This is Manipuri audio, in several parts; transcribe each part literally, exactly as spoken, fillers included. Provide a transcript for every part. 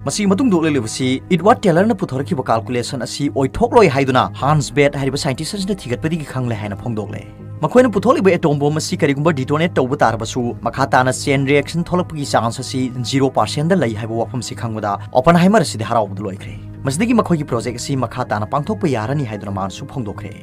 ꯃꯁꯤꯒꯤ ꯃꯇꯨꯡꯗ ꯎꯠꯂꯛꯂꯤꯕꯁꯤ ꯏꯗꯋꯥꯔꯗ ꯇꯦꯂꯔꯅ ꯄꯨꯊꯣꯔꯛꯈꯤꯕ ꯀꯥꯜꯀꯨꯂꯦꯁꯟ ꯑꯁꯤ ꯑꯣꯏꯊꯣꯛꯂꯣꯏ ꯍꯥꯏꯗꯨꯅ ꯍꯥꯟꯁ ꯕꯦꯠ ꯍꯥꯏꯔꯤꯕ ꯁꯥꯏꯟꯇꯤꯁ ꯑꯁꯤꯅ ꯊꯤꯒꯠꯄꯗꯒꯤ ꯈꯪꯂꯦ ꯍꯥꯏꯅ ꯐꯣꯡꯗꯣꯛꯂꯦ꯫ ꯃꯈꯣꯏꯅ ꯄꯨꯊꯣꯛꯂꯤꯕ ꯑꯦꯇꯣꯝ ꯕꯣꯝ ꯑꯁꯤ ꯀꯔꯤꯒꯨꯝꯕ ꯗꯤꯇꯣꯅꯦꯠ ꯇꯧꯕ ꯇꯥꯔꯕꯁꯨ ꯃꯈꯥ ꯇꯥꯅ ꯆꯦꯟ ꯔꯤꯌꯦꯛꯁꯟ ꯊꯣꯛꯂꯛꯄꯒꯤ ꯆꯥꯟꯁ ꯑꯁꯤ ꯖꯤꯔꯣ ꯄꯥꯔꯁꯦꯟꯗ ꯂꯩ ꯍꯥꯏꯕ ꯋꯥꯐꯝꯁꯤ ꯈꯪꯕꯗ ꯑꯣꯄꯟꯍꯥꯏꯃꯔ ꯑꯁꯤꯗꯤ ꯍꯔꯥꯎꯕꯗ ꯂꯣꯏꯈ꯭ꯔꯦ꯫ ꯃꯁꯤꯗꯒꯤ ꯃꯈꯣꯏꯒꯤ ꯄ꯭ꯔꯣꯖꯦꯛ ꯑꯁꯤ ꯃꯈꯥ ꯇꯥꯅ ꯄꯥꯡꯊꯣꯛꯄ ꯌꯥꯔꯅꯤ ꯍꯥꯏꯗꯨꯅ ꯃꯥꯅꯁꯨ ꯐꯣꯡꯗꯣꯛꯈ꯭ꯔꯦ꯫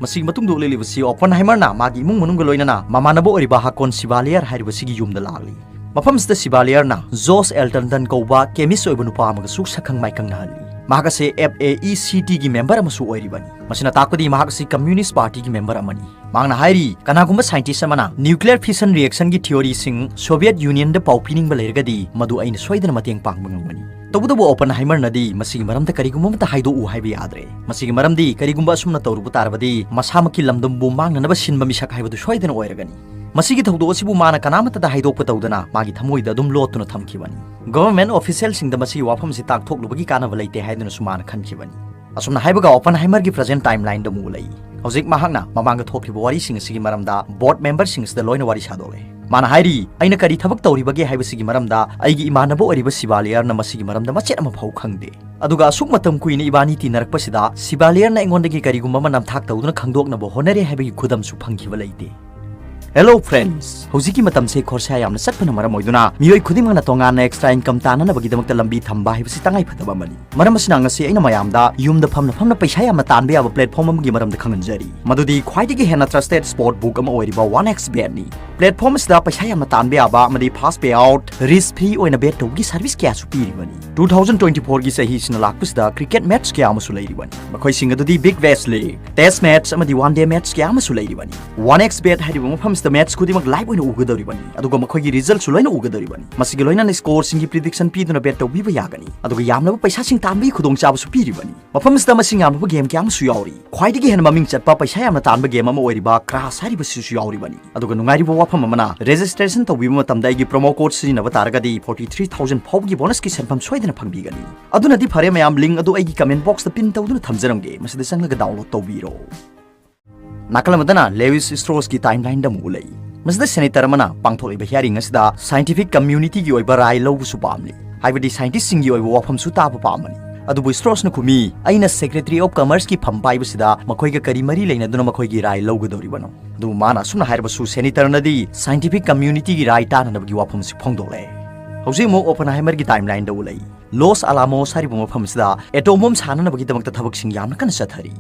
ꯃꯁꯤꯒꯤ ꯃꯇꯨꯡꯗ ꯎꯠꯂꯛꯂꯤꯕꯁꯤ ꯑꯣꯄꯟꯍꯥꯏꯃꯔꯅ ꯃꯥꯒꯤ ꯏꯃꯨꯡ ꯃꯅꯨꯡꯒ ꯂꯣꯏꯅꯅ ꯃꯃꯥꯟꯅꯕ ꯑꯣꯏꯔꯤꯕ ꯍꯥꯀꯣꯟ ꯁꯤꯕꯥꯂꯤꯌꯔ ꯍꯥꯏꯔꯤꯕꯁꯤꯒꯤ ꯌꯨꯝꯗ ꯂꯥꯛꯂꯤ꯫ ꯃꯐꯝꯁꯤꯗ ꯁꯤꯕꯥꯂꯤꯌꯔꯅ ꯖꯣꯁ ꯑꯦꯜꯇꯟꯇꯟ ꯀꯧꯕ ꯀꯦꯃꯤꯁ ꯑꯣꯏꯕ ꯅꯨꯄꯥ ꯑꯃꯒꯁꯨ ꯁꯛꯈꯪ ꯃꯥꯏꯈꯪꯅꯍꯜꯂꯤ꯫ ꯃꯍꯥꯛ ꯑꯁꯤ ꯑꯦꯐ ꯑꯦ ꯏ ꯁꯤ ꯇꯤꯒꯤ ꯃꯦꯝꯕꯔ ꯑꯃꯁꯨ ꯑꯣꯏꯔꯤꯕꯅꯤ꯫ ꯃꯁꯤꯅ ꯇꯥꯛꯄꯗꯤ ꯃꯍꯥꯛ ꯑꯁꯤ ꯀꯝꯃ꯭ꯌꯨꯅꯤꯁ ꯄꯥꯔꯇꯤꯒꯤ ꯃꯦꯝꯕꯔ ꯑꯃꯅꯤ꯫ ꯃꯍꯥꯛꯅ ꯍꯥꯏꯔꯤ, ꯀꯅꯥꯒꯨꯝꯕ ꯁꯥꯏꯟꯇꯤꯁ ꯑꯃꯅ ꯅ꯭ꯌꯨꯀ꯭ꯂꯤꯌꯔ ꯐꯤꯁꯟ ꯔꯤꯌꯦꯛꯁꯟꯒꯤ ꯊꯤꯑꯣꯔꯤꯁꯤꯡ ꯁꯣꯚꯤꯌꯦꯠ ꯌꯨꯅꯤꯌꯟꯗ ꯄꯥꯎ ꯄꯤꯅꯤꯡꯕ ꯂꯩꯔꯒꯗꯤ ꯃꯗꯨ ꯑꯩꯅ ꯁꯣꯏꯗꯅ ꯃꯇꯦꯡ ꯄꯥꯡꯕ ꯉꯝꯒꯅꯤ꯫ ꯇꯧꯕꯇꯕꯨ ꯑꯣꯄꯟꯍꯥꯏꯃꯔꯅꯗꯤ ꯃꯁꯤꯒꯤ ꯃꯔꯝꯗ ꯀꯔꯤꯒꯨꯝꯕ ꯑꯃꯠꯇ ꯍꯥꯏꯗꯣꯛꯎ ꯍꯥꯏꯕ ꯌꯥꯗ꯭ꯔꯦ꯫ ꯃꯁꯤꯒꯤ ꯃꯔꯝꯗꯤ ꯀꯔꯤꯒꯨꯝꯕ ꯑꯁꯨꯝꯅ ꯇꯧꯔꯨꯕ ꯇꯥꯔꯕꯗꯤ ꯃꯁꯥꯃꯛꯀꯤ ꯂꯝꯗꯝꯕꯨ ꯃꯥꯡꯅꯅꯕ ꯁꯤꯟꯕ ꯃꯤꯁꯛ ꯍꯥꯏꯕꯗꯨ ꯁꯣꯏꯗꯅ ꯑꯣꯏꯔꯒꯅꯤ꯫ ꯃꯁꯤꯒꯤ ꯊꯧꯗꯣꯛ ꯑꯁꯤꯕꯨ ꯃꯥꯅ ꯀꯅꯥꯃꯠꯇꯗ ꯍꯥꯏꯗꯣꯛꯄ ꯇꯧꯗꯅ ꯃꯥꯒꯤ ꯊꯃꯣꯏꯗ ꯑꯗꯨꯝ ꯂꯣꯠꯇꯨꯅ ꯊꯝꯈꯤꯕꯅꯤ꯫ ꯒꯚꯔꯟꯃꯦꯟꯠ ꯑꯣꯐꯤꯁꯤꯌꯦꯜꯁꯤꯡꯗ ꯃꯁꯤꯒꯤ ꯋꯥꯐꯝ ꯑꯁꯤ ꯇꯥꯛꯊꯣꯛꯂꯨꯕꯒꯤ ꯀꯥꯟꯅꯕ ꯂꯩꯇꯦ ꯍꯥꯏꯗꯨꯅꯁꯨ ꯃꯥꯅ ꯈꯟꯈꯤꯕꯅꯤ꯫ ꯑꯁꯨꯝꯅ ꯍꯥꯏꯕꯒ ꯑꯣꯄꯟꯍꯥꯏꯃꯔꯒꯤ ꯄ꯭ꯔꯖꯦꯟꯠ ꯇꯥꯏꯝꯂꯥꯏꯟꯗ ꯑꯃꯨꯛ ꯎꯠꯂꯛꯏ꯫ ꯍꯧꯖꯤꯛ ꯃꯍꯥꯛꯅ ꯃꯃꯥꯡꯗ ꯊꯣꯛꯈꯤꯕ ꯋꯥꯔꯤꯁꯤꯡ ꯑꯁꯤꯒꯤ ꯃꯔꯝꯗ ꯕꯣꯔꯗ ꯃꯦꯝꯕꯔꯁꯤꯡ ꯑꯁꯤꯗ ꯂꯣꯏꯅ ꯋꯥꯔꯤ ꯁꯥꯗꯣꯛꯂꯦ꯫ ꯃꯥꯅ ꯍꯥꯏꯔꯤ, ꯑꯩꯅ ꯀꯔꯤ ꯊꯕꯛ ꯇꯧꯔꯤꯕꯒꯦ ꯍꯥꯏꯕꯁꯤꯒꯤ ꯃꯔꯝꯗ ꯑꯩꯒꯤ ꯏꯃꯥꯟꯅꯕ ꯑꯣꯏꯔꯤꯕ ꯁꯤꯕꯥꯂꯤꯌꯔꯅ ꯃꯁꯤꯒꯤ ꯃꯔꯝꯗ ꯃꯆꯦꯠ ꯑꯃ ꯐꯥꯎ ꯈꯪꯗꯦ꯫ ꯑꯗꯨꯒ ꯑꯁꯨꯛ ꯃꯇꯝ ꯀꯨꯏꯅ ꯏꯕꯥꯅꯤ ꯇꯤꯟꯅꯔꯛꯄꯁꯤꯗ ꯁꯤꯕꯥꯂꯤꯌꯔꯅ ꯑꯩꯉꯣꯟꯗꯒꯤ ꯀꯔꯤꯒꯨꯝꯕ ꯑꯃ ꯅꯝꯊꯥꯛ ꯇꯧꯗꯨꯅ ꯈꯪꯗꯣꯛꯅꯕ ꯍꯣꯠꯅꯔꯦ ꯍꯥꯏꯕꯒꯤ ꯈꯨꯗꯝꯁꯨ ꯐꯪꯈꯤꯕ ꯂꯩꯇꯦ꯫ ꯍꯦꯂꯣ ꯐ꯭ꯔꯦꯟꯗꯁ, ꯍꯧꯖꯤꯛꯀꯤ ꯃꯇꯝꯁꯦ ꯈꯣꯔꯁꯥ ꯌꯥꯝꯅ ꯆꯠꯄꯅ ꯃꯔꯝ ꯑꯣꯏꯗꯨꯅ ꯃꯤꯑꯣꯏ ꯈꯨꯗꯤꯡꯃꯛꯅ ꯇꯣꯉꯥꯟꯅ ꯑꯦꯛꯁꯇ꯭ꯔꯥ ꯏꯟꯀꯝ ꯇꯥꯅꯅꯕꯒꯤꯗꯃꯛꯇ ꯂꯝꯕꯤ ꯊꯝꯕ ꯍꯥꯏꯕꯁꯤ ꯇꯉꯥꯏ ꯐꯗꯕ ꯑꯃꯅꯤ꯫ ꯃꯔꯝ ꯑꯁꯤꯅ ꯉꯁꯤ ꯑꯩꯅ ꯃꯌꯥꯝꯗ ꯌꯨꯝꯗ ꯐꯝꯅ ꯐꯝꯅ ꯄꯩꯁꯥ ꯌꯥꯝꯅ ꯇꯥꯟꯕ ꯌꯥꯕ ꯄ꯭ꯂꯦꯠꯐꯣꯝ ꯑꯃꯒꯤ ꯃꯔꯝꯗ ꯈꯪꯍꯟꯖꯔꯤ, ꯃꯗꯨꯗꯤ ꯈ꯭ꯋꯥꯏꯗꯒꯤ ꯍꯦꯟꯅ ꯇ꯭ꯔꯁꯇꯦꯗ ꯁ꯭ꯄꯣꯔꯠ ꯕꯨꯛ ꯑꯃ ꯑꯣꯏꯔꯤꯕ ꯋꯥꯟ ꯑꯦꯛꯁ ꯕꯦꯠꯅꯤ꯫ ꯄ꯭ꯂꯦꯠꯐꯣꯝ ꯑꯁꯤꯗ ꯄꯩꯁꯥ ꯌꯥꯝꯅ ꯇꯥꯟꯕ ꯌꯥꯕ ꯑꯃꯗꯤ ꯐꯥꯁ ꯄꯦ ꯑꯥꯎꯠ, ꯔꯤꯁꯛ ꯐ꯭ꯔꯤ ꯑꯣꯏꯅ ꯕꯦꯠ ꯇꯧꯕꯒꯤ ꯁꯔꯚꯤꯁ ꯀꯌꯥꯁꯨ ꯄꯤꯔꯤꯕꯅꯤ꯫ ꯇꯨ ꯊꯥꯎꯖꯟ ꯇ꯭ꯋꯦꯟꯇꯤ ꯐꯣꯔꯒꯤ ꯆꯍꯤꯁꯤꯅ ꯂꯥꯛꯄꯁꯤꯗ ꯀ꯭ꯔꯤꯀꯦꯠ ꯃꯦꯠꯆ ꯀꯌꯥ ꯑꯃꯁꯨ ꯂꯩꯔꯤꯕꯅꯤ꯫ ꯃꯈꯣꯏꯁꯤꯡ ꯑꯗꯨꯗꯤ ꯕꯤꯒ ꯕꯦꯁ ꯂꯤꯒ, ꯇꯦꯁ ꯃꯦꯠꯆ ꯑꯃꯗꯤ ꯋꯥꯟ ꯗꯦ ꯃꯦꯠꯆ ꯀꯌꯥ ꯑꯃꯁꯨ ꯂꯩꯔꯤꯕꯅꯤ꯫ ꯋꯥꯟ ꯑꯦꯛꯁ ꯕꯦꯠ ꯍꯥꯏꯔꯤꯕ ꯃꯐꯝꯁꯤꯗ ꯃꯦꯠꯆ ꯈꯨꯗꯤꯡꯃꯛ ꯂꯥꯏꯚ ꯑꯣꯏꯅ ꯎꯒꯗꯧꯔꯤꯕꯅꯤ, ꯑꯗꯨꯒ ꯃꯈꯣꯏꯒꯤ ꯔꯤꯖꯜꯠꯁꯨ ꯂꯣꯏꯅ ꯎꯒꯗꯧꯔꯤꯕꯅꯤ꯫ ꯃꯁꯤꯒꯤ ꯂꯣꯏꯅꯅ ꯁ꯭ꯀꯣꯔꯁꯤꯡꯒꯤ ꯄ꯭ꯔꯤꯗꯤꯛꯁꯟ ꯄꯤꯗꯨꯅ ꯕꯦꯠ ꯇꯧꯕꯤꯕ ꯌꯥꯒꯅꯤ, ꯑꯗꯨꯒ ꯌꯥꯝꯂꯕ ꯄꯩꯁꯥꯁꯤꯡ ꯇꯥꯟꯕꯒꯤ ꯈꯨꯗꯣꯡꯆꯥꯕꯁꯨ ꯄꯤꯔꯤꯕꯅꯤ꯫ ꯃꯐꯝꯁꯤꯗ ꯃꯁꯤꯡ ꯌꯥꯝꯂꯕ ꯒꯦꯝ ꯀꯌꯥ ꯑꯃꯁꯨ ꯌꯥꯎꯔꯤ꯫ ꯈ꯭ꯋꯥꯏꯗꯒꯤ ꯍꯦꯟꯅ ꯃꯃꯤꯡ ꯆꯠꯄ ꯄꯩꯁꯥ ꯌꯥꯝꯅ ꯇꯥꯟꯕ ꯒꯦꯝ ꯑꯃ ꯑꯣꯏꯔꯤꯕ ꯀ꯭ꯔꯥꯁ ꯍꯥꯏꯔꯤꯕꯁꯤꯁꯨ ꯌꯥꯎꯔꯤꯕꯅꯤ꯫ ꯑꯗꯨꯒ ꯅꯨꯡꯉꯥꯏꯔꯤꯕ ꯋꯥꯐꯝ ꯑꯃꯅ, ꯔꯦꯖꯤꯁꯇ꯭ꯔꯦꯁꯟ ꯇꯧꯕꯤꯕ ꯃꯇꯝꯗ ꯑꯩꯒꯤ ꯄ꯭ꯔꯣꯃꯣ ꯀꯣꯗ ꯁꯤꯖꯤꯟꯅꯕ ꯇꯥꯔꯒꯗꯤ ꯐꯣꯔꯇꯤ ꯊ꯭ꯔꯤ ꯊꯥꯎꯖꯟ ꯐꯥꯎꯕꯒꯤ ꯕꯣꯅꯁꯀꯤ ꯁꯦꯟꯐꯝ ꯁꯣꯏꯗꯅ ꯐꯪꯕꯤꯒꯅꯤ꯫ ꯑꯗꯨꯅꯗꯤ ꯐꯔꯦ ꯃꯌꯥꯝ, ꯂꯤꯡ ꯑꯗꯨ ꯑꯩꯒꯤ ꯀꯃꯦꯟ ꯕꯣꯛꯁꯇ ꯄꯤꯟ ꯇꯧꯗꯨꯅ ꯊꯝꯖꯔꯝꯒꯦ, ꯃꯁꯤꯗ ꯆꯪꯂꯒ ꯗꯥꯎꯟꯂꯣꯗ ꯇꯧꯕꯤꯔꯣ꯫ ꯅꯥꯀꯜ ꯑꯃꯗꯅ ꯂꯦꯋꯤꯁ ꯁ꯭ꯇ꯭ꯔꯣꯁꯀꯤ ꯇꯥꯏꯝꯂꯥꯏꯟꯗ ꯑꯃꯨꯛ ꯎꯠꯂꯛꯏ꯫ ꯃꯁꯤꯗ ꯁꯦꯅꯦꯇꯔ ꯑꯃꯅ ꯄꯥꯡꯊꯣꯛꯂꯤꯕ ꯍꯤꯌꯥꯔꯤꯡ ꯑꯁꯤꯗ ꯁꯥꯏꯟꯇꯤꯐꯤꯛ ꯀꯝꯃ꯭ꯌꯨꯅꯤꯇꯤꯒꯤ ꯑꯣꯏꯕ ꯔꯥꯏ ꯂꯧꯕꯁꯨ ꯄꯥꯝꯂꯤ꯫ ꯍꯥꯏꯕꯗꯤ scientistꯁꯤꯡꯒꯤ ꯑꯣꯏꯕ ꯋꯥꯐꯝꯁꯨ ꯇꯥꯕ ꯄꯥꯝꯕꯅꯤ꯫ ꯑꯗꯨꯕꯨ ꯁ꯭ꯇ꯭ꯔꯣꯁꯅ ꯈꯨꯝꯃꯤ, "ꯑꯩꯅ Secretary of Commerceꯀꯤ ꯐꯝ ꯄꯥꯏꯕꯁꯤꯗ ꯃꯈꯣꯏꯒ ꯀꯔꯤ ꯃꯔꯤ ꯂꯩꯅꯗꯨꯅ ꯃꯈꯣꯏꯒꯤ ꯔꯥꯏ ꯂꯧꯒꯗꯧꯔꯤꯕꯅꯣ?" ꯑꯗꯨꯕꯨ ꯃꯥꯅ ꯑꯁꯨꯝꯅ ꯍꯥꯏꯔꯕꯁꯨ, ꯁꯦꯅꯤꯇꯔꯅꯗꯤ scientific communityꯒꯤ ꯔꯥꯏ ꯇꯥꯅꯅꯕꯒꯤ ꯋꯥꯐꯝ ꯑꯁꯤ ꯐꯣꯡꯗꯣꯛꯂꯦ꯫ ꯍꯧꯖꯤꯛ ꯑꯃꯨꯛ ꯑꯣꯄꯟꯍꯥꯏꯃꯔꯒꯤ ꯇꯥꯏꯝꯂꯥꯏꯟꯗ ꯎꯠꯂꯛꯏ꯫ ꯂꯣꯁ ꯑꯂꯥꯃꯣꯁ ꯍꯥꯏꯔꯤꯕ ꯃꯐꯝ ꯑꯁꯤꯗ ꯑꯦꯇꯣꯝ ꯕꯣꯝ ꯁꯥꯅꯅꯕꯒꯤꯗꯃꯛꯇ ꯊꯕꯛꯁꯤꯡ ꯌꯥꯝꯅ ꯀꯟꯅ ꯆꯠꯊꯔꯤ꯫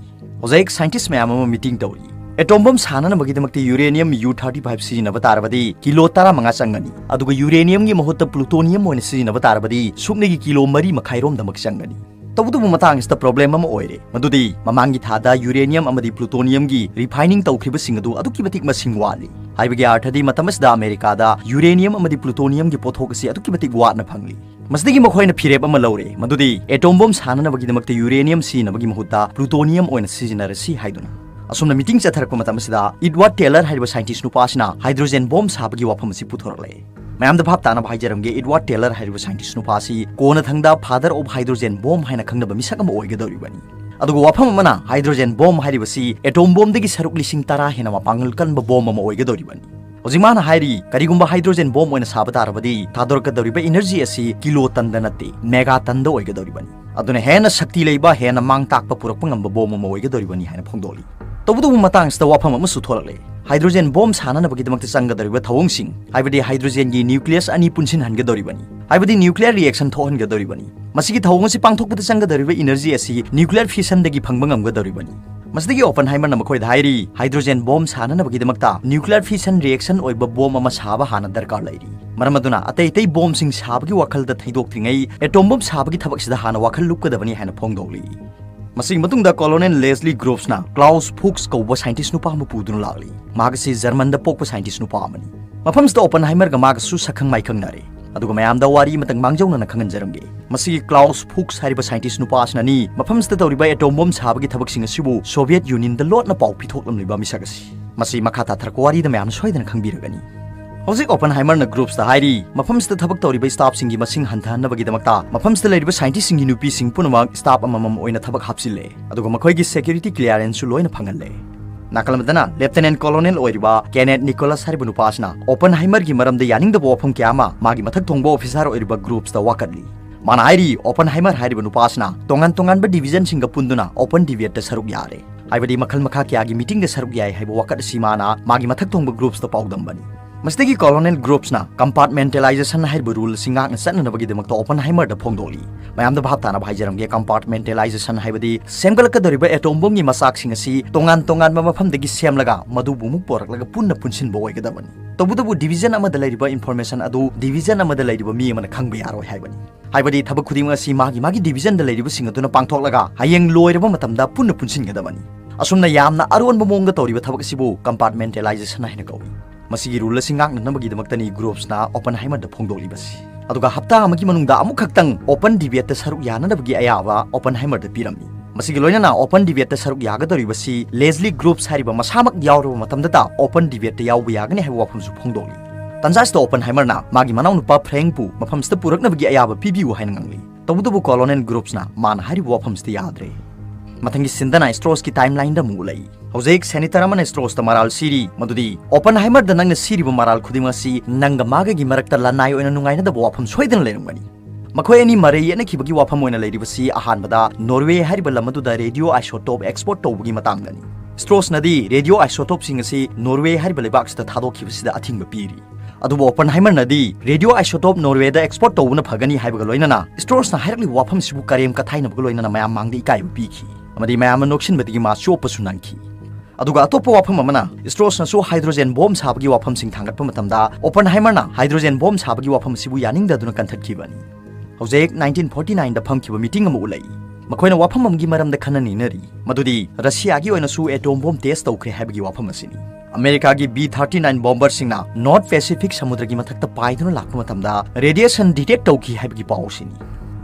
ꯍꯧꯖꯤꯛ ꯁꯥꯏꯟꯇꯤꯁ ꯃꯌꯥꯝ ꯑꯃ ꯃꯤꯇꯤꯡ ꯇꯧꯔꯤ꯫ ꯑꯦꯇꯣꯝ ꯕꯣꯝ ꯁꯥꯅꯅꯕꯒꯤꯗꯃꯛꯇ ꯌꯨꯔꯦꯅꯤꯌꯝ ꯌꯨ ꯊꯥꯔꯇꯤ ꯐꯥꯏꯚ ꯁꯤꯖꯤꯟꯅꯕ ꯇꯥꯔꯕꯗꯤ ꯀꯤꯂꯣ ꯇꯔꯥꯃꯉꯥ ꯆꯪꯒꯅꯤ, ꯑꯗꯨꯒ ꯌꯨꯔꯦꯅꯤꯌꯝꯒꯤ ꯃꯍꯨꯠꯇ ꯄ꯭ꯂꯨꯇꯣꯅꯤꯌꯝ ꯑꯣꯏꯅ ꯁꯤꯖꯤꯟꯅꯕ ꯇꯥꯔꯕꯗꯤ ꯁꯨꯞꯅꯒꯤ ꯀꯤꯂꯣ ꯃꯔꯤ ꯃꯈꯥꯏꯔꯣꯝꯗꯃꯛ ꯆꯪꯒꯅꯤ꯫ ꯇꯧꯕꯇꯕꯨ ꯃꯇꯥꯡ ꯑꯁꯤꯗ ꯄ꯭ꯔꯣꯕ꯭ꯂꯦꯝ ꯑꯃ ꯑꯣꯏꯔꯦ, ꯃꯗꯨꯗꯤ ꯃꯃꯥꯡꯒꯤ ꯊꯥꯗ ꯌꯨꯔꯦꯅꯤꯌꯝ ꯑꯃꯗꯤ ꯄ꯭ꯂꯨꯇꯣꯅꯤꯌꯝꯒꯤ ꯔꯤꯐꯥꯏꯅꯤꯡ ꯇꯧꯈ꯭ꯔꯤꯕꯁꯤꯡ ꯑꯗꯨ ꯑꯗꯨꯛꯀꯤ ꯃꯇꯤꯛ ꯃꯁꯤꯡ ꯋꯥꯠꯂꯤ꯫ ꯍꯥꯏꯕꯒꯤ ꯑꯥꯔꯊꯗꯤ ꯃꯇꯝ ꯑꯁꯤꯗ ꯑꯃꯦꯔꯤꯀꯥꯗ ꯌꯨꯔꯦꯅꯤꯌꯝ ꯑꯃꯗꯤ ꯄ꯭ꯂꯨꯇꯣꯅꯤꯌꯝꯒꯤ ꯄꯣꯠꯊꯣꯛ ꯑꯁꯤ ꯑꯗꯨꯛꯀꯤ ꯃꯇꯤꯛ ꯋꯥꯠꯅ ꯐꯪꯂꯤ꯫ ꯃꯁꯤꯗꯒꯤ ꯃꯈꯣꯏꯅ ꯐꯤꯔꯦꯞ ꯑꯃ ꯂꯧꯔꯦ, ꯃꯗꯨꯗꯤ ꯑꯦꯇꯣꯝ ꯕꯣꯝ ꯁꯥꯅꯅꯕꯒꯤꯗꯃꯛꯇ ꯌꯨꯔꯦꯅꯤꯌꯝ ꯁꯤꯖꯤꯟꯅꯕꯒꯤ ꯃꯍꯨꯠꯇ ꯄ꯭ꯂꯨꯇꯣꯅꯤꯌꯝ ꯑꯣꯏꯅ ꯁꯤꯖꯤꯟꯅꯔꯁꯤ ꯍꯥꯏꯗꯨꯅ꯫ ꯑꯁꯨꯝꯅ ꯃꯤꯇꯤꯡ ꯆꯠꯊꯔꯛꯄ ꯃꯇꯝ ꯑꯁꯤꯗ ꯏꯗꯋꯥꯔꯗ ꯇꯦꯂꯔ ꯍꯥꯏꯔꯤꯕ ꯁꯥꯏꯟꯇꯤꯁ ꯅꯨꯄꯥ ꯑꯁꯤꯅ ꯍꯥꯏꯗ꯭ꯔꯣꯖꯦꯟ ꯕꯣꯝ ꯁꯥꯕꯒꯤ ꯋꯥꯐꯝ ꯑꯁꯤ ꯄꯨꯊꯣꯔꯛꯂꯦ꯫ ꯃꯌꯥꯝꯗ ꯚꯥꯞ ꯇꯥꯅꯕ ꯍꯥꯏꯖꯔꯝꯒꯦ, ꯏꯗꯋꯥꯔꯗ ꯇꯦꯂꯔ ꯍꯥꯏꯔꯤꯕ ꯁꯥꯏꯟꯇꯤꯁ ꯅꯨꯄꯥ ꯑꯁꯤ ꯀꯣꯟꯅꯊꯪꯗ Father of Hydrogen Bomb ꯍꯥꯏꯅ ꯈꯪꯅꯕ ꯃꯤꯁꯛ ꯑꯃ ꯑꯣꯏꯒꯗꯧꯔꯤꯕꯅꯤ꯫ ꯑꯗꯨꯒ ꯋꯥꯐꯝ ꯑꯃꯅ, ꯍꯥꯏꯗ꯭ꯔꯣꯖꯦꯟ ꯕꯣꯝ ꯍꯥꯏꯔꯤꯕꯁꯤ ꯑꯦꯇꯣꯝ ꯕꯣꯝꯗꯒꯤ ꯁꯔꯨꯛ ꯂꯤꯁꯤꯡ ꯇꯔꯥ ꯍꯦꯟꯅ ꯃꯄꯥꯡꯒꯜ ꯀꯟꯕ ꯕꯣꯝ ꯑꯃ ꯑꯣꯏꯒꯗꯧꯔꯤꯕꯅꯤ꯫ ꯍꯧꯖꯤꯛ ꯃꯥꯅ ꯍꯥꯏꯔꯤ, ꯀꯔꯤꯒꯨꯝꯕ ꯍꯥꯏꯗ꯭ꯔꯣꯖꯦꯟ ꯕꯣꯝ ꯑꯣꯏꯅ ꯁꯥꯕ ꯇꯥꯔꯕꯗꯤ ꯊꯥꯗꯣꯔꯛꯀꯗꯧꯔꯤꯕ ꯏꯅꯔꯖꯤ ꯑꯁꯤ ꯀꯤꯂꯣ ꯇꯟꯗ ꯅꯠꯇꯦ, ꯃꯦꯒꯥ ꯇꯟꯗ ꯑꯣꯏꯒꯗꯧꯔꯤꯕꯅꯤ꯫ ꯑꯗꯨꯅ ꯍꯦꯟꯅ ꯁꯛꯇꯤ ꯂꯩꯕ, ꯍꯦꯟꯅ ꯃꯥꯡ ꯇꯥꯛꯄ ꯄꯨꯔꯛꯄ ꯉꯝꯕ ꯕꯣꯝ ꯑꯃ ꯑꯣꯏꯒꯗꯧꯔꯤꯕꯅꯤ ꯍꯥꯏꯅ ꯐꯣꯡꯗꯣꯛꯂꯤ꯫ ꯇꯧꯕꯇꯕꯨ ꯃꯇꯥꯡ ꯑꯁꯤꯗ ꯋꯥꯐꯝ ꯑꯃꯁꯨ ꯊꯣꯛꯂꯛꯂꯦ꯫ ꯍꯥꯏꯗ꯭ꯔꯣꯖꯦꯟ ꯕꯣꯝ ꯁꯥꯅꯅꯕꯒꯤꯗꯃꯛꯇ ꯆꯪꯒꯗꯧꯔꯤꯕ ꯊꯧꯑꯣꯡꯁꯤꯡ, ꯍꯥꯏꯕꯗꯤ ꯍꯥꯏꯗ꯭ꯔꯣꯖꯦꯟꯒꯤ ꯅ꯭ꯌꯨꯀ꯭ꯂꯤꯌꯁ ꯑꯅꯤ ꯄꯨꯟꯁꯤꯟꯍꯟꯒꯗꯧꯔꯤꯕꯅꯤ, ꯍꯥꯏꯕꯗꯤ ꯅ꯭ꯌꯨꯀ꯭ꯂꯤꯌꯔ ꯔꯤꯑꯦꯛꯁꯟ ꯊꯣꯛꯍꯟꯒꯗꯧꯔꯤꯕꯅꯤ꯫ ꯃꯁꯤꯒꯤ ꯊꯧꯑꯣꯡ ꯑꯁꯤ ꯄꯥꯡꯊꯣꯛꯄꯗ ꯆꯪꯒꯗꯧꯔꯤꯕ ꯏꯅꯔꯖꯤ ꯑꯁꯤ ꯅ꯭ꯌꯨꯀ꯭ꯂꯤꯌꯔ ꯐꯤꯁꯟꯗꯒꯤ ꯐꯪꯕ ꯉꯝꯒꯗꯧꯔꯤꯕꯅꯤ꯫ ꯃꯁꯤꯗꯒꯤ ꯑꯣꯄꯟꯍꯥꯏꯃꯔꯅ ꯃꯈꯣꯏꯗ ꯍꯥꯏꯔꯤ, ꯍꯥꯏꯗ꯭ꯔꯣꯖꯦꯟ ꯕꯣꯝ ꯁꯥꯅꯅꯕꯒꯤꯗꯃꯛꯇ ꯅ꯭ꯌꯨꯀ꯭ꯂꯤꯌꯔ ꯐꯤꯁꯟ ꯔꯤꯑꯦꯛꯁꯟ ꯑꯣꯏꯕ ꯕꯣꯝ ꯑꯃ ꯁꯥꯕ ꯍꯥꯟꯅ ꯗꯔꯀꯥꯔ ꯂꯩꯔꯤ꯫ ꯃꯔꯝ ꯑꯗꯨꯅ ꯑꯇꯩ ꯑꯇꯩ ꯕꯣꯝꯁꯤꯡ ꯁꯥꯕꯒꯤ ꯋꯥꯈꯜꯗ ꯊꯩꯗꯣꯛꯇ꯭ꯔꯤꯉꯩ ꯑꯦꯇꯣꯝ ꯕꯣꯝ ꯁꯥꯕꯒꯤ ꯊꯕꯛꯁꯤꯗ ꯍꯥꯟꯅ ꯋꯥꯈꯜ ꯂꯨꯞꯀꯗꯕꯅꯤ ꯍꯥꯏꯅ ꯐꯣꯡꯗꯣꯛꯂꯤ꯫ ꯃꯁꯤꯒꯤ ꯃꯇꯨꯡꯗ ꯀꯣꯂꯣꯅꯦꯜ ꯂꯦꯁꯂꯤ ꯒ꯭ꯔꯨꯞꯁꯅ ꯀ꯭ꯂꯥꯎꯁ ꯐꯨꯛꯁ ꯀꯧꯕ ꯁꯥꯏꯟꯇꯤꯁ ꯅꯨꯄꯥ ꯑꯃ ꯄꯨꯗꯨꯅ ꯂꯥꯛꯂꯤ꯫ ꯃꯍꯥꯛ ꯑꯁꯤ ꯖꯔꯃꯟꯗ ꯄꯣꯛꯄ ꯁꯥꯏꯟꯇꯤꯁ ꯅꯨꯄꯥ ꯑꯃꯅꯤ꯫ ꯃꯐꯝꯁꯤꯗ ꯑꯣꯄꯟꯍꯥꯏꯃꯔꯒ ꯃꯥꯒꯁꯨ ꯁꯛꯈꯪ ꯃꯥꯏꯈꯪꯅꯔꯦ, ꯑꯗꯨꯒ ꯃꯌꯥꯝꯗ ꯋꯥꯔꯤ ꯑꯃꯇꯪ ꯃꯥꯡꯖꯧꯅꯅ ꯈꯪꯍꯟꯖꯔꯝꯒꯦ꯫ ꯃꯁꯤꯒꯤ ꯀ꯭ꯂꯥꯎꯁ ꯐꯨꯛꯁ ꯍꯥꯏꯔꯤꯕ ꯁꯥꯏꯟꯇꯤꯁ ꯅꯨꯄꯥ ꯑꯁꯤꯅꯅꯤ ꯃꯐꯝꯁꯤꯗ ꯇꯧꯔꯤꯕ ꯑꯦꯇꯣꯝ ꯕꯣꯝ ꯁꯥꯕꯒꯤ ꯊꯕꯛꯁꯤꯡ ꯑꯁꯤꯕꯨ ꯁꯣꯚꯤꯌꯦꯠ ꯌꯨꯅꯤꯌꯟꯗ ꯂꯣꯠꯅ ꯄꯥꯎ ꯄꯤꯊꯣꯛꯂꯝꯂꯤꯕ ꯃꯤꯁꯛ ꯑꯁꯤ꯫ ꯃꯁꯤ ꯃꯈꯥ ꯇꯥꯊꯔꯛꯄ ꯋꯥꯔꯤꯗ ꯃꯌꯥꯝꯅ ꯁꯣꯏꯗꯅ ꯈꯪꯕꯤꯔꯒꯅꯤ꯫ ꯍꯧꯖꯤꯛ ꯑꯣꯄꯟꯍꯥꯏꯃꯔꯅ ꯒ꯭ꯔꯨꯞꯁꯇ ꯍꯥꯏꯔꯤ, ꯃꯐꯝꯁꯤꯗ ꯊꯕꯛ ꯇꯧꯔꯤꯕ ꯁ꯭ꯇꯥꯐꯁꯤꯡꯒꯤ ꯃꯁꯤꯡ ꯍꯟꯊꯍꯟꯅꯕꯒꯤꯗꯃꯛꯇ ꯃꯐꯝꯁꯤꯗ ꯂꯩꯔꯤꯕ ꯁꯥꯏꯟꯇꯤꯁꯁꯤꯡꯒꯤ ꯅꯨꯄꯤꯁꯤꯡ ꯄꯨꯝꯅꯃꯛ ꯁ꯭ꯇꯥꯐ ꯑꯃꯃꯝ ꯑꯣꯏꯅ ꯊꯕꯛ ꯍꯥꯞꯆꯤꯜꯂꯦ, ꯑꯗꯨꯒ ꯃꯈꯣꯏꯒꯤ ꯁꯦꯀ꯭ꯌꯨꯔꯤꯇꯤ ꯀ꯭ꯂꯤꯌꯥꯔꯦꯟꯁꯁꯨ ꯂꯣꯏꯅ ꯐꯪꯍꯜꯂꯦ꯫ ꯅꯥꯀꯜ ꯑꯃꯗꯅ Lieutenant Colonel ꯑꯣꯏꯔꯤꯕ Kenneth Nicholas ꯍꯥꯏꯔꯤꯕ ꯅꯨꯄꯥ ꯑꯁꯤꯅ Oppenheimerꯒꯤ ꯃꯔꯝꯗ ꯌꯥꯅꯤꯡꯗꯕ ꯋꯥꯐꯝ ꯀꯌꯥ ꯑꯃ ꯃꯥꯒꯤ ꯃꯊꯛ ꯊꯣꯡꯕ officer ꯑꯣꯏꯔꯤꯕ groupsꯇ ꯋꯥꯀꯠꯂꯤ꯫ ꯃꯥꯅ ꯍꯥꯏꯔꯤ, Oppenheimer ꯍꯥꯏꯔꯤꯕ ꯅꯨꯄꯥ ꯑꯁꯤꯅ ꯇꯣꯉꯥꯟ ꯇꯣꯉꯥꯟꯕ divisionꯁꯤꯡꯒ ꯄꯨꯟꯗꯨꯅ open debateꯇ ꯁꯔꯨꯛ ꯌꯥꯔꯦ, ꯍꯥꯏꯕꯗꯤ ꯃꯈꯜ ꯃꯈꯥ ꯀꯌꯥꯒꯤ meetingꯗ ꯁꯔꯨꯛ ꯌꯥꯏ ꯍꯥꯏꯕ ꯋꯥꯀꯠ ꯑꯁꯤ ꯃꯥꯅ ꯃꯥꯒꯤ ꯃꯊꯛ ꯊꯣꯡꯕ groupsꯇ ꯄꯥꯎꯗꯝꯕꯅꯤ꯫ ꯃꯁꯤꯗꯒꯤ Colonel groupsꯅ compartmentalization ꯍꯥꯏꯔꯤꯕ rule ꯑꯁꯤ ꯉꯥꯛꯅ ꯆꯠꯅꯅꯕꯒꯤꯗꯃꯛꯇ Oppenheimerꯗ ꯐꯣꯡꯗꯣꯛꯂꯤ꯫ ꯃꯌꯥꯝꯗ ꯚꯥꯞ ꯇꯥꯅꯕ ꯍꯥꯏꯖꯔꯝꯒꯦ, compartmentalization ꯍꯥꯏꯕꯗꯤ ꯁꯦꯝꯒꯠꯂꯛꯀꯗꯧꯔꯤꯕ atom bombꯒꯤ ꯃꯆꯥꯛꯁꯤꯡ ꯑꯁꯤ ꯇꯣꯉꯥꯟ ꯇꯣꯉꯥꯟꯕ ꯃꯐꯝꯗꯒꯤ ꯁꯦꯝꯂꯒ ꯃꯗꯨꯕꯨ ꯑꯃꯨꯛ ꯄꯣꯔꯛꯂꯒ ꯄꯨꯟꯅ ꯄꯨꯟꯁꯤꯟꯕ ꯑꯣꯏꯒꯗꯕꯅꯤ꯫ ꯇꯧꯕꯇꯕꯨ division ꯑꯃꯗ ꯂꯩꯔꯤꯕ information ꯑꯗꯨ division ꯑꯃꯗ ꯂꯩꯔꯤꯕ ꯃꯤ ꯑꯃꯅ ꯈꯪꯕ ꯌꯥꯔꯣꯏ ꯍꯥꯏꯕꯅꯤ꯫ ꯍꯥꯏꯕꯗꯤ ꯊꯕꯛ ꯈꯨꯗꯤꯡꯃꯛ ꯑꯁꯤ ꯃꯥꯒꯤ ꯃꯥꯒꯤ divisionꯗ ꯂꯩꯔꯤꯕꯁꯤꯡ ꯑꯗꯨꯅ ꯄꯥꯡꯊꯣꯛꯂꯒ ꯍꯌꯦꯡ ꯂꯣꯏꯔꯕ ꯃꯇꯝꯗ ꯄꯨꯟꯅ ꯄꯨꯟꯁꯤꯟꯒꯗꯕꯅꯤ꯫ ꯑꯁꯨꯝꯅ ꯌꯥꯝꯅ ꯑꯔꯣꯟꯕ ꯃꯑꯣꯡꯗ ꯇꯧꯔꯤꯕ ꯊꯕꯛ ꯑꯁꯤꯕꯨ compartmentalization ꯍꯥꯏꯅ ꯀꯧꯏ꯫ ꯃꯁꯤꯒꯤ rule ꯑꯁꯤ ꯉꯥꯛꯅꯅꯕꯒꯤꯗꯃꯛꯇꯅꯤ groupsꯅ Oppenheimerꯗ ꯐꯣꯡꯗꯣꯛꯂꯤꯕꯁꯤ꯫ ꯑꯗꯨꯒ ꯍꯞꯇꯥ ꯑꯃꯒꯤ ꯃꯅꯨꯡꯗ ꯑꯃꯨꯛꯈꯛꯇꯪ open debateꯇ ꯁꯔꯨꯛ ꯌꯥꯅꯅꯕꯒꯤ ꯑꯌꯥꯕ Oppenheimerꯗ ꯄꯤꯔꯝꯃꯤ꯫ ꯃꯁꯤꯒꯤ ꯂꯣꯏꯅꯅ open debateꯇ ꯁꯔꯨꯛ ꯌꯥꯒꯗꯧꯔꯤꯕꯁꯤ Leslie groupsꯍꯥꯏꯔꯤꯕ ꯃꯁꯥꯃꯛ ꯌꯥꯎꯔꯕ ꯃꯇꯝꯗꯇ open debateꯇ ꯌꯥꯎꯕ ꯌꯥꯒꯅꯤ ꯍꯥꯏꯕ ꯋꯥꯐꯝꯁꯨ ꯐꯣꯡꯗꯣꯛꯂꯤ꯫ ꯇꯟꯖꯥ ꯑꯁꯤꯗ Oppenheimerꯅ ꯃꯥꯒꯤ ꯃꯅꯥꯎꯅꯨꯄꯥ Frankꯄꯨ ꯃꯐꯝꯁꯤꯗ ꯄꯨꯔꯛꯅꯕꯒꯤ ꯑꯌꯥꯕ ꯄꯤꯕꯤꯌꯨ ꯍꯥꯏꯅ ꯉꯥꯡꯂꯤ꯫ ꯇꯧꯕꯇꯕꯨ Colonel groupsꯅ ꯃꯥꯅ ꯍꯥꯏꯔꯤꯕ ꯋꯥꯐꯝꯁꯤꯗ ꯌꯥꯗ꯭ꯔꯦ꯫ ꯃꯊꯪꯒꯤ sceneꯗꯅ Straussꯀꯤ timelineꯗ ꯑꯃꯨꯛ ꯎꯠꯂꯛꯏ꯫ ꯍꯧꯖꯤꯛ Senator ꯑꯃꯅ Straussꯇ ꯃꯔꯥꯜ ꯁꯤꯔꯤ, ꯃꯗꯨꯗꯤ Oppenheimerꯗ ꯅꯪꯅ ꯁꯤꯔꯤꯕ ꯃꯔꯥꯜ ꯈꯨꯗꯤꯡꯃꯛ ꯑꯁꯤ ꯅꯪꯒ ꯃꯥꯒꯒꯤ ꯃꯔꯛꯇ ꯂꯅꯥꯏ ꯑꯣꯏꯅ ꯅꯨꯡꯉꯥꯏꯅꯗꯕ ꯋꯥꯐꯝ ꯁꯣꯏꯗꯅ ꯂꯩꯔꯝꯒꯅꯤ꯫ ꯃꯈꯣꯏ ꯑꯅꯤ ꯃꯔꯩ ꯌꯦꯠꯅꯈꯤꯕꯒꯤ ꯋꯥꯐꯝ ꯑꯣꯏꯅ ꯂꯩꯔꯤꯕꯁꯤ ꯑꯍꯥꯟꯕꯗ Norway ꯍꯥꯏꯔꯤꯕ ꯂꯝ ꯑꯗꯨꯗ radioisotope export ꯇꯧꯕꯒꯤ ꯃꯇꯥꯡꯗꯅꯤ꯫ Straussꯅꯗꯤ radioisotopeꯁꯤꯡ ꯑꯁꯤ Norway ꯍꯥꯏꯔꯤꯕ ꯂꯩꯕꯥꯛꯁꯤꯗ ꯊꯥꯗꯣꯛꯈꯤꯕꯁꯤꯗ ꯑꯊꯤꯡꯕ ꯄꯤꯔꯤ꯫ ꯑꯗꯨꯕꯨ Oppenheimerꯅꯗꯤ radioisotope Norwayꯗ export ꯇꯧꯕꯅ ꯐꯒꯅꯤ ꯍꯥꯏꯕꯒ ꯂꯣꯏꯅꯅ Straussꯅ ꯍꯥꯏꯔꯛꯂꯤꯕ ꯋꯥꯐꯝ ꯑꯁꯤꯕꯨ ꯀꯔꯦꯝ ꯀꯊꯥꯏꯅꯕꯒ ꯂꯣꯏꯅꯅ ꯃꯌꯥꯝ ꯃꯥꯡꯗ ꯏꯀꯥꯏꯕ ꯄꯤꯈꯤ ꯑꯃꯗꯤ ꯃꯌꯥꯝꯅ ꯅꯣꯛꯁꯤꯟꯕꯗꯒꯤ ꯃꯥ ꯆꯣꯞꯄꯁꯨ ꯅꯪꯈꯤ꯫ ꯑꯗꯨꯒ ꯑꯇꯣꯞꯄ ꯋꯥꯐꯝ ꯑꯃꯅ, Straussꯅꯁꯨ hydrogen bomb ꯁꯥꯕꯒꯤ ꯋꯥꯐꯝꯁꯤꯡ ꯊꯥꯡꯒꯠꯄ ꯃꯇꯝꯗ Oppenheimerꯅ hydrogen bomb ꯁꯥꯕꯒꯤ ꯋꯥꯐꯝ ꯑꯁꯤꯕꯨ ꯌꯥꯅꯤꯡꯗꯗꯨꯅ ꯀꯟꯊꯠꯈꯤꯕꯅꯤ꯫ ꯍꯧꯖꯤꯛ nineteen forty nineꯗ ꯐꯝꯈꯤꯕ meeting ꯑꯃ ꯎꯠꯂꯛꯏ꯫ ꯃꯈꯣꯏꯅ ꯋꯥꯐꯝ ꯑꯃꯒꯤ ꯃꯔꯝꯗ ꯈꯟꯅ ꯅꯩꯅꯔꯤ, ꯃꯗꯨꯗꯤ ꯔꯁꯤꯌꯥꯒꯤ ꯑꯣꯏꯅꯁꯨ atom bomb test ꯇꯧꯈ꯭ꯔꯦ ꯍꯥꯏꯕꯒꯤ ꯋꯥꯐꯝ ꯑꯁꯤꯅꯤ꯫ ꯑꯃꯦꯔꯤꯀꯥꯒꯤ B thirty nine bomberꯁꯤꯡꯅ North Pacific ꯁꯃꯨꯗ꯭ꯔꯒꯤ ꯃꯊꯛꯇ ꯄꯥꯏꯗꯨꯅ ꯂꯥꯛꯄ ꯃꯇꯝꯗ radiation detect ꯇꯧꯈꯤ ꯍꯥꯏꯕꯒꯤ ꯄꯥꯎ ꯑꯁꯤꯅꯤ꯫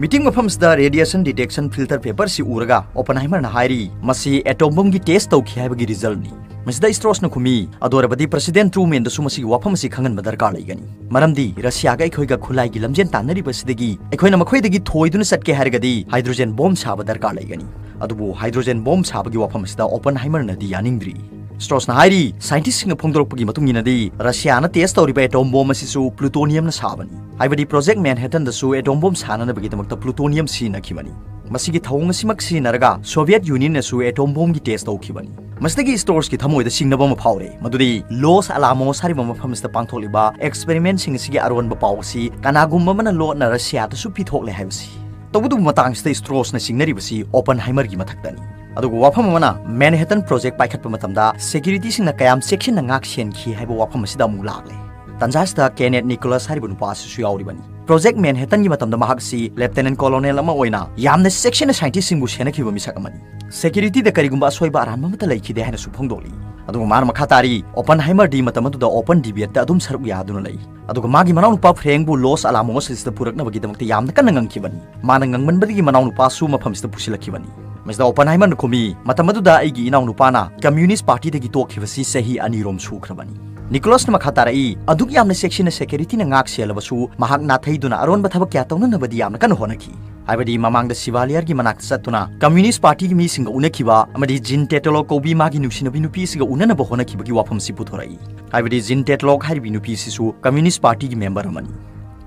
ꯃꯤꯇꯤꯡ ꯃꯐꯝꯁꯤꯗ radiation detection filter paper ꯁꯤ ꯎꯔꯒ Oppenheimer ꯅ ꯍꯥꯏꯔꯤ, "ꯃꯁꯤ atom bomb ꯒꯤ test ꯇꯧꯈꯤ ꯍꯥꯏꯕꯒꯤ result ꯅꯤ"꯫ ꯃꯁꯤꯗ Strauss ꯅ ꯈꯨꯝꯃꯤ, "ꯑꯗꯨ ꯑꯣꯏꯔꯕꯗꯤ President Truman ꯗꯁꯨ ꯃꯁꯤꯒꯤ ꯋꯥꯐꯝ ꯑꯁꯤ ꯈꯪꯍꯟꯕ ꯗꯔꯀꯥꯔ ꯂꯩꯒꯅꯤ꯫ ꯃꯔꯝꯗꯤ ꯔꯁꯤꯌꯥꯒ ꯑꯩꯈꯣꯏꯒ ꯈꯨꯠꯂꯥꯏꯒꯤ ꯂꯝꯖꯦꯟ ꯇꯥꯟꯅꯔꯤꯕꯁꯤꯗꯒꯤ ꯑꯩꯈꯣꯏꯅ ꯃꯈꯣꯏꯗꯒꯤ ꯊꯣꯏꯗꯨꯅ ꯆꯠꯀꯦ ꯍꯥꯏꯔꯒꯗꯤ hydrogen bomb ꯁꯥꯕ ꯗꯔꯀꯥꯔ ꯂꯩꯒꯅꯤ꯫ ꯑꯗꯨꯕꯨ hydrogen bomb ꯁꯥꯕꯒꯤ ꯋꯥꯐꯝ ꯑꯁꯤꯗ Oppenheimer ꯅꯗꯤ ꯌꯥꯅꯤꯡꯗ꯭ꯔꯤ꯫ Strauss ꯅ ꯍꯥꯏꯔꯤ, "Scientist ꯁꯤꯡꯅ ꯐꯣꯡꯗꯣꯔꯛꯄꯒꯤ ꯃꯇꯨꯡ ꯏꯟꯅꯗꯤ ꯔꯁꯤꯌꯥꯅ test ꯇꯧꯔꯤꯕ atom bomb ꯑꯁꯤꯁꯨ plutonium ꯅ ꯁꯥꯕꯅꯤ꯫ ꯍꯥꯏꯕꯗꯤ Project Manhattan ꯗꯁꯨ atom bomb ꯁꯥꯅꯅꯕꯒꯤꯗꯃꯛꯇ plutonium ꯁꯤꯖꯤꯟꯅꯈꯤꯕꯅꯤ꯫ ꯃꯁꯤꯒꯤ ꯊꯧꯑꯣꯡ ꯑꯁꯤꯃꯛ ꯁꯤꯖꯤꯟꯅꯔꯒ Soviet Union ꯅꯁꯨ atom bomb ꯒꯤ test ꯇꯧꯈꯤꯕꯅꯤ"꯫ ꯃꯁꯤꯗꯒꯤ Strauss ꯀꯤ ꯊꯃꯣꯏꯗ ꯆꯤꯡꯅꯕ ꯑꯃ ꯐꯥꯎꯔꯦ, ꯃꯗꯨꯗꯤ Los Alamos ꯍꯥꯏꯔꯤꯕ ꯃꯐꯝ ꯑꯁꯤꯗ ꯄꯥꯡꯊꯣꯛꯂꯤꯕ experiment ꯁꯤꯡ ꯑꯁꯤꯒꯤ ꯑꯔꯣꯟꯕ ꯄꯥꯎ ꯑꯁꯤ ꯀꯅꯥꯒꯨꯝꯕ ꯑꯃꯅ ꯂꯣꯠꯅ ꯔꯁꯤꯌꯥꯗꯁꯨ ꯄꯤꯊꯣꯛꯂꯦ ꯍꯥꯏꯕꯁꯤ꯫ ꯇꯧꯕꯇꯕꯨ ꯃꯇꯥꯡꯁꯤꯗ Strauss ꯅ ꯆꯤꯡꯅꯔꯤꯕꯁꯤ Oppenheimer ꯒꯤ ꯃꯊꯛꯇꯅꯤ꯫ ꯑꯗꯨꯒ ꯋꯥꯐꯝ ꯑꯃꯅ, Manhattan Project ꯄꯥꯏꯈꯠꯄ ꯃꯇꯝꯗ security ꯁꯤꯡꯅ ꯀꯌꯥꯝ ꯆꯦꯛꯁꯤꯟꯅ ꯉꯥꯛ ꯁꯦꯟꯈꯤ ꯍꯥꯏꯕ ꯋꯥꯐꯝ ꯑꯁꯤꯗ ꯑꯃꯨꯛ ꯂꯥꯛꯂꯦ꯫ ꯇꯟꯖꯥ ꯑꯁꯤꯗ Kenneth Nicholas ꯍꯥꯏꯔꯤꯕ ꯅꯨꯄꯥ ꯑꯁꯤꯁꯨ ꯌꯥꯎꯔꯤꯕꯅꯤ꯫ Project Manhattan ꯒꯤ ꯃꯇꯝꯗ ꯃꯍꯥꯛ ꯑꯁꯤ Lieutenant Colonel ꯑꯃ ꯑꯣꯏꯅ ꯌꯥꯝꯅ ꯆꯦꯛꯁꯤꯟꯅ scientist ꯁꯤꯡꯕꯨ ꯁꯦꯟꯅꯈꯤꯕ ꯃꯤꯁꯛ ꯑꯃꯅꯤ꯫ Security ꯗ ꯀꯔꯤꯒꯨꯝꯕ ꯑꯁꯣꯏꯕ ꯑꯔꯥꯟꯕ ꯑꯃꯠꯇ ꯂꯩꯈꯤꯗꯦ ꯍꯥꯏꯅꯁꯨ ꯐꯣꯡꯗꯣꯛꯂꯤ꯫ ꯑꯗꯨꯒ ꯃꯥꯅ ꯃꯈꯥ ꯇꯥꯔꯤ, "Oppenheimer ꯗꯤ ꯃꯇꯝ ꯑꯗꯨꯗ open debate ꯇ ꯑꯗꯨꯝ ꯁꯔꯨꯛ ꯌꯥꯗꯨꯅ ꯂꯩ꯫ ꯑꯗꯨꯒ ꯃꯥꯒꯤ ꯃꯅꯥꯎꯅꯨꯄꯥ Frank ꯕꯨ Los Alamos ꯑꯁꯤꯗ ꯄꯨꯔꯛꯅꯕꯒꯤꯗꯃꯛꯇ ꯌꯥꯝꯅ ꯀꯟꯅ ꯉꯝꯈꯤꯕꯅꯤ꯫ ꯃꯥꯅ ꯉꯝꯃꯟꯕꯗꯒꯤ ꯃꯅꯥꯎꯅꯨꯄꯥꯁꯨ ꯃꯐꯝꯁꯤꯗ ꯄꯨꯁꯤꯜꯂꯛꯈꯤꯕꯅꯤ"꯫ ꯃꯁꯤꯗ Oppenheimer ꯅ ꯈꯨꯝꯃꯤ, "ꯃꯇꯝ ꯑꯗꯨꯗ ꯑꯩꯒꯤ ꯏꯅꯥꯎꯅꯨꯄꯥꯅ Communist Party ꯗꯒꯤ ꯇꯣꯛꯈꯤꯕꯁꯤ ꯆꯍꯤ ꯑꯅꯤꯔꯣꯝ ꯁꯨꯈ꯭ꯔꯕꯅꯤ"꯫ Nicholas ꯅ ꯃꯈꯥ ꯇꯥꯔꯛꯏ, "ꯑꯗꯨꯛ ꯌꯥꯝꯅ ꯆꯦꯛꯁꯤꯟꯅ security ꯅ ꯉꯥꯛ ꯁꯦꯜꯂꯕꯁꯨ ꯃꯍꯥꯛ ꯅꯥꯊꯩꯗꯨꯅ ꯑꯔꯣꯟꯕ ꯊꯕꯛ ꯀꯌꯥ ꯇꯧꯅꯅꯕꯗꯤ ꯌꯥꯝꯅ ꯀꯟꯅ ꯍꯣꯠꯅꯈꯤ꯫ ꯍꯥꯏꯕꯗꯤ ꯃꯃꯥꯡꯗ Chevalier ꯒꯤ ꯃꯅꯥꯛꯇ ꯆꯠꯇꯨꯅ Communist Party ꯒꯤ ꯃꯤꯁꯤꯡꯒ ꯎꯅꯈꯤꯕ ꯑꯃꯗꯤ Jean Tetlock ꯀꯧꯕꯤ ꯃꯥꯒꯤ ꯅꯨꯡꯁꯤꯅꯕꯤ ꯅꯨꯄꯤ ꯑꯁꯤꯒ ꯎꯅꯅꯕ ꯍꯣꯠꯅꯈꯤꯕꯒꯤ ꯋꯥꯐꯝ ꯑꯁꯤ ꯄꯨꯊꯣꯔꯛꯏ"꯫ ꯍꯥꯏꯕꯗꯤ Jean Tetlock ꯍꯥꯏꯔꯤꯕꯤ ꯅꯨꯄꯤ ꯑꯁꯤꯁꯨ Communist Party ꯒꯤ member ꯑꯃꯅꯤ꯫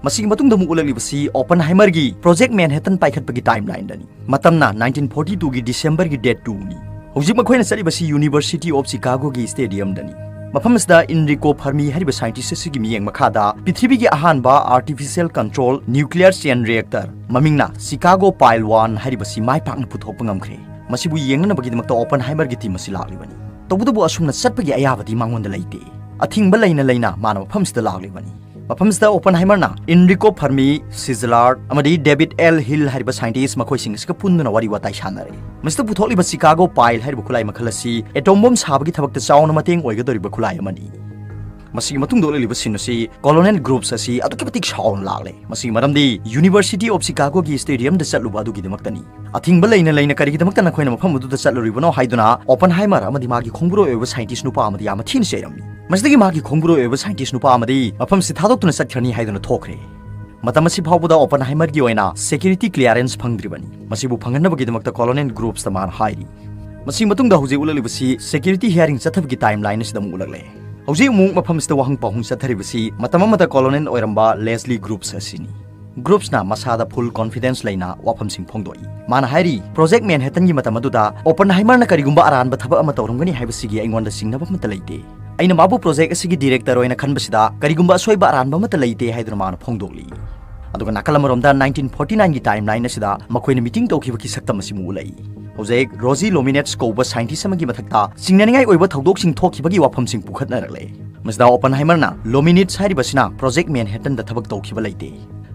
ꯃꯁꯤꯒꯤ ꯃꯇꯨꯡꯗ ꯑꯃꯨꯛ ꯎꯠꯂꯛꯂꯤꯕꯁꯤ Oppenheimer ꯒꯤ Project Manhattan ꯄꯥꯏꯈꯠꯄꯒꯤ timeline ꯗꯅꯤ꯫ ꯃꯇꯝꯅ nineteen forty two ꯒꯤ December ꯒꯤ date two ꯅꯤ꯫ ꯍꯧꯖꯤꯛ ꯃꯈꯣꯏꯅ ꯆꯠꯂꯤꯕꯁꯤ University of Chicago ꯒꯤ stadium ꯗꯅꯤ꯫ ꯃꯐꯝ ꯑꯁꯤꯗ Enrico Fermi ꯍꯥꯏꯔꯤꯕ scientist ꯑꯁꯤꯒꯤ ꯃꯤꯠꯌꯦꯡ ꯃꯈꯥꯗ ꯄ꯭ꯔꯤꯊꯤꯕꯤꯒꯤ ꯑꯍꯥꯟꯕ artificial control nuclear chain reactor, ꯃꯃꯤꯡꯅ Chicago Pile One ꯍꯥꯏꯔꯤꯕꯁꯤ ꯃꯥꯏ ꯄꯥꯛꯅ ꯄꯨꯊꯣꯛꯄ ꯉꯝꯈ꯭ꯔꯦ꯫ ꯃꯁꯤꯕꯨ ꯌꯦꯡꯅꯅꯕꯒꯤꯗꯃꯛꯇ Oppenheimer ꯒꯤ team ꯑꯁꯤ ꯂꯥꯛꯂꯤꯕꯅꯤ꯫ ꯇꯧꯕꯇꯕꯨ ꯑꯁꯨꯝꯅ ꯆꯠꯄꯒꯤ ꯑꯌꯥꯕꯗꯤ ꯃꯉꯣꯟꯗ ꯂꯩꯇꯦ꯫ ꯑꯊꯤꯡꯕ ꯂꯩꯅ ꯂꯩꯅ ꯃꯥꯅ ꯃꯐꯝꯁꯤꯗ ꯂꯥꯛꯂꯤꯕꯅꯤ꯫ ꯃꯐꯝꯁꯤꯗ Oppenheimer ꯅ Enrico Fermi, Szilard ꯑꯃꯗꯤ David L. Hill ꯍꯥꯏꯔꯤꯕ scientist ꯃꯈꯣꯏꯁꯤꯡ ꯑꯁꯤꯒ ꯄꯨꯟꯗꯨꯅ ꯋꯥꯔꯤ ꯋꯥꯇꯥꯏ ꯁꯥꯟꯅꯔꯦ꯫ ꯃꯁꯤꯗ ꯄꯨꯊꯣꯛꯂꯤꯕ Chicago Pile ꯍꯥꯏꯔꯤꯕ ꯈꯨꯠꯂꯥꯏ ꯃꯈꯜ ꯑꯁꯤ atom bomb ꯁꯥꯕꯒꯤ ꯊꯕꯛꯇ ꯆꯥꯎꯅ ꯃꯇꯦꯡ ꯑꯣꯏꯒꯗꯧꯔꯤꯕ ꯈꯨꯠꯂꯥꯏ ꯑꯃꯅꯤ꯫ ꯃꯁꯤꯒꯤ ꯃꯇꯨꯡꯗ ꯎꯠꯂꯛꯂꯤꯕ scene ꯑꯁꯤ Colonel Groups ꯑꯁꯤ ꯑꯗꯨꯛꯀꯤ ꯃꯇꯤꯛ ꯁꯥꯎꯅ ꯂꯥꯛꯂꯦ꯫ ꯃꯁꯤꯒꯤ ꯃꯔꯝꯗꯤ University of Chicagoꯒꯤ stadiumꯗ ꯆꯠꯂꯨꯕ ꯑꯗꯨꯒꯤꯗꯃꯛꯇꯅꯤ꯫ ꯑꯊꯤꯡꯕ ꯂꯩꯅ ꯂꯩꯅ ꯀꯔꯤꯒꯤꯗꯃꯛꯇ ꯅꯈꯣꯏꯅ ꯃꯐꯝ ꯑꯗꯨꯗ ꯆꯠꯂꯨꯔꯤꯕꯅꯣ ꯍꯥꯏꯗꯨꯅ Oppenheimer ꯑꯃꯗꯤ ꯃꯥꯒꯤ ꯈꯣꯡꯕꯨꯔꯣꯏ ꯑꯣꯏꯕ scientist ꯅꯨꯄꯥ ꯑꯃꯗꯤ ꯌꯥꯝꯅ ꯊꯤꯅ ꯆꯩꯔꯝꯃꯤ꯫ ꯃꯁꯤꯗꯒꯤ ꯃꯥꯒꯤ ꯈꯣꯡꯕꯨꯔꯣꯏ ꯑꯣꯏꯕ scientist ꯅꯨꯄꯥ ꯑꯃꯗꯤ ꯃꯐꯝꯁꯤ ꯊꯥꯗꯣꯛꯇꯨꯅ ꯆꯠꯈ꯭ꯔꯅꯤ ꯍꯥꯏꯗꯨꯅ ꯊꯣꯛꯈ꯭ꯔꯦ꯫ ꯃꯇꯝ ꯑꯁꯤ ꯐꯥꯎꯕꯗ Oppenheimerꯒꯤ ꯑꯣꯏꯅ security clearance ꯐꯪꯗ꯭ꯔꯤꯕꯅꯤ꯫ ꯃꯁꯤꯕꯨ ꯐꯪꯍꯟꯅꯕꯒꯤꯗꯃꯛꯇ Colonel Groupsꯇ ꯃꯥꯅ ꯍꯥꯏꯔꯤ꯫ ꯃꯁꯤꯒꯤ ꯃꯇꯨꯡꯗ ꯍꯧꯖꯤꯛ ꯎꯠꯂꯛꯂꯤꯕꯁꯤ security hearing ꯆꯠꯊꯕꯒꯤ timeline ꯑꯁꯤꯗ ꯑꯃꯨꯛ ꯎꯠꯂꯛꯂꯦ꯫ ꯍꯧꯖꯤꯛ ꯑꯃꯨꯛ ꯃꯐꯝꯁꯤꯗ ꯋꯥꯍꯪ ꯄꯥꯎꯍꯪ ꯆꯠꯊꯔꯤꯕꯁꯤ ꯃꯇꯝ ꯑꯃꯗ Colonel ꯑꯣꯏꯔꯝꯕ Leslie Groups ꯑꯁꯤꯅꯤ꯫ Groupsꯅ ꯃꯁꯥꯗ full confidence ꯂꯩꯅ ꯋꯥꯐꯝꯁꯤꯡ ꯐꯣꯡꯗꯣꯛꯏ꯫ ꯃꯥꯅ ꯍꯥꯏꯔꯤ, Project Manhattanꯒꯤ ꯃꯇꯝ ꯑꯗꯨꯗ Oppenheimerꯅ ꯀꯔꯤꯒꯨꯝꯕ ꯑꯔꯥꯟꯕ ꯊꯕꯛ ꯑꯃ ꯇꯧꯔꯝꯒꯅꯤ ꯍꯥꯏꯕꯁꯤꯒꯤ ꯑꯩꯉꯣꯟꯗ ꯆꯤꯡꯅꯕ ꯑꯃꯠꯇ ꯂꯩꯇꯦ꯫ ꯑꯩꯅ ꯃꯥꯕꯨ project ꯑꯁꯤꯒꯤ director ꯑꯣꯏꯅ ꯈꯟꯕꯁꯤꯗ ꯀꯔꯤꯒꯨꯝꯕ ꯑꯁꯣꯏꯕ ꯑꯔꯥꯟꯕ ꯑꯃꯠꯇ ꯂꯩꯇꯦ ꯍꯥꯏꯗꯨꯅ ꯃꯥꯅ ꯐꯣꯡꯗꯣꯛꯂꯤ꯫ ꯑꯗꯨꯒ ꯅꯥꯀꯜ ꯑꯃꯔꯣꯝꯗ nineteen forty nineꯒꯤ timeline ꯑꯁꯤꯗ ꯃꯈꯣꯏꯅ meeting ꯇꯧꯈꯤꯕꯒꯤ ꯁꯛꯇꯝ ꯑꯁꯤꯃꯨꯛ ꯎꯠꯂꯛꯏ꯫ ꯍꯧꯖꯤꯛ Rosie Lominets ꯀꯧꯕ scientist ꯑꯃꯒꯤ ꯃꯊꯛꯇ ꯆꯤꯡꯅꯅꯤꯡꯉꯥꯏ ꯑꯣꯏꯕ ꯊꯧꯗꯣꯛꯁꯤꯡ ꯊꯣꯛꯈꯤꯕꯒꯤ ꯋꯥꯐꯝꯁꯤꯡ ꯄꯨꯈꯠꯅꯔꯛꯂꯦ꯫ ꯃꯁꯤꯗ Oppenheimerꯅ Lominets ꯍꯥꯏꯔꯤꯕꯁꯤꯅ Project Manhattanꯗ ꯊꯕꯛ ꯇꯧꯈꯤꯕ ꯂꯩꯇꯦ꯫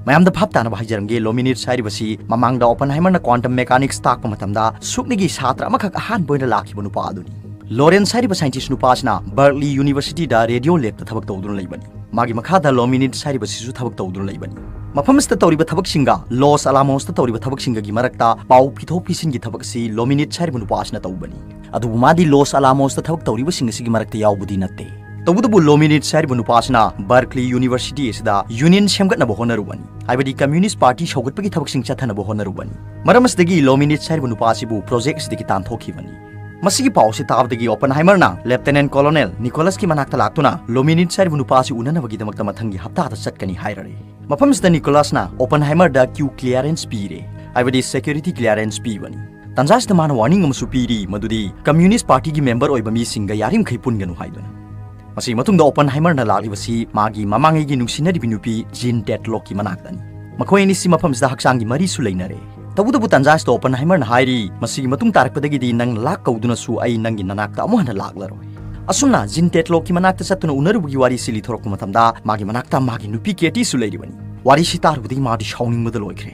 ꯃꯌꯥꯝꯗ ꯚꯥꯞ ꯇꯥꯅꯕ ꯍꯥꯏꯖꯔꯝꯒꯦ, Lominets ꯍꯥꯏꯔꯤꯕꯁꯤ ꯃꯃꯥꯡꯗ Oppenheimerꯅ quantum mechanics ꯇꯥꯛꯄ ꯃꯇꯝꯗ ꯁꯨꯞꯅꯒꯤ ꯁꯥꯇ꯭ꯔ ꯑꯃꯈꯛ ꯑꯍꯥꯟꯕ ꯑꯣꯏꯅ ꯂꯥꯛꯈꯤꯕ ꯅꯨꯄꯥ ꯑꯗꯨꯅꯤ꯫ Lawrence ꯍꯥꯏꯔꯤꯕ scientist ꯅꯨꯄꯥ ꯑꯁꯤꯅ Berkeley Universityꯗ radio labꯇ ꯊꯕꯛ ꯇꯧꯗꯨꯅ ꯂꯩꯕꯅꯤ꯫ ꯃꯥꯒꯤ ꯃꯈꯥꯗ Lominets ꯍꯥꯏꯔꯤꯕꯁꯤꯁꯨ ꯊꯕꯛ ꯇꯧꯗꯨꯅ ꯂꯩꯕꯅꯤ꯫ ꯃꯐꯝ ꯑꯁꯤꯗ ꯇꯧꯔꯤꯕ ꯊꯕꯛꯁꯤꯡꯒ Los Alamosꯇ ꯇꯧꯔꯤꯕ ꯊꯕꯛꯁꯤꯡꯒꯒꯤ ꯃꯔꯛꯇ ꯄꯥꯎ ꯄꯤꯊꯣꯛ ꯄꯤꯁꯤꯟꯒꯤ ꯊꯕꯛ ꯑꯁꯤ Lominets ꯍꯥꯏꯔꯤꯕ ꯅꯨꯄꯥ ꯑꯁꯤꯅ ꯇꯧꯕꯅꯤ꯫ ꯑꯗꯨꯕꯨ ꯃꯥꯗꯤ Los Alamosꯇ ꯊꯕꯛ ꯇꯧꯔꯤꯕꯁꯤꯡ ꯑꯁꯤꯒꯤ ꯃꯔꯛꯇ ꯌꯥꯎꯕꯗꯤ ꯅꯠꯇꯦ꯫ ꯇꯧꯕꯇꯕꯨ Lominets ꯍꯥꯏꯔꯤꯕ ꯅꯨꯄꯥ ꯑꯁꯤꯅ Berkeley University ꯑꯁꯤꯗ union ꯁꯦꯝꯒꯠꯅꯕ ꯍꯣꯠꯅꯔꯨꯕꯅꯤ, ꯍꯥꯏꯕꯗꯤ Communist Party ꯁꯧꯒꯠꯄꯒꯤ ꯊꯕꯛꯁꯤꯡ ꯆꯠꯊꯅꯕ ꯍꯣꯠꯅꯔꯨꯕꯅꯤ꯫ ꯃꯔꯝ ꯑꯁꯤꯗꯒꯤ Lominets ꯍꯥꯏꯔꯤꯕ ꯅꯨꯄꯥ ꯑꯁꯤꯕꯨ project ꯑꯁꯤꯗꯒꯤ ꯇꯥꯟꯊꯣꯛꯈꯤꯕꯅꯤ꯫ ꯃꯁꯤꯒꯤ ꯄꯥꯎ ꯑꯁꯤ ꯇꯥꯕꯗꯒꯤ Oppenheimerꯅ Lieutenant Colonel Nicholasꯀꯤ ꯃꯅꯥꯛꯇ ꯂꯥꯛꯇꯨꯅ Lominets ꯍꯥꯏꯔꯤꯕ ꯅꯨꯄꯥ ꯑꯁꯤ ꯎꯅꯅꯕꯒꯤꯗꯃꯛꯇ ꯃꯊꯪꯒꯤ ꯍꯞꯇꯥꯗ ꯆꯠꯀꯅꯤ ꯍꯥꯏꯔꯔꯦ꯫ ꯃꯐꯝꯁꯤꯗ Nicholasꯅ Oppenheimerꯗ queue clearance ꯄꯤꯔꯦ, ꯍꯥꯏꯕꯗꯤ security clearance ꯄꯤꯕꯅꯤ꯫ ꯇꯥꯟꯖꯥꯁꯤꯗ ꯃꯥꯅ warning ꯑꯃꯁꯨ ꯄꯤꯔꯤ, ꯃꯗꯨꯗꯤ Communist Partyꯒꯤ member ꯑꯣꯏꯕ ꯃꯤꯁꯤꯡꯒ ꯌꯥꯔꯤꯃꯈꯩ ꯄꯨꯟꯒꯅꯨ ꯍꯥꯏꯗꯨꯅ꯫ ꯃꯁꯤꯒꯤ ꯃꯇꯨꯡꯗ Oppenheimerꯅ ꯂꯥꯛꯂꯤꯕꯁꯤ ꯃꯥꯒꯤ ꯃꯃꯥꯡꯉꯩꯒꯤ ꯅꯨꯡꯁꯤꯅꯔꯤꯕꯤ ꯅꯨꯄꯤ Jean Tetlockꯀꯤ ꯃꯅꯥꯛꯇꯅꯤ꯫ ꯃꯈꯣꯏ ꯑꯅꯤꯁꯤ ꯃꯐꯝꯁꯤꯗ ꯍꯛꯆꯥꯡꯒꯤ ꯃꯔꯤꯁꯨ ꯂꯩꯅꯔꯦ꯫ ꯇꯧꯕꯇꯕꯨ ꯇꯥꯟꯖꯥꯁꯤꯗ Oppenheimerꯅ ꯍꯥꯏꯔꯤ, "ꯃꯁꯤꯒꯤ ꯃꯇꯨꯡ ꯇꯥꯔꯛꯄꯗꯒꯤꯗꯤ ꯅꯪ ꯂꯥꯛ ꯀꯧꯗꯨꯅꯁꯨ ꯑꯩ ꯅꯪꯒꯤ ꯅꯅꯥꯛꯇ ꯑꯃꯨꯛ ꯍꯟꯅ ꯂꯥꯛꯂꯔꯣꯏ"꯫ ꯑꯁꯨꯝꯅ Jean Tetlockꯀꯤ ꯃꯅꯥꯛꯇ ꯆꯠꯇꯨꯅ ꯎꯅꯔꯨꯕꯒꯤ ꯋꯥꯔꯤꯁꯤ ꯂꯤꯊꯣꯔꯛꯄ ꯃꯇꯝꯗ ꯃꯥꯒꯤ ꯃꯅꯥꯛꯇ ꯃꯥꯒꯤ ꯅꯨꯄꯤ Katyꯁꯨ ꯂꯩꯔꯤꯕꯅꯤ꯫ ꯋꯥꯔꯤꯁꯤ ꯇꯥꯔꯨꯕꯗꯒꯤ ꯃꯥꯗꯤ ꯁꯥꯎꯅꯤꯡꯕꯗ ꯂꯣꯏꯈ꯭ꯔꯦ꯫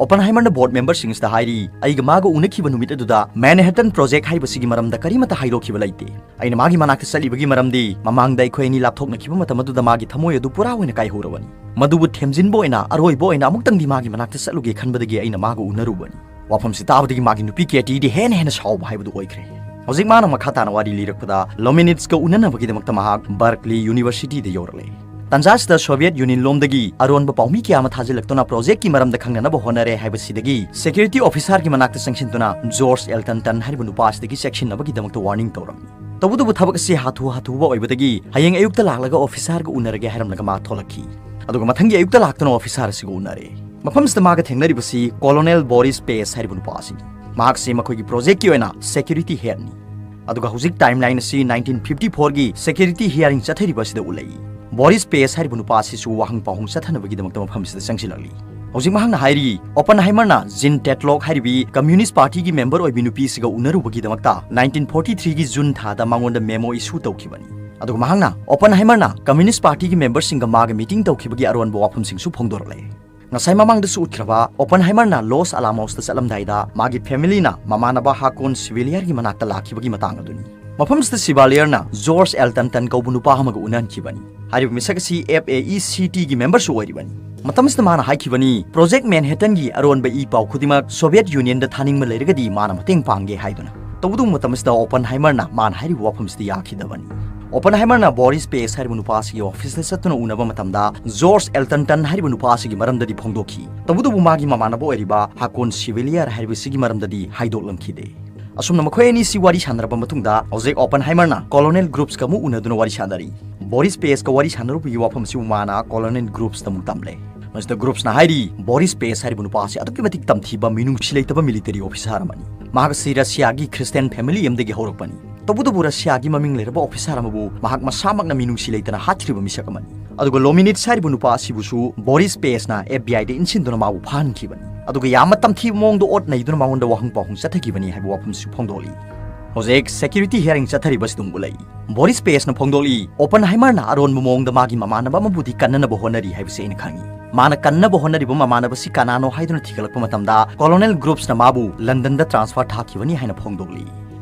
ꯑꯣꯄꯟꯍꯥꯏꯃꯔꯅ ꯕꯣꯔꯗ ꯃꯦꯝꯕꯔꯁꯤꯡꯁꯤꯗ ꯍꯥꯏꯔꯤ, "ꯑꯩꯒ ꯃꯥꯒ ꯎꯅꯈꯤꯕ ꯅꯨꯃꯤꯠ ꯑꯗꯨꯗ ꯃꯦꯟꯍꯦꯇꯟ ꯄ꯭ꯔꯣꯖꯦꯛ ꯍꯥꯏꯕꯁꯤꯒꯤ ꯃꯔꯝꯗ ꯀꯔꯤꯃꯠꯇ ꯍꯥꯏꯗꯣꯛꯈꯤꯕ ꯂꯩꯇꯦ꯫ ꯑꯩꯅ ꯃꯥꯒꯤ ꯃꯅꯥꯛꯇ ꯆꯠꯂꯤꯕꯒꯤ ꯃꯔꯝꯗꯤ ꯃꯃꯥꯡꯗ ꯑꯩꯈꯣꯏ ꯑꯅꯤ ꯂꯥꯞꯊꯣꯛꯅꯈꯤꯕ ꯃꯇꯝ ꯑꯗꯨꯗ ꯃꯥꯒꯤ ꯊꯃꯣꯏ ꯑꯗꯨ ꯄꯨꯔꯥ ꯑꯣꯏꯅ ꯀꯥꯏꯍꯧꯔꯕꯅꯤ꯫ ꯃꯗꯨꯕꯨ ꯊꯦꯝꯖꯤꯟꯕ ꯑꯣꯏꯅ ꯑꯔꯣꯏꯕ ꯑꯣꯏꯅ ꯑꯃꯨꯛꯇꯪꯗꯤ ꯃꯥꯒꯤ ꯃꯅꯥꯛꯇ ꯆꯠꯂꯨꯒꯦ ꯈꯟꯕꯗꯒꯤ ꯑꯩꯅ ꯃꯥꯒ ꯎꯅꯔꯨꯕꯅꯤ"꯫ ꯋꯥꯐꯝꯁꯤ ꯇꯥꯕꯗꯒꯤ ꯃꯥꯒꯤ ꯅꯨꯄꯤ ꯀꯦꯇꯤꯗꯤ ꯍꯦꯟꯅ ꯍꯦꯟꯅ ꯁꯥꯎꯕ ꯍꯥꯏꯕꯗꯨ ꯑꯣꯏꯈ꯭ꯔꯦ꯫ ꯍꯧꯖꯤꯛ ꯃꯥꯅ ꯃꯈꯥ ꯇꯥꯅ ꯋꯥꯔꯤ ꯂꯤꯔꯛꯄꯗ, ꯂꯣꯃꯤꯅꯤꯠꯁꯀ ꯎꯅꯅꯕꯒꯤꯗꯃꯛꯇ ꯃꯍꯥꯛ ꯕꯔꯀꯂꯤ ꯌꯨꯅꯤꯚꯔꯁꯤꯇꯤꯗ ꯌꯧꯔꯛꯂꯦ꯫ ꯇꯟꯖꯥꯁꯤꯗ ꯁꯣꯚꯤꯌꯦꯠ ꯌꯨꯅꯤꯌꯟ ꯂꯣꯝꯗꯒꯤ ꯑꯔꯣꯟꯕ ꯄꯥꯎꯃꯤ ꯀꯌꯥ ꯑꯃ ꯊꯥꯖꯤꯜꯂꯛꯇꯨꯅ ꯄ꯭ꯔꯣꯖꯦꯛꯀꯤ ꯃꯔꯝꯗ ꯈꯪꯅꯅꯕ ꯍꯣꯠꯅꯔꯦ ꯍꯥꯏꯕꯁꯤꯗꯒꯤ ꯁꯦꯀ꯭ꯌꯨꯔꯤꯇꯤ ꯑꯣꯐꯤꯁꯥꯔꯒꯤ ꯃꯅꯥꯛꯇ ꯆꯪꯁꯤꯟꯗꯨꯅ ꯖꯣꯔꯖ ꯑꯦꯜꯇꯟꯇꯟ ꯍꯥꯏꯔꯤꯕ ꯅꯨꯄꯥ ꯑꯁꯤꯗꯒꯤ ꯆꯦꯛꯁꯤꯟꯅꯕꯒꯤꯗꯃꯛꯇ ꯋꯥꯔꯅꯤꯡ ꯇꯧꯔꯝꯃꯤ꯫ ꯇꯧꯕꯇꯕꯨ ꯊꯕꯛ ꯑꯁꯤ ꯍꯥꯊꯨ ꯍꯥꯊꯨꯕ ꯑꯣꯏꯕꯗꯒꯤ ꯍꯌꯦꯡ ꯑꯌꯨꯛꯇ ꯂꯥꯛꯂꯒ ꯑꯣꯐꯤꯁꯥꯔꯒ ꯎꯅꯔꯒꯦ ꯍꯥꯏꯔꯝꯂꯒ ꯃꯥ ꯊꯣꯛꯂꯛꯈꯤ꯫ ꯑꯗꯨꯒ ꯃꯊꯪꯒꯤ ꯑꯌꯨꯛꯇ ꯂꯥꯛꯇꯨꯅ ꯑꯣꯐꯤꯁꯥꯔ ꯑꯁꯤꯒ ꯎꯅꯔꯦ꯫ ꯃꯐꯝꯁꯤꯗ ꯃꯥꯒ ꯊꯦꯡꯅꯔꯤꯕꯁꯤ ꯀꯣꯂꯣꯅꯦꯜ ꯕꯣꯔꯤꯁ ꯄꯦꯁ ꯍꯥꯏꯔꯤꯕ ꯅꯨꯄꯥ ꯑꯁꯤꯅꯤ꯫ ꯃꯍꯥꯛꯁꯤ ꯃꯈꯣꯏꯒꯤ ꯄ꯭ꯔꯣꯖꯦꯛꯀꯤ ꯑꯣꯏꯅ ꯁꯦꯀ꯭ꯌꯨꯔꯤꯇꯤ ꯍꯦꯗꯅꯤ꯫ ꯑꯗꯨꯒ ꯍꯧꯖꯤꯛ ꯇꯥꯏꯝꯂꯥꯏꯟ ꯑꯁꯤ ꯅꯥꯏꯟꯇꯤꯟ ꯐꯤꯐꯇꯤ ꯐꯣꯔꯒꯤ ꯁꯦꯀ꯭ꯌꯨꯔꯤꯇꯤ ꯍꯤꯌꯥꯔꯤꯡ ꯆꯠꯊꯔꯤꯕ ꯑꯁꯤꯗ ꯎꯠꯂꯛꯏ꯫ ꯕꯣꯔꯤꯁ ꯄꯦꯁ ꯍꯥꯏꯔꯤꯕ ꯅꯨꯄꯥ ꯑꯁꯤꯁꯨ ꯋꯥꯍꯪ ꯄꯥꯎꯍꯪ ꯆꯠꯊꯅꯕꯒꯤꯗꯃꯛꯇ ꯃꯐꯝꯁꯤꯗ ꯆꯪꯁꯤꯜꯂꯛꯂꯤ꯫ ꯍꯧꯖꯤꯛ ꯃꯍꯥꯛꯅ ꯍꯥꯏꯔꯤ, ꯑꯣꯄꯟꯍꯥꯏꯃꯔꯅ ꯖꯤꯟ ꯇꯦꯠꯂꯣꯛ ꯍꯥꯏꯔꯤꯕꯤ ꯀꯝꯌꯨꯅꯤꯁ ꯄꯥꯔꯇꯤꯒꯤ ꯃꯦꯝꯕꯔ ꯑꯣꯏꯕꯤ ꯅꯨꯄꯤꯁꯤꯒ ꯎꯅꯔꯨꯕꯒꯤꯗꯃꯛꯇ ꯅꯥꯏꯟꯇꯤꯟ ꯐꯣꯔꯇꯤ ꯊ꯭ꯔꯤꯒꯤ ꯖꯨꯟ ꯊꯥꯗ ꯃꯉꯣꯟꯗ ꯃꯦꯃꯣ ꯏꯁꯨ ꯇꯧꯈꯤꯕꯅꯤ꯫ ꯑꯗꯨꯒ ꯃꯍꯥꯛꯅ ꯑꯣꯄꯟꯍꯥꯏꯃꯔꯅ ꯀꯝꯌꯨꯅꯤꯁ ꯄꯥꯔꯇꯤꯒꯤ ꯃꯦꯝꯕꯔꯁꯤꯡꯒ ꯃꯥꯒ ꯃꯤꯇꯤꯡ ꯇꯧꯈꯤꯕꯒꯤ ꯑꯔꯣꯟꯕ ꯋꯥꯐꯝꯁꯤꯡꯁꯨ ꯐꯣꯡꯗꯣꯔꯛꯂꯦ꯫ ꯉꯁꯥꯏ ꯃꯃꯥꯡꯗꯁꯨ ꯎꯠꯈ꯭ꯔꯕ, ꯑꯣꯄꯟꯍꯥꯏꯃꯔꯅ ꯂꯣꯁ ꯑꯂꯥꯃꯣꯁꯇ ꯆꯠꯂꯝꯗꯥꯏꯗ ꯃꯥꯒꯤ ꯐꯦꯃꯤꯂꯤꯅ ꯃꯃꯥꯟꯅꯕ ꯍꯥꯀꯣꯟ ꯁꯤꯚꯤꯂꯤꯌꯔꯒꯤ ꯃꯅꯥꯛꯇ ꯂꯥꯛꯈꯤꯕꯒꯤ ꯃꯇꯥꯡ ꯑꯗꯨꯅꯤ꯫ ꯃꯐꯝꯁꯤꯗ ꯁꯤꯚꯥꯂꯤꯌꯔꯅ ꯖꯣꯔꯖ ꯑꯦꯜꯇꯟꯇꯟ ꯀꯧꯕ ꯅꯨꯄꯥ ꯑꯃꯒ ꯎꯅꯍꯟꯈꯤꯕꯅꯤ꯫ ꯍꯥꯏꯔꯤꯕ ꯃꯤꯁꯛ ꯑꯁꯤ ꯑꯦꯐ ꯑꯦ ꯏ ꯁꯤ ꯇꯤꯒꯤ ꯃꯦꯝꯕꯔꯁꯨ ꯑꯣꯏꯔꯤꯕꯅꯤ꯫ ꯃꯇꯝꯁꯤꯗ ꯃꯥꯅ ꯍꯥꯏꯈꯤꯕꯅꯤ, ꯄ꯭ꯔꯣꯖꯦꯛ ꯃꯦꯟꯍꯦꯇꯟꯒꯤ ꯑꯔꯣꯟꯕ ꯏ ꯄꯥꯎ ꯈꯨꯗꯤꯡꯃꯛ ꯁꯣꯚꯤꯌꯦꯠ ꯌꯨꯅꯤꯌꯟꯗ ꯊꯥꯅꯤꯡꯕ ꯂꯩꯔꯒꯗꯤ ꯃꯥꯅ ꯃꯇꯦꯡ ꯄꯥꯡꯒꯦ ꯍꯥꯏꯗꯨꯅ꯫ ꯇꯧꯕꯇꯕꯨ ꯃꯇꯝꯁꯤꯗ ꯑꯣꯄꯟꯍꯥꯏꯃꯔꯅ ꯃꯥꯅ ꯍꯥꯏꯔꯤꯕ ꯋꯥꯐꯝꯁꯤꯗ ꯌꯥꯈꯤꯗꯕꯅꯤ꯫ ꯑꯣꯄꯟꯍꯥꯏꯃꯔꯅ ꯕꯣꯔꯤꯁ ꯄꯦꯁ ꯍꯥꯏꯔꯤꯕ ꯅꯨꯄꯥ ꯑꯁꯤꯒꯤ ꯑꯣꯐꯤꯁꯇ ꯆꯠꯇꯨꯅ ꯎꯅꯕ ꯃꯇꯝꯗ ꯖꯣꯔꯖ ꯑꯦꯜꯇꯟꯇꯟ ꯍꯥꯏꯔꯤꯕ ꯅꯨꯄꯥ ꯑꯁꯤꯒꯤ ꯃꯔꯝꯗꯗꯤ ꯐꯣꯡꯗꯣꯛꯈꯤ꯫ ꯇꯧꯕꯇꯕꯨ ꯃꯥꯒꯤ ꯃꯃꯥꯟꯅꯕ ꯑꯣꯏꯔꯤꯕ ꯍꯥꯀꯣꯟ ꯁꯤꯚꯤꯂꯤꯌꯔ ꯍꯥꯏꯔꯤꯕꯁꯤꯒꯤ ꯃꯔꯝꯗꯗꯤ ꯍꯥꯏꯗꯣꯛꯂꯝꯈꯤꯗꯦ꯫ ꯑꯁꯨꯝꯅ ꯃꯈꯣꯏ ꯑꯅꯤꯁꯤ ꯋꯥꯔꯤ ꯁꯥꯟꯅꯔꯕ ꯃꯇꯨꯡꯗ ꯍꯧꯖꯤꯛ ꯑꯣꯄꯟꯍꯥꯏꯃꯔꯅ ꯀꯣꯂꯣꯅꯦꯜ ꯒ꯭ꯔꯨꯞꯁꯀ ꯑꯃꯨꯛ ꯎꯅꯗꯨꯅ ꯋꯥꯔꯤ ꯁꯥꯟꯅꯔꯤ꯫ ꯕꯣꯔꯤꯁ ꯄꯦꯁꯀ ꯋꯥꯔꯤ ꯁꯥꯟꯅꯔꯨꯕꯒꯤ ꯋꯥꯐꯝꯁꯤꯕꯨ ꯃꯥꯅ ꯀꯣꯂꯣꯅꯦꯜ ꯒ꯭ꯔꯨꯞꯁꯇ ꯑꯃꯨꯛ ꯇꯝꯂꯦ꯫ ꯃꯁꯤꯗ ꯒ꯭ꯔꯨꯞꯁꯅ ꯍꯥꯏꯔꯤ, ꯕꯣꯔꯤꯁ ꯄꯦꯁ ꯍꯥꯏꯔꯤꯕ ꯅꯨꯄꯥ ꯑꯁꯤ ꯑꯗꯨꯛꯀꯤ ꯃꯇꯤꯛ ꯇꯝꯊꯤꯕ, ꯃꯤꯅꯨꯡꯁꯤ ꯂꯩꯇꯕ ꯃꯤꯂꯤꯇꯔꯤ ꯑꯣꯐꯤꯁꯥꯔ ꯑꯃꯅꯤ꯫ ꯃꯍꯥꯛ ꯑꯁꯤ ꯔꯁꯤꯌꯥꯒꯤ ꯈ꯭ꯔꯤꯁꯇꯤꯌꯥꯟ ꯐꯦꯃꯤꯂꯤ ꯑꯃꯗꯒꯤ ꯍꯧꯔꯛꯄꯅꯤ꯫ ꯇꯧꯕꯇꯕꯨ ꯔꯁꯤꯌꯥꯒꯤ ꯃꯃꯤꯡ ꯂꯩꯔꯕ ꯑꯣꯐꯤꯁꯥꯔ ꯑꯃꯕꯨ ꯃꯍꯥꯛ ꯃꯁꯥꯃꯛꯅ ꯃꯤꯅꯨꯡꯁꯤ ꯂꯩꯇꯅ ꯍꯥꯠꯈ꯭ꯔꯤꯕ ꯃꯤꯁꯛ ꯑꯃꯅꯤ꯫ ꯑꯗꯨꯒ ꯂꯣꯃꯤꯅꯤꯠꯁ ꯍꯥꯏꯔꯤꯕ ꯅꯨꯄꯥ ꯑꯁꯤꯕꯨꯁꯨ ꯕꯣꯔꯤꯁ ꯄꯦꯁꯅ ꯑꯦꯐ ꯕꯤ ꯑꯥꯏꯗ ꯏꯟꯁꯤꯟꯗꯨꯅ ꯃꯥꯕꯨ ꯐꯥꯍꯟꯈꯤꯕꯅꯤ꯫ ꯑꯗꯨꯒ ꯌꯥꯝꯅ ꯇꯝꯊꯤꯕ ꯃꯑꯣꯡꯗ ꯑꯣꯠ ꯅꯩꯗꯨꯅ ꯃꯉꯣꯟꯗ ꯋꯥꯍꯪ ꯄꯥꯎꯍꯪ ꯆꯠꯊꯈꯤꯕꯅꯤ ꯍꯥꯏꯕ ꯋꯥꯐꯝꯁꯨ ꯐꯣꯡꯗꯣꯛꯂꯤ꯫ ꯍꯧꯖꯤꯛ ꯁꯦꯀ꯭ꯌꯨꯔꯤꯇꯤ ꯍꯤꯌꯥꯔꯤꯡ ꯆꯠꯊꯔꯤꯕꯁꯤꯗ ꯑꯃꯨꯛ ꯎꯠꯂꯛꯏ꯫ ꯕꯣꯔꯤꯁ ꯄꯦꯁꯅ ꯐꯣꯡꯗꯣꯛꯂꯤ, "ꯑꯣꯄꯟꯍꯥꯏꯃꯔꯅ ꯑꯔꯣꯟꯕ ꯃꯑꯣꯡꯗ ꯃꯥꯒꯤ ꯃꯃꯥꯟꯅꯕ ꯑꯃꯕꯨꯗꯤ ꯀꯟꯅꯅꯕ ꯍꯣꯠꯅꯔꯤ ꯍꯥꯏꯕꯁꯤ ꯑꯩꯅ ꯈꯪꯏ꯫ ꯃꯥꯅ ꯀꯟꯅꯕ ꯍꯣꯠꯅꯔꯤꯕ ꯃꯃꯥꯟꯅꯕꯁꯤ ꯀꯅꯥꯅꯣ ꯍꯥꯏꯗꯨꯅ ꯊꯤꯒꯠꯂꯛꯄ ꯃꯇꯝꯗ, ꯀꯣꯂꯣꯅꯦꯜ ꯒ꯭ꯔꯨꯞꯁꯅ ꯃꯥꯕꯨ ꯂꯟꯗꯟꯗ ꯇ꯭ꯔꯥꯟꯁꯐꯔ ꯊꯥꯈꯤꯕꯅꯤ ꯍꯥꯏꯅ ꯐꯣꯡꯗꯣꯛꯂꯤ꯫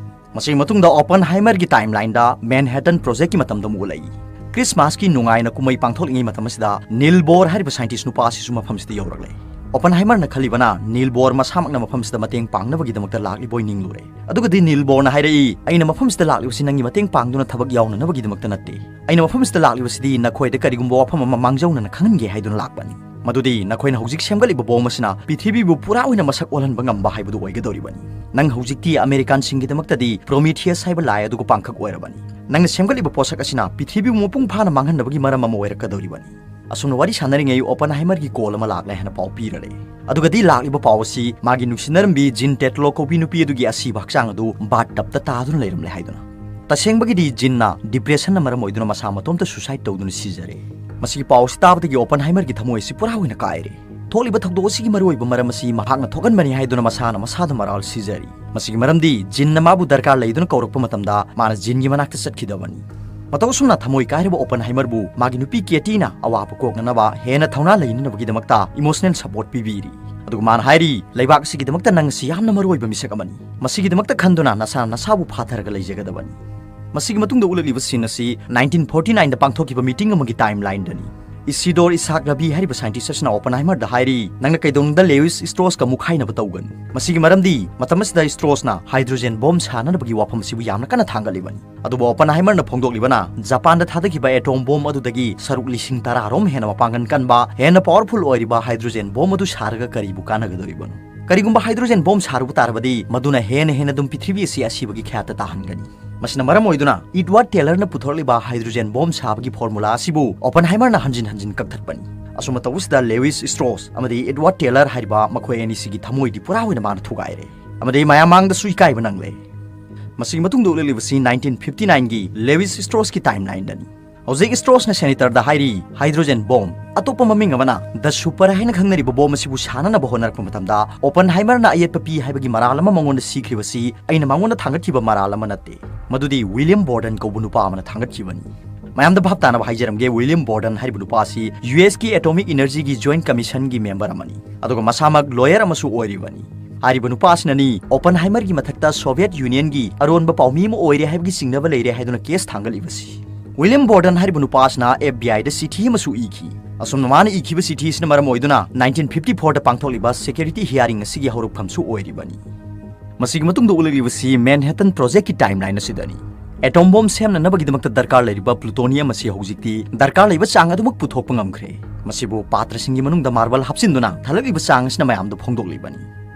ꯃꯁꯤꯒꯤ ꯃꯇꯨꯡꯗ ꯑꯣꯄꯟꯍꯥꯏꯃꯔꯒꯤ ꯇꯥꯏꯝꯂꯥꯏꯟꯗ ꯃꯦꯟꯍꯦꯇꯟ ꯄ꯭ꯔꯣꯖꯦꯛꯀꯤ ꯃꯇꯝꯗ ꯑꯃꯨꯛ ꯎꯠꯂꯛꯏ꯫ ꯈ꯭ꯔꯤꯁꯃꯥꯁꯀꯤ ꯅꯨꯡꯉꯥꯏꯅ ꯀꯨꯝꯍꯩ ꯄꯥꯡꯊꯣꯛꯂꯤꯉꯩ ꯃꯇꯝ ꯑꯁꯤꯗ ꯅꯤꯜ ꯕꯣꯔ ꯍꯥꯏꯔꯤꯕ ꯁꯥꯏꯟꯇꯤꯁ ꯅꯨꯄꯥ ꯑꯁꯤꯁꯨ ꯃꯐꯝꯁꯤꯗ ꯌꯧꯔꯛꯂꯦ꯫ ꯑꯣꯄꯟꯍꯥꯏꯃꯔꯅ ꯈꯜꯂꯤꯕꯅ ꯅꯤꯜ ꯕꯣꯔ ꯃꯁꯥꯃꯛꯅ ꯃꯐꯝꯁꯤꯗ ꯃꯇꯦꯡ ꯄꯥꯡꯅꯕꯒꯤꯗꯃꯛꯇ ꯂꯥꯛꯂꯤꯕꯣꯏ ꯅꯤꯡꯂꯨꯔꯦ꯫ ꯑꯗꯨꯒꯗꯤ ꯅꯤꯜ ꯕꯣꯔꯅ ꯍꯥꯏꯔꯛꯏ, "ꯑꯩꯅ ꯃꯐꯝꯁꯤꯗ ꯂꯥꯛꯂꯤꯕꯁꯤ ꯅꯪꯒꯤ ꯃꯇꯦꯡ ꯄꯥꯡꯗꯨꯅ ꯊꯕꯛ ꯌꯥꯎꯅꯅꯕꯒꯤꯗꯃꯛꯇ ꯅꯠꯇꯦ꯫ ꯑꯩꯅ ꯃꯐꯝꯁꯤꯗ ꯂꯥꯛꯂꯤꯕꯁꯤꯗꯤ ꯅꯈꯣꯏꯗ ꯀꯔꯤꯒꯨꯝꯕ ꯋꯥꯐꯝ ꯑꯃ ꯃꯥꯡꯖꯧꯅꯅ ꯈꯪꯍꯟꯒꯦ ꯍꯥꯏꯗꯨꯅ ꯂꯥꯛꯄꯅꯤ꯫ ꯃꯗꯨꯗꯤ ꯅꯈꯣꯏꯅ ꯍꯧꯖꯤꯛ ꯁꯦꯝꯒꯠꯂꯤꯕ ꯕꯣꯝ ꯑꯁꯤꯅ ꯄ꯭ꯔꯤꯊꯤꯕꯤꯕꯨ ꯄꯨꯔꯥ ꯑꯣꯏꯅ ꯃꯁꯛ ꯑꯣꯜꯍꯟꯕ ꯉꯝꯕ ꯍꯥꯏꯕꯗꯨ ꯑꯣꯏꯒꯗꯧꯔꯤꯕꯅꯤ꯫ ꯅꯪ ꯍꯧꯖꯤꯛꯇꯤ ꯑꯃꯦꯔꯤꯀꯥꯟꯁꯤꯡꯒꯤꯗꯃꯛꯇꯗꯤ ꯄ꯭ꯔꯣꯃꯤꯊꯤꯌꯁ ꯍꯥꯏꯕ ꯂꯥꯏ ꯑꯗꯨꯒ ꯄꯥꯡꯈꯛ ꯑꯣꯏꯔꯕꯅꯤ꯫ ꯅꯪꯅ ꯁꯦꯝꯒꯠꯂꯤꯕ ꯄꯣꯠꯁꯛ ꯑꯁꯤꯅ ꯄ꯭ꯔꯤꯊꯤꯕꯤꯕꯨ ꯃꯄꯨꯡ ꯐꯥꯅ ꯃꯥꯡꯍꯟꯅꯕꯒꯤ ꯃꯔꯝ ꯑꯃ ꯑꯣꯏꯔꯛꯀꯗꯧꯔꯤꯕꯅꯤ"꯫ ꯑꯁꯨꯝꯅ ꯋꯥꯔꯤ ꯁꯥꯟꯅꯔꯤꯉꯩ ꯑꯣꯄꯟꯍꯥꯏꯃꯔꯒꯤ ꯀꯣꯜ ꯑꯃ ꯂꯥꯛꯂꯦ ꯍꯥꯏꯅ ꯄꯥꯎ ꯄꯤꯔꯔꯦ꯫ ꯑꯗꯨꯒꯗꯤ ꯂꯥꯛꯂꯤꯕ ꯄꯥꯎ ꯑꯁꯤ ꯃꯥꯒꯤ ꯅꯨꯡꯁꯤꯅꯔꯝꯕꯤ ꯖꯤꯟ ꯇꯦꯇ꯭ꯂꯣ ꯀꯧꯕꯤ ꯅꯨꯄꯤ ꯑꯗꯨꯒꯤ ꯑꯁꯤꯕ ꯍꯛꯆꯥꯡ ꯑꯗꯨ ꯕꯥꯠ ꯇꯞꯇ ꯇꯥꯗꯨꯅ ꯂꯩꯔꯝꯂꯦ ꯍꯥꯏꯗꯨꯅ꯫ ꯇꯁꯦꯡꯕꯒꯤꯗꯤ ꯖꯤꯟꯅ ꯗꯤꯄ꯭ꯔꯦꯁꯟꯅ ꯃꯔꯝ ꯑꯣꯏꯗꯨꯅ ꯃꯁꯥ ꯃꯇꯣꯝꯇ ꯁꯨꯁꯥꯏꯗ ꯇꯧꯗꯨꯅ ꯁꯤꯖꯔꯦ꯫ ꯃꯁꯤꯒꯤ ꯄꯥꯎ ꯑꯁꯤ ꯇꯥꯕꯗꯒꯤ ꯑꯣꯄꯟꯍꯥꯏꯃꯔꯒꯤ ꯊꯃꯣꯏ ꯑꯁꯤ ꯄꯨꯔꯥ ꯑꯣꯏꯅ ꯀꯥꯏꯔꯦ꯫ ꯊꯣꯛꯂꯤꯕ ꯊꯧꯗꯣꯛ ꯑꯁꯤꯒꯤ ꯃꯔꯨꯑꯣꯏꯕ ꯃꯔꯝ ꯑꯁꯤ ꯃꯍꯥꯛꯅ ꯊꯣꯛꯍꯟꯕꯅꯤ ꯍꯥꯏꯗꯨꯅ ꯃꯁꯥꯅ ꯃꯁꯥꯗ ꯃꯔꯥꯜ ꯁꯤꯖꯔꯤ꯫ ꯃꯁꯤꯒꯤ ꯃꯔꯝꯗꯤ ꯖꯤꯟꯅ ꯃꯥꯕꯨ ꯗꯔꯀꯥꯔ ꯂꯩꯗꯨꯅ ꯀꯧꯔꯛꯄ ꯃꯇꯝꯗ ꯃꯥꯅ ꯖꯤꯟꯒꯤ ꯃꯅꯥꯛꯇ ꯆꯠꯈꯤꯗꯕꯅꯤ꯫ ꯃꯇꯧ ꯑꯁꯨꯝꯅ ꯊꯃꯣꯏ ꯀꯥꯏꯔꯕ ꯑꯣꯄꯟꯍꯥꯏꯃꯔꯕꯨ ꯃꯥꯒꯤ ꯅꯨꯄꯤ ꯀꯦꯇꯤꯅ ꯑꯋꯥꯕ ꯀꯣꯛꯅꯅꯕ ꯍꯦꯟꯅ ꯊꯧꯅꯥ ꯂꯩꯅꯅꯕꯒꯤꯗꯃꯛꯇ ꯏꯃꯣꯁꯅꯦꯜ ꯁꯄꯣꯔꯠ ꯄꯤꯕꯤꯔꯤ꯫ ꯑꯗꯨꯒ ꯃꯥꯅ ꯍꯥꯏꯔꯤ, "ꯂꯩꯕꯥꯛ ꯑꯁꯤꯒꯤꯗꯃꯛꯇ ꯅꯪ ꯑꯁꯤ ꯌꯥꯝꯅ ꯃꯔꯨꯑꯣꯏꯕ ꯃꯤꯁꯛ ꯑꯃꯅꯤ꯫ ꯃꯁꯤꯒꯤꯗꯃꯛꯇ ꯈꯟꯗꯨꯅ ꯅꯁꯥꯅ ꯅꯁꯥꯕꯨ ꯐꯥꯊꯔꯒ ꯂꯩꯖꯒꯗꯕꯅꯤ"꯫ ꯃꯁꯤꯒꯤ ꯃꯇꯨꯡꯗ ꯎꯠꯂꯛꯂꯤꯕ ꯁꯤꯟ ꯑꯁꯤ ꯅꯥꯏꯟꯇꯤꯟ ꯐꯣꯔꯇꯤ ꯅꯥꯏꯟꯗ ꯄꯥꯡꯊꯣꯛꯈꯤꯕ ꯃꯤꯇꯤꯡ ꯑꯃꯒꯤ ꯇꯥꯏꯝꯂꯥꯏꯟꯗꯅꯤ꯫ ꯏꯁꯤꯗꯣꯔ ꯏꯁꯥꯛ ꯔꯕꯤ ꯍꯥꯏꯔꯤꯕ ꯁꯥꯏꯟꯇꯤꯁ ꯑꯁꯤꯅ ꯑꯣꯄꯟꯍꯥꯏꯃꯔꯗ ꯍꯥꯏꯔꯤ, "ꯅꯪꯅ ꯀꯩꯗꯧꯅꯨꯡꯗ ꯂꯦꯋꯤꯁ ꯁ꯭ꯇ꯭ꯔꯣꯁꯀ ꯃꯨꯛꯈꯥꯏꯅꯕ ꯇꯧꯒꯅꯨ"꯫ ꯃꯁꯤꯒꯤ ꯃꯔꯝꯗꯤ ꯃꯇꯝ ꯑꯁꯤꯗ ꯁ꯭ꯇ꯭ꯔꯣꯁꯅ ꯍꯥꯏꯗ꯭ꯔꯣꯖꯦꯟ ꯕꯣꯝ ꯁꯥꯅꯅꯕꯒꯤ ꯋꯥꯐꯝ ꯑꯁꯤꯕꯨ ꯌꯥꯝꯅ ꯀꯟꯅ ꯊꯥꯡꯒꯠꯂꯤꯕꯅꯤ꯫ ꯑꯗꯨꯕꯨ ꯑꯣꯄꯟꯍꯥꯏꯃꯔꯅ ꯐꯣꯡꯗꯣꯛꯂꯤꯕꯅ ꯖꯄꯥꯟꯗ ꯊꯥꯗꯈꯤꯕ ꯑꯦꯇꯣꯝ ꯕꯣꯝ ꯑꯗꯨꯗꯒꯤ ꯁꯔꯨꯛ ꯂꯤꯁꯤꯡ ꯇꯔꯥ ꯔꯣꯝ ꯍꯦꯟꯅ ꯃꯄꯥꯡꯒꯜ ꯀꯟꯕ, ꯍꯦꯟꯅ ꯄꯥꯋꯔꯐꯨꯜ ꯑꯣꯏꯔꯤꯕ ꯍꯥꯏꯗ꯭ꯔꯣꯖꯦꯟ ꯕꯣꯝ ꯑꯗꯨ ꯁꯥꯔꯒ ꯀꯔꯤꯕꯨ ꯀꯥꯟꯅꯒꯗꯧꯔꯤꯕꯅꯣ? ꯀꯔꯤꯒꯨꯝꯕ ꯍꯥꯏꯗ꯭ꯔꯣꯖꯦꯟ ꯕꯣꯝ ꯁꯥꯔꯨꯕ ꯇꯥꯔꯕꯗꯤ ꯃꯗꯨꯅ ꯍꯦꯟꯅ ꯍꯦꯟꯅ ꯑꯗꯨꯝ ꯄ꯭ꯔꯤꯊꯤꯕꯤ ꯑꯁꯤ ꯑꯁꯤꯕꯒꯤ ꯈ꯭ꯌꯥꯠꯇ ꯇꯥꯍꯟꯒꯅꯤ꯫ ꯃꯁꯤꯅ ꯃꯔꯝ ꯑꯣꯏꯗꯨꯅ ꯏꯗꯋꯥꯔꯗ ꯇꯦꯂꯔꯅ ꯄꯨꯊꯣꯔꯛꯂꯤꯕ ꯍꯥꯏꯗ꯭ꯔꯣꯖꯦꯟ ꯕꯣꯝ ꯁꯥꯕꯒꯤ ꯐꯣꯔꯃꯨꯂꯥ ꯑꯁꯤꯕꯨ ꯑꯣꯄꯟꯍꯥꯏꯃꯔꯅ ꯍꯟꯖꯤꯟ ꯍꯟꯖꯤꯟ ꯀꯛꯊꯠꯄꯅꯤ꯫ ꯑꯁꯨꯝꯅ ꯇꯧꯕꯁꯤꯗ ꯂꯦꯋꯤꯁ ꯁ꯭ꯇ꯭ꯔꯣꯁ ꯑꯃꯗꯤ ꯏꯗꯋꯥꯔꯗ ꯇꯦꯂꯔ ꯍꯥꯏꯔꯤꯕ ꯃꯈꯣꯏ ꯑꯅꯤꯁꯤꯒꯤ ꯊꯃꯣꯏꯗꯤ ꯄꯨꯔꯥ ꯑꯣꯏꯅ ꯃꯥꯅ ꯊꯨꯒꯥꯏꯔꯦ꯫ ꯑꯃꯗꯤ ꯃꯌꯥꯝ ꯃꯥꯡꯗꯁꯨ ꯏꯀꯥꯏꯕ ꯅꯪꯂꯦ꯫ ꯃꯁꯤꯒꯤ ꯃꯇꯨꯡꯗ ꯎꯠꯂꯛꯂꯤꯕꯁꯤ ꯅꯥꯏꯟꯇꯤꯟ ꯐꯤꯐꯇꯤ ꯅꯥꯏꯟꯒꯤ ꯂꯦꯋꯤꯁ ꯁ꯭ꯇ꯭ꯔꯣꯁꯀꯤ ꯇꯥꯏꯝꯂꯥꯏꯟꯗꯅꯤ꯫ ꯍꯧꯖꯤꯛ ꯁ꯭ꯇ꯭ꯔꯣꯁꯅ ꯁꯦꯅꯤꯇꯔꯗ ꯍꯥꯏꯔꯤ, ꯍꯥꯏꯗ꯭ꯔꯣꯖꯦꯟ ꯕꯣꯝ, ꯑꯇꯣꯞꯄ ꯃꯃꯤꯡ ꯑꯃꯅ ꯗ ꯁꯨꯄꯔ ꯍꯥꯏꯅ ꯈꯪꯅꯔꯤꯕ ꯕꯣꯝ ꯑꯁꯤꯕꯨ ꯁꯥꯅꯅꯕ ꯍꯣꯠꯅꯔꯛꯄ ꯃꯇꯝꯗ ꯑꯣꯄꯟꯍꯥꯏꯃꯔꯅ ꯑꯌꯦꯠꯄ ꯄꯤ ꯍꯥꯏꯕꯒꯤ ꯃꯔꯥꯜ ꯑꯃ ꯃꯉꯣꯟꯗ ꯁꯤꯈ꯭ꯔꯤꯕꯁꯤ ꯑꯩꯅ ꯃꯉꯣꯟꯗ ꯊꯥꯡꯒꯠꯈꯤꯕ ꯃꯔꯥꯜ ꯑꯃ ꯅꯠꯇꯦ꯫ ꯃꯗꯨꯗꯤ ꯋꯤꯂꯤꯌꯝ ꯕꯣꯔꯗꯟ ꯀꯧꯕ ꯅꯨꯄꯥ ꯑꯃꯅ ꯊꯥꯡꯒꯠꯈꯤꯕꯅꯤ꯫ ꯃꯌꯥꯝꯗ ꯚꯥꯞ ꯇꯥꯅꯕ ꯍꯥꯏꯖꯔꯝꯒꯦ, ꯋꯤꯂꯤꯌꯝ ꯕꯣꯔꯗꯟ ꯍꯥꯏꯔꯤꯕ ꯅꯨꯄꯥ ꯑꯁꯤ ꯌꯨ ꯑꯦꯁꯀꯤ ꯑꯦꯇꯣꯃꯤꯛ ꯏꯅꯔꯖꯤꯒꯤ ꯖꯣꯏꯟꯠ ꯀꯃꯤꯁꯟꯒꯤ ꯃꯦꯝꯕꯔ ꯑꯃꯅꯤ, ꯑꯗꯨꯒ ꯃꯁꯥꯃꯛ ꯂꯣꯌꯔ ꯑꯃꯁꯨ ꯑꯣꯏꯔꯤꯕꯅꯤ꯫ ꯍꯥꯏꯔꯤꯕ ꯅꯨꯄꯥ ꯑꯁꯤꯅꯅꯤ ꯑꯣꯄꯟꯍꯥꯏꯃꯔꯒꯤ ꯃꯊꯛꯇ ꯁꯣꯚꯤꯌꯦꯠ ꯌꯨꯅꯤꯌꯟꯒꯤ ꯑꯔꯣꯟꯕ ꯄꯥꯎꯃꯤ ꯑꯃ ꯑꯣꯏꯔꯦ ꯍꯥꯏꯕꯒꯤ ꯆꯤꯡꯅꯕ ꯂꯩꯔꯦ ꯍꯥꯏꯗꯨꯅ ꯀꯦꯁ ꯊꯥꯡꯒꯠꯂꯤꯕꯁꯤ꯫ ꯋꯤꯂꯤꯌꯝ ꯕꯣꯔꯗꯟ ꯍꯥꯏꯔꯤꯕ ꯅꯨꯄꯥ ꯑꯁꯤꯅ ꯑꯦꯐ ꯕꯤ ꯑꯥꯏꯗ ꯆꯤꯊꯤ ꯑꯃꯁꯨ ꯏꯈꯤ꯫ ꯑꯁꯨꯝꯅ ꯃꯥꯅ ꯏꯈꯤꯕ ꯆꯤꯊꯤ ꯑꯁꯤꯅ ꯃꯔꯝ ꯑꯣꯏꯗꯨꯅ ꯅꯥꯏꯟꯇꯤꯟ ꯐꯤꯐꯇꯤ ꯐꯣꯔꯗ ꯄꯥꯡꯊꯣꯛꯂꯤꯕ ꯁꯦꯀ꯭ꯌꯨꯔꯤꯇꯤ ꯍꯤꯌꯥꯔꯤꯡ ꯑꯁꯤꯒꯤ ꯍꯧꯔꯛꯐꯝꯁꯨ ꯑꯣꯏꯔꯤꯕꯅꯤ꯫ ꯃꯁꯤꯒꯤ ꯃꯇꯨꯡꯗ ꯎꯠꯂꯛꯂꯤꯕꯁꯤ ꯃꯦꯟꯍꯦꯇꯟ ꯄ꯭ꯔꯣꯖꯦꯛꯀꯤ ꯇꯥꯏꯝꯂꯥꯏꯟ ꯑꯁꯤꯗꯅꯤ꯫ ꯑꯦꯇꯣꯝ ꯕꯣꯝ ꯁꯦꯝꯅꯅꯕꯒꯤꯗꯃꯛꯇ ꯗꯔꯀꯥꯔ ꯂꯩꯔꯤꯕ ꯄ꯭ꯂꯨꯇꯣꯅꯤꯌꯝ ꯑꯁꯤ ꯍꯧꯖꯤꯛꯇꯤ ꯗꯔꯀꯥꯔ ꯂꯩꯕ ꯆꯥꯡ ꯑꯗꯨꯃꯛ ꯄꯨꯊꯣꯛꯄ ꯉꯝꯈ꯭ꯔꯦ꯫ ꯃꯁꯤꯕꯨ ꯄꯥꯇ꯭ꯔꯁꯤꯡꯒꯤ ꯃꯅꯨꯡꯗ ꯃꯥꯔꯕꯜ ꯍꯥꯞꯆꯤꯟꯗꯨꯅ ꯊꯜꯂꯛꯂꯤꯕ ꯆꯥꯡ ꯑꯁꯤꯅ ꯃꯌꯥꯝꯗ ꯐꯣꯡꯗꯣꯛꯂꯤꯕꯅꯤ꯫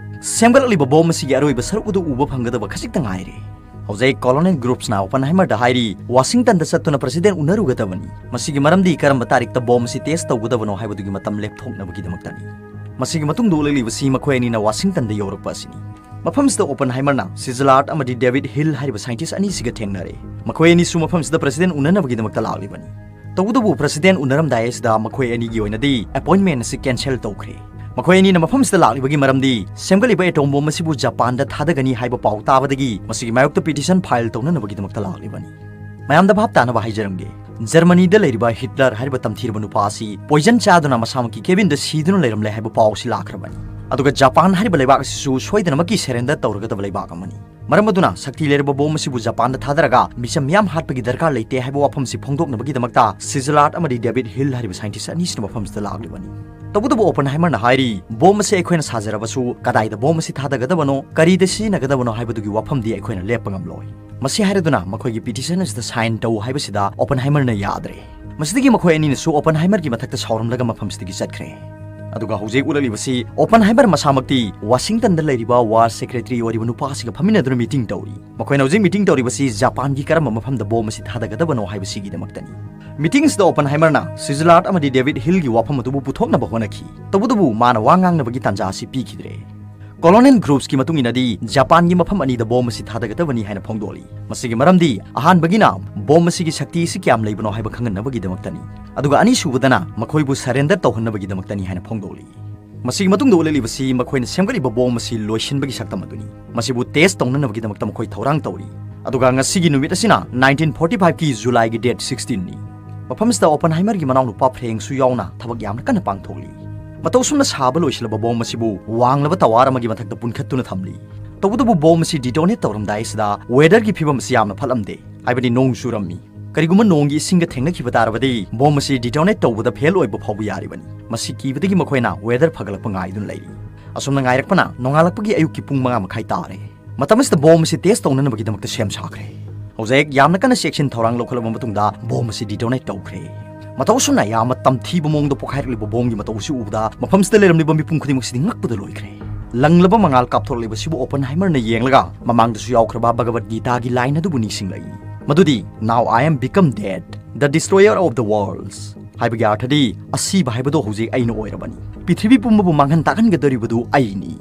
ꯁꯦꯝꯒꯠꯂꯛꯂꯤꯕ ꯕꯣꯝ ꯑꯁꯤꯒꯤ ꯑꯔꯣꯏꯕ ꯁꯔꯨꯛ ꯑꯗꯨ ꯎꯕ ꯐꯪꯒꯗꯕ ꯈꯖꯤꯛꯇ ꯉꯥꯏꯔꯦ꯫ ꯍꯧꯖꯤꯛ ꯀꯣꯂꯣꯅꯦꯜ ꯒ꯭ꯔꯨꯞꯁꯅ ꯑꯣꯄꯟꯍꯥꯏꯃꯔꯗ ꯍꯥꯏꯔꯤ, ꯋꯥꯁꯤꯡꯇꯟꯗ ꯆꯠꯇꯨꯅ ꯄ꯭ꯔꯁꯤꯗꯦꯟ ꯎꯅꯔꯨꯒꯗꯕꯅꯤ꯫ ꯃꯁꯤꯒꯤ ꯃꯔꯝꯗꯤ ꯀꯔꯝꯕ ꯇꯥꯔꯤꯛꯇ ꯕꯣꯝ ꯑꯁꯤ ꯇꯦꯁ ꯇꯧꯒꯗꯕꯅꯣ ꯍꯥꯏꯕꯗꯨꯒꯤ ꯃꯇꯝ ꯂꯦꯞꯊꯣꯛꯅꯕꯒꯤꯗꯃꯛꯇꯅꯤ꯫ ꯃꯁꯤꯒꯤ ꯃꯇꯨꯡꯗ ꯎꯠꯂꯛꯂꯤꯕꯁꯤ ꯃꯈꯣꯏ ꯑꯅꯤꯅ ꯋꯥꯁꯤꯡꯇꯟꯗ ꯌꯧꯔꯛꯄ ꯑꯁꯤꯅꯤ꯫ ꯃꯐꯝꯁꯤꯗ ꯑꯣꯄꯟꯍꯥꯏꯃꯔꯅ ꯁꯤꯖꯂꯥꯔꯠ ꯑꯃꯗꯤ ꯗꯦꯕꯤꯗ ꯍꯤꯜ ꯍꯥꯏꯔꯤꯕ ꯁꯥꯏꯟꯇꯤꯁ ꯑꯅꯤꯁꯤꯒ ꯊꯦꯡꯅꯔꯦ꯫ ꯃꯈꯣꯏ ꯑꯅꯤꯁꯨ ꯃꯐꯝꯁꯤꯗ ꯄ꯭ꯔꯁꯤꯗꯦꯟ ꯎꯅꯅꯕꯒꯤꯗꯃꯛꯇ ꯂꯥꯛꯂꯤꯕꯅꯤ꯫ ꯇꯧꯕꯇꯕꯨ ꯄ꯭ꯔꯁꯤꯗꯦꯟ ꯎꯅꯔꯝꯗꯥꯏ ꯑꯁꯤꯗ ꯃꯈꯣꯏ ꯑꯅꯤꯒꯤ ꯑꯣꯏꯅꯗꯤ ꯑꯦꯄꯣꯏꯟꯃꯦꯟ ꯑꯁꯤ ꯀꯦꯟꯁꯦꯜ ꯇꯧꯈ꯭ꯔꯦ꯫ ꯃꯈꯣꯏ ꯑꯅꯤꯅ ꯃꯐꯝꯁꯤꯗ ꯂꯥꯛꯂꯤꯕꯒꯤ ꯃꯔꯝꯗꯤ ꯁꯦꯝꯒꯠꯂꯤꯕ ꯑꯦꯇꯣꯝ ꯕꯣꯝ ꯑꯁꯤꯕꯨ ꯖꯄꯥꯟꯗ ꯊꯥꯗꯒꯅꯤ ꯍꯥꯏꯕ ꯄꯥꯎ ꯇꯥꯕꯗꯒꯤ ꯃꯁꯤꯒꯤ ꯃꯥꯌꯣꯛꯇ ꯄꯤꯇꯤꯁꯟ ꯐꯥꯏꯜ ꯇꯧꯅꯅꯕꯒꯤꯗꯃꯛꯇ ꯂꯥꯛꯂꯤꯕꯅꯤ꯫ ꯃꯌꯥꯝꯗ ꯚꯥꯞ ꯇꯥꯅꯕ ꯍꯥꯏꯖꯔꯝꯒꯦ, ꯖꯔꯃꯅꯤꯗ ꯂꯩꯔꯤꯕ ꯍꯤꯠꯂꯔ ꯍꯥꯏꯔꯤꯕ ꯇꯝꯊꯤꯔꯕ ꯅꯨꯄꯥ ꯑꯁꯤ ꯄꯣꯏꯖꯟ ꯆꯥꯗꯨꯅ ꯃꯁꯥꯃꯛꯀꯤ ꯀꯦꯕꯤꯟꯗ ꯁꯤꯗꯨꯅ ꯂꯩꯔꯝꯂꯦ ꯍꯥꯏꯕ ꯄꯥꯎ ꯑꯁꯤ ꯂꯥꯛꯈ꯭ꯔꯕꯅꯤ꯫ ꯑꯗꯨꯒ ꯖꯄꯥꯟ ꯍꯥꯏꯔꯤꯕ ꯂꯩꯕꯥꯛ ꯑꯁꯤꯁꯨ ꯁꯣꯏꯗꯅꯃꯛꯀꯤ ꯁꯔꯦꯟꯗꯔ ꯇꯧꯔꯒꯗꯕ ꯂꯩꯕꯥꯛ ꯑꯃꯅꯤ꯫ ꯃꯔꯝ ꯑꯗꯨꯅ ꯁꯛꯇꯤ ꯂꯩꯔꯕ ꯕꯣꯝ ꯑꯁꯤꯕꯨ ꯖꯄꯥꯟꯗ ꯊꯥꯗꯔꯒ ꯃꯤꯆꯝ ꯃꯤꯌꯥꯝ ꯍꯥꯠꯄꯒꯤ ꯗꯔꯀꯥꯔ ꯂꯩꯇꯦ ꯍꯥꯏꯕ ꯋꯥꯐꯝꯁꯤ ꯐꯣꯡꯗꯣꯛꯅꯕꯒꯤꯗꯃꯛꯇ ꯁꯤꯖꯂꯥꯔꯠ ꯑꯃꯗꯤ ꯗꯦꯕꯤꯗ ꯍꯤꯜ ꯍꯥꯏꯔꯤꯕ ꯁꯥꯏꯟꯇꯤꯁ ꯑꯅꯤꯁꯤꯅ ꯃꯐꯝꯁꯤꯗ ꯂꯥꯛꯂꯤꯕꯅꯤ꯫ ꯇꯧꯕꯇꯕꯨ ꯑꯣꯄꯟꯍꯥꯏꯃꯔꯅ ꯍꯥꯏꯔꯤ, ꯕꯣꯝ ꯑꯁꯤ ꯑꯩꯈꯣꯏꯅ ꯁꯥꯖꯔꯕꯁꯨ ꯀꯗꯥꯏꯗ ꯕꯣꯝ ꯑꯁꯤ ꯊꯥꯗꯒꯗꯕꯅꯣ, ꯀꯔꯤꯗ ꯁꯤꯖꯤꯟꯅꯒꯗꯕꯅꯣ ꯍꯥꯏꯕꯗꯨꯒꯤ ꯋꯥꯐꯝꯗꯤ ꯑꯩꯈꯣꯏꯅ ꯂꯦꯞꯄ ꯉꯝꯂꯣꯏ꯫ ꯃꯁꯤ ꯍꯥꯏꯔꯗꯨꯅ ꯃꯈꯣꯏꯒꯤ ꯄꯤꯇꯤꯁꯟ ꯑꯁꯤꯗ ꯁꯥꯏꯟ ꯇꯧ ꯍꯥꯏꯕꯁꯤꯗ ꯑꯣꯄꯟꯍꯥꯏꯃꯔꯅ ꯌꯥꯗ꯭ꯔꯦ꯫ ꯃꯁꯤꯗꯒꯤ ꯃꯈꯣꯏ ꯑꯅꯤꯅꯁꯨ ꯑꯣꯄꯟꯍꯥꯏꯃꯔꯒꯤ ꯃꯊꯛꯇ ꯁꯥꯎꯔꯝꯂꯒ ꯃꯐꯝꯁꯤꯗꯒꯤ ꯆꯠꯈ꯭ꯔꯦ꯫ ꯑꯗꯨꯒ ꯍꯧꯖꯤꯛ ꯎꯠꯂꯛꯂꯤꯕꯁꯤ ꯑꯣꯄꯟꯍꯥꯏꯃꯔ ꯃꯁꯥꯃꯛꯇꯤ ꯋꯥꯁꯤꯡꯇꯟꯗ ꯂꯩꯔꯤꯕ ꯋꯥꯔ ꯁꯦꯀ꯭ꯔꯦꯇꯔꯤ ꯑꯣꯏꯔꯤꯕ ꯅꯨꯄꯥꯁꯤꯒ ꯐꯝꯃꯤꯟꯅꯗꯨꯅ ꯃꯤꯇꯤꯡ ꯇꯧꯔꯤ꯫ ꯃꯈꯣꯏꯅ ꯍꯧꯖꯤꯛ ꯃꯤꯇꯤꯡ ꯇꯧꯔꯤꯕꯁꯤ ꯖꯄꯥꯟꯒꯤ ꯀꯔꯝꯕ ꯃꯐꯝꯗ ꯕꯣꯝ ꯑꯁꯤ ꯊꯥꯗꯒꯗꯕꯅꯣ ꯍꯥꯏꯕꯁꯤꯒꯤꯗꯃꯛꯇꯅꯤ꯫ ꯃꯤꯇꯤꯡꯁꯤꯗ ꯑꯣꯄꯟꯍꯥꯏꯃꯔꯅ ꯁꯤꯖꯂꯥꯔꯠ ꯑꯃꯗꯤ ꯗꯦꯕꯤꯗ ꯍꯤꯜꯒꯤ ꯋꯥꯐꯝ ꯑꯗꯨꯕꯨ ꯄꯨꯊꯣꯛꯅꯕ ꯍꯣꯠꯅꯈꯤ꯫ ꯇꯧꯕꯇꯕꯨ ꯃꯥꯅ ꯋꯥ ꯉꯥꯡꯅꯕꯒꯤ ꯇꯥꯟꯖꯥ ꯑꯁꯤ ꯄꯤꯈꯤꯗ꯭ꯔꯦ꯫ ꯀꯣꯂꯣꯅꯦꯜ ꯒ꯭ꯔꯨꯞꯁꯀꯤ ꯃꯇꯨꯡ ꯏꯟꯅꯗꯤ ꯖꯄꯥꯟꯒꯤ ꯃꯐꯝ ꯑꯅꯤꯗ ꯕꯣꯝ ꯑꯁꯤ ꯊꯥꯗꯒꯗꯕꯅꯤ ꯍꯥꯏꯅ ꯐꯣꯡꯗꯣꯛꯂꯤ꯫ ꯃꯁꯤꯒꯤ ꯃꯔꯝꯗꯤ ꯑꯍꯥꯟꯕꯒꯤꯅ ꯕꯣꯝ ꯑꯁꯤꯒꯤ ꯁꯛꯇꯤ ꯑꯁꯤ ꯀꯌꯥꯝ ꯂꯩꯕꯅꯣ ꯍꯥꯏꯕ ꯈꯪꯍꯟꯅꯕꯒꯤꯗꯃꯛꯇꯅꯤ, ꯑꯗꯨꯒ ꯑꯅꯤꯁꯨꯕꯗꯅ ꯃꯈꯣꯏꯕꯨ ꯁꯔꯦꯟꯗꯔ ꯇꯧꯍꯟꯅꯕꯒꯤꯗꯃꯛꯇꯅꯤ ꯍꯥꯏꯅ ꯐꯣꯡꯗꯣꯛꯂꯤ꯫ ꯃꯁꯤꯒꯤ ꯃꯇꯨꯡꯗ ꯎꯠꯂꯛꯂꯤꯕꯁꯤ ꯃꯈꯣꯏꯅ ꯁꯦꯝꯒꯠꯂꯤꯕ ꯕꯣꯝ ꯑꯁꯤ ꯂꯣꯏꯁꯤꯟꯕꯒꯤ ꯁꯛꯇꯝ ꯑꯗꯨꯅꯤ꯫ ꯃꯁꯤꯕꯨ ꯇꯦꯁ ꯇꯧꯅꯅꯕꯒꯤꯗꯃꯛꯇ ꯃꯈꯣꯏ ꯊꯧꯔꯥꯡ ꯇꯧꯔꯤ꯫ ꯑꯗꯨꯒ ꯉꯁꯤꯒꯤ ꯅꯨꯃꯤꯠ ꯑꯁꯤꯅ nineteen forty five ꯀꯤ ꯖꯨꯂꯥꯏꯒꯤ date sixteen ꯅꯤ꯫ ꯃꯐꯝꯁꯤꯗ ꯑꯣꯄꯟꯍꯥꯏꯃꯔꯒꯤ ꯃꯅꯥꯎꯅꯨꯄꯥ ꯐ꯭ꯔꯦꯡꯁꯨ ꯌꯥꯎꯅ ꯊꯕꯛ ꯌꯥꯝꯅ ꯀꯟꯅ ꯄꯥꯡꯊꯣꯛꯂꯤ꯫ ꯃꯇꯧ ꯑꯁꯨꯝꯅ ꯁꯥꯕ ꯂꯣꯏꯁꯤꯜꯂꯕ ꯕꯣꯝ ꯑꯁꯤꯕꯨ ꯋꯥꯡꯂꯕ ꯇꯋꯥꯔ ꯑꯃꯒꯤ ꯃꯊꯛꯇ ꯄꯨꯟꯈꯠꯇꯨꯅ ꯊꯝꯂꯤ꯫ ꯇꯧꯕꯇꯕꯨ ꯕꯣꯝ ꯑꯁꯤ detonate ꯇꯧꯔꯝꯗꯥꯏ ꯑꯁꯤꯗ weatherꯒꯤ ꯐꯤꯕꯝ ꯑꯁꯤ ꯌꯥꯝꯅ ꯐꯠꯂꯝꯗꯦ, ꯍꯥꯏꯕꯗꯤ ꯅꯣꯡ ꯆꯨꯔꯝꯃꯤ꯫ ꯀꯔꯤꯒꯨꯝꯕ ꯅꯣꯡꯒꯤ ꯏꯁꯤꯡꯒ ꯊꯦꯡꯅꯈꯤꯕ ꯇꯥꯔꯕꯗꯤ ꯕꯣꯝ ꯑꯁꯤ detonate ꯇꯧꯕꯗ fail ꯑꯣꯏꯕ ꯐꯥꯎꯕ ꯌꯥꯔꯤꯕꯅꯤ꯫ ꯃꯁꯤ ꯀꯤꯕꯗꯒꯤ ꯃꯈꯣꯏꯅ weather ꯐꯒꯠꯂꯛꯄ ꯉꯥꯏꯗꯨꯅ ꯂꯩꯔꯤ꯫ ꯑꯁꯨꯝꯅ ꯉꯥꯏꯔꯛꯄꯅ ꯅꯣꯡꯉꯥꯜꯂꯛꯄꯒꯤ ꯑꯌꯨꯛꯀꯤ ꯄꯨꯡ ꯃꯉꯥ ꯃꯈꯥꯏ ꯇꯥꯔꯦ꯫ ꯃꯇꯝ ꯑꯁꯤꯗ ꯕꯣꯝ ꯑꯁꯤ test ꯇꯧꯅꯅꯕꯒꯤꯗꯃꯛꯇ ꯁꯦꯝ ꯁꯥꯈ꯭ꯔꯦ꯫ ꯍꯧꯖꯤꯛ ꯌꯥꯝꯅ ꯀꯟꯅ ꯆꯦꯛꯁꯤꯟ ꯊꯧꯔꯥꯡ ꯂꯧꯈꯠꯂꯕ ꯃꯇꯨꯡꯗ ꯕꯣꯝ ꯑꯁꯤ detonate ꯇꯧꯈ꯭ꯔꯦ꯫ ꯃꯇꯧ ꯑꯁꯨꯝꯅ ꯌꯥꯝꯅ ꯇꯝꯊꯤꯕ ꯃꯑꯣꯡꯗ ꯄꯣꯈꯥꯏꯔꯛꯂꯤꯕ ꯕꯣꯝꯒꯤ ꯃꯇꯧ ꯑꯁꯤ ꯎꯕꯗ ꯃꯐꯝꯁꯤꯗ ꯂꯩꯔꯝꯂꯤꯕ ꯃꯤꯄꯨꯝ ꯈꯨꯗꯤꯡꯃꯛꯁꯤꯗꯤ ꯉꯛꯄꯗ ꯂꯣꯏꯈ꯭ꯔꯦ꯫ ꯂꯪꯂꯕ ꯃꯉꯥꯜ ꯀꯥꯞꯊꯣꯔꯛꯂꯤꯕꯁꯤꯕꯨ ꯑꯣꯄꯟꯍꯥꯏꯃꯔꯅ ꯌꯦꯡꯂꯒ ꯃꯃꯥꯡꯗꯁꯨ ꯌꯥꯎꯈ꯭ꯔꯕ ꯚꯒꯕꯠ ꯒꯤꯇꯥꯒꯤ line ꯑꯗꯨꯕꯨ ꯅꯤꯡꯁꯤꯡꯂꯛꯏ, ꯃꯗꯨꯗꯤ "Now I am become dead, the destroyer of the worlds" ꯍꯥꯏꯕꯒꯤ ꯑꯔꯊꯗꯤ, "ꯑꯁꯤꯕ ꯍꯥꯏꯕꯗꯣ ꯍꯧꯖꯤꯛ ꯑꯩꯅ ꯑꯣꯏꯔꯕꯅꯤ, ꯄ꯭ꯔꯤꯊꯤꯕꯤ ꯄꯨꯝꯕꯕꯨ ꯃꯥꯡꯍꯟ ꯇꯥꯛꯍꯟꯒꯗꯧꯔꯤꯕꯗꯨ ꯑꯩꯅꯤ"꯫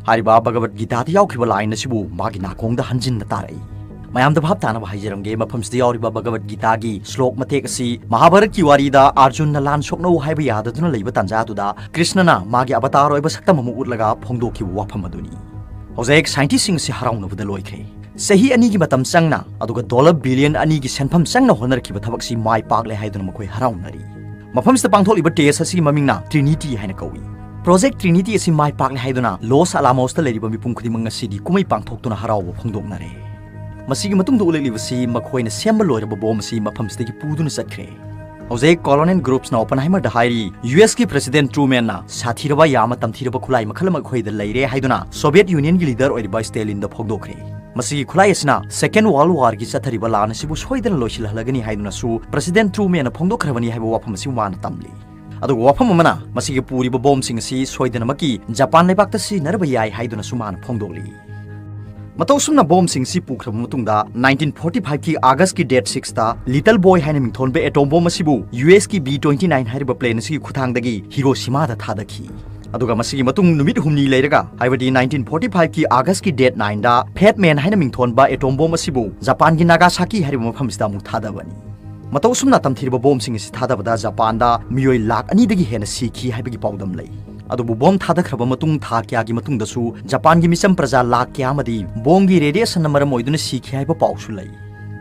ꯍꯥꯏꯔꯤꯕ ꯚꯒꯕꯠ ꯒꯤꯇꯥꯗ ꯌꯥꯎꯈꯤꯕ line ꯑꯁꯤꯕꯨ ꯃꯥꯒꯤ ꯅꯥꯀꯣꯡꯗ ꯍꯟꯖꯤꯟꯅ ꯇꯥꯔꯛꯏ꯫ ꯃꯌꯥꯝꯗ ꯚꯥꯞ ꯇꯥꯅꯕ ꯍꯥꯏꯖꯔꯝꯒꯦ, ꯃꯐꯝꯁꯤꯗ ꯌꯥꯎꯔꯤꯕ ꯚꯒꯕꯠ ꯒꯤꯇꯥꯒꯤ ꯁ꯭ꯂꯣꯛ ꯃꯇꯦꯛ ꯑꯁꯤ ꯃꯍꯥꯚꯥꯔꯠꯀꯤ ꯋꯥꯔꯤꯗ ꯑꯔꯖꯨꯟꯅ ꯂꯥꯟ ꯁꯣꯛꯅꯧ ꯍꯥꯏꯕ ꯌꯥꯗꯗꯨꯅ ꯂꯩꯕ ꯇꯥꯟꯖꯥꯗꯨꯗ ꯀ꯭ꯔꯤꯁꯅꯅ ꯃꯥꯒꯤ ꯑꯕꯇꯥꯔ ꯑꯣꯏꯕ ꯁꯛꯇꯝ ꯑꯃ ꯎꯠꯂꯒ ꯐꯣꯡꯗꯣꯛꯈꯤꯕ ꯋꯥꯐꯝ ꯑꯗꯨꯅꯤ꯫ ꯍꯧꯖꯤꯛ scientistꯁꯤꯡ ꯑꯁꯤ ꯍꯔꯥꯎꯅꯕꯗ ꯂꯣꯏꯈ꯭ꯔꯦ꯫ ꯆꯍꯤ ꯑꯅꯤꯒꯤ ꯃꯇꯝ ꯆꯪꯅ, ꯑꯗꯨꯒ dollar billion ꯑꯅꯤꯒꯤ ꯁꯦꯟꯐꯝ ꯆꯪꯅ ꯍꯣꯠꯅꯔꯛꯈꯤꯕ ꯊꯕꯛꯁꯤ ꯃꯥꯏ ꯄꯥꯛꯂꯦ ꯍꯥꯏꯗꯨꯅ ꯃꯈꯣꯏ ꯍꯔꯥꯎꯅꯔꯤ꯫ ꯃꯐꯝꯁꯤꯗ ꯄꯥꯡꯊꯣꯛꯂꯤꯕ test ꯑꯁꯤꯒꯤ ꯃꯃꯤꯡꯅ Trinity ꯍꯥꯏꯅ ꯀꯧꯏ꯫ Project Trinity ꯑꯁꯤ ꯃꯥꯏ ꯄꯥꯛꯂꯦ ꯍꯥꯏꯗꯨꯅ Los Alamosꯇ ꯂꯩꯔꯤꯕ ꯃꯤꯄꯨꯝ ꯈꯨꯗꯤꯡꯃꯛ ꯉꯁꯤꯗꯤ ꯀꯨꯝꯍꯩ ꯄꯥꯡꯊꯣꯛꯇꯨꯅ ꯍꯔꯥꯎꯕ ꯐꯣꯡꯗꯣꯛꯅꯔꯦ꯫ ꯃꯁꯤꯒꯤ ꯃꯇꯨꯡꯗ ꯎꯠꯂꯛꯂꯤꯕꯁꯤ ꯃꯈꯣꯏꯅ ꯁꯦꯝꯕ ꯂꯣꯏꯔꯕ ꯕꯣꯝ ꯑꯁꯤ ꯃꯐꯝꯁꯤꯗꯒꯤ ꯄꯨꯗꯨꯅ ꯆꯠꯈ꯭ꯔꯦ꯫ ꯍꯧꯖꯤꯛ Colonel Groupsꯅ Oppenheimerꯗ ꯍꯥꯏꯔꯤ, "USꯀꯤ President Trumanꯅ ꯁꯥꯊꯤꯔꯕ, ꯌꯥꯝꯅ ꯇꯝꯊꯤꯔꯕ ꯈꯨꯠꯂꯥꯏ ꯃꯈꯜ ꯑꯃ ꯑꯩꯈꯣꯏꯗ ꯂꯩꯔꯦ" ꯍꯥꯏꯗꯨꯅ Soviet Unionꯒꯤ leader ꯑꯣꯏꯔꯤꯕ Stalinꯗ ꯐꯣꯡꯗꯣꯛꯈ꯭ꯔꯦ꯫ ꯃꯁꯤꯒꯤ ꯈꯨꯠꯂꯥꯏ ꯑꯁꯤꯅ Second World Warꯒꯤ ꯆꯠꯊꯔꯤꯕ ꯂꯥꯟ ꯑꯁꯤꯕꯨ ꯁꯣꯏꯗꯅ ꯂꯣꯏꯁꯤꯜꯍꯜꯂꯒꯅꯤ ꯍꯥꯏꯗꯨꯅꯁꯨ President Trumanꯅ ꯐꯣꯡꯗꯣꯛꯈ꯭ꯔꯕꯅꯤ ꯍꯥꯏꯕ ꯋꯥꯐꯝ ꯑꯁꯤ ꯃꯥꯅ ꯇꯝꯂꯤ꯫ ꯑꯗꯨꯒ ꯋꯥꯐꯝ ꯑꯃꯅ, ꯃꯁꯤꯒꯤ ꯄꯨꯔꯤꯕ ꯕꯣꯝꯁꯤꯡ ꯑꯁꯤ ꯁꯣꯏꯗꯅꯃꯛꯀꯤ ꯖꯄꯥꯟ ꯂꯩꯕꯥꯛꯇ ꯁꯤꯖꯤꯟꯅꯔꯕ ꯌꯥꯏ ꯍꯥꯏꯗꯨꯅꯁꯨ ꯃꯥꯅ ꯐꯣꯡꯗꯣꯛꯂꯤ꯫ ꯃꯇꯧ ꯑꯁꯨꯝꯅ ꯕꯣꯝꯁꯤꯡ ꯑꯁꯤ ꯄꯨꯈ꯭ꯔꯕ ꯃꯇꯨꯡꯗ, nineteen forty fiveꯀꯤ Augustꯀꯤ date sixꯇ Little Boy ꯍꯥꯏꯅ ꯃꯤꯡꯊꯣꯟꯕ atom bomb ꯑꯁꯤꯕꯨ USꯀꯤ B twenty nine ꯍꯥꯏꯔꯤꯕ plane ꯑꯁꯤꯒꯤ ꯈꯨꯠꯊꯥꯡꯗꯒꯤ Hiroshimaꯗ ꯊꯥꯗꯈꯤ꯫ ꯑꯗꯨꯒ ꯃꯁꯤꯒꯤ ꯃꯇꯨꯡ ꯅꯨꯃꯤꯠ ꯍꯨꯝꯅꯤ ꯂꯩꯔꯒ, ꯍꯥꯏꯕꯗꯤ nineteen forty fiveꯀꯤ Augustꯀꯤ date nineꯗ Fat Man ꯍꯥꯏꯅ ꯃꯤꯡꯊꯣꯟꯕ atom bomb ꯑꯁꯤꯕꯨ ꯖꯄꯥꯟꯒꯤ ꯅꯥꯒꯥꯁꯥꯀꯤ ꯍꯥꯏꯔꯤꯕ ꯃꯐꯝꯁꯤꯗ ꯑꯃꯨꯛ ꯊꯥꯗꯕꯅꯤ꯫ ꯃꯇꯧ ꯑꯁꯨꯝꯅ ꯇꯝꯊꯤꯔꯕ ꯕꯣꯝꯁꯤꯡ ꯑꯁꯤ ꯊꯥꯗꯕꯗ ꯖꯄꯥꯟꯗ ꯃꯤꯑꯣꯏ ꯂꯥꯈ ꯑꯅꯤꯗꯒꯤ ꯍꯦꯟꯅ ꯁꯤꯈꯤ ꯍꯥꯏꯕꯒꯤ ꯄꯥꯎꯗꯝ ꯂꯩ꯫ ꯑꯗꯨꯕꯨ ꯕꯣꯝ ꯊꯥꯗꯈ꯭ꯔꯕ ꯃꯇꯨꯡ ꯊꯥ ꯀꯌꯥꯒꯤ ꯃꯇꯨꯡꯗꯁꯨ ꯖꯄꯥꯟꯒꯤ ꯃꯤꯆꯝ ꯄ꯭ꯔꯖꯥ ꯂꯥꯈ ꯀꯌꯥ ꯑꯃꯗꯤ ꯕꯣꯝꯒꯤ radiationꯅ ꯃꯔꯝ ꯑꯣꯏꯗꯨꯅ ꯁꯤꯈꯤ ꯍꯥꯏꯕ ꯄꯥꯎꯁꯨ ꯂꯩ꯫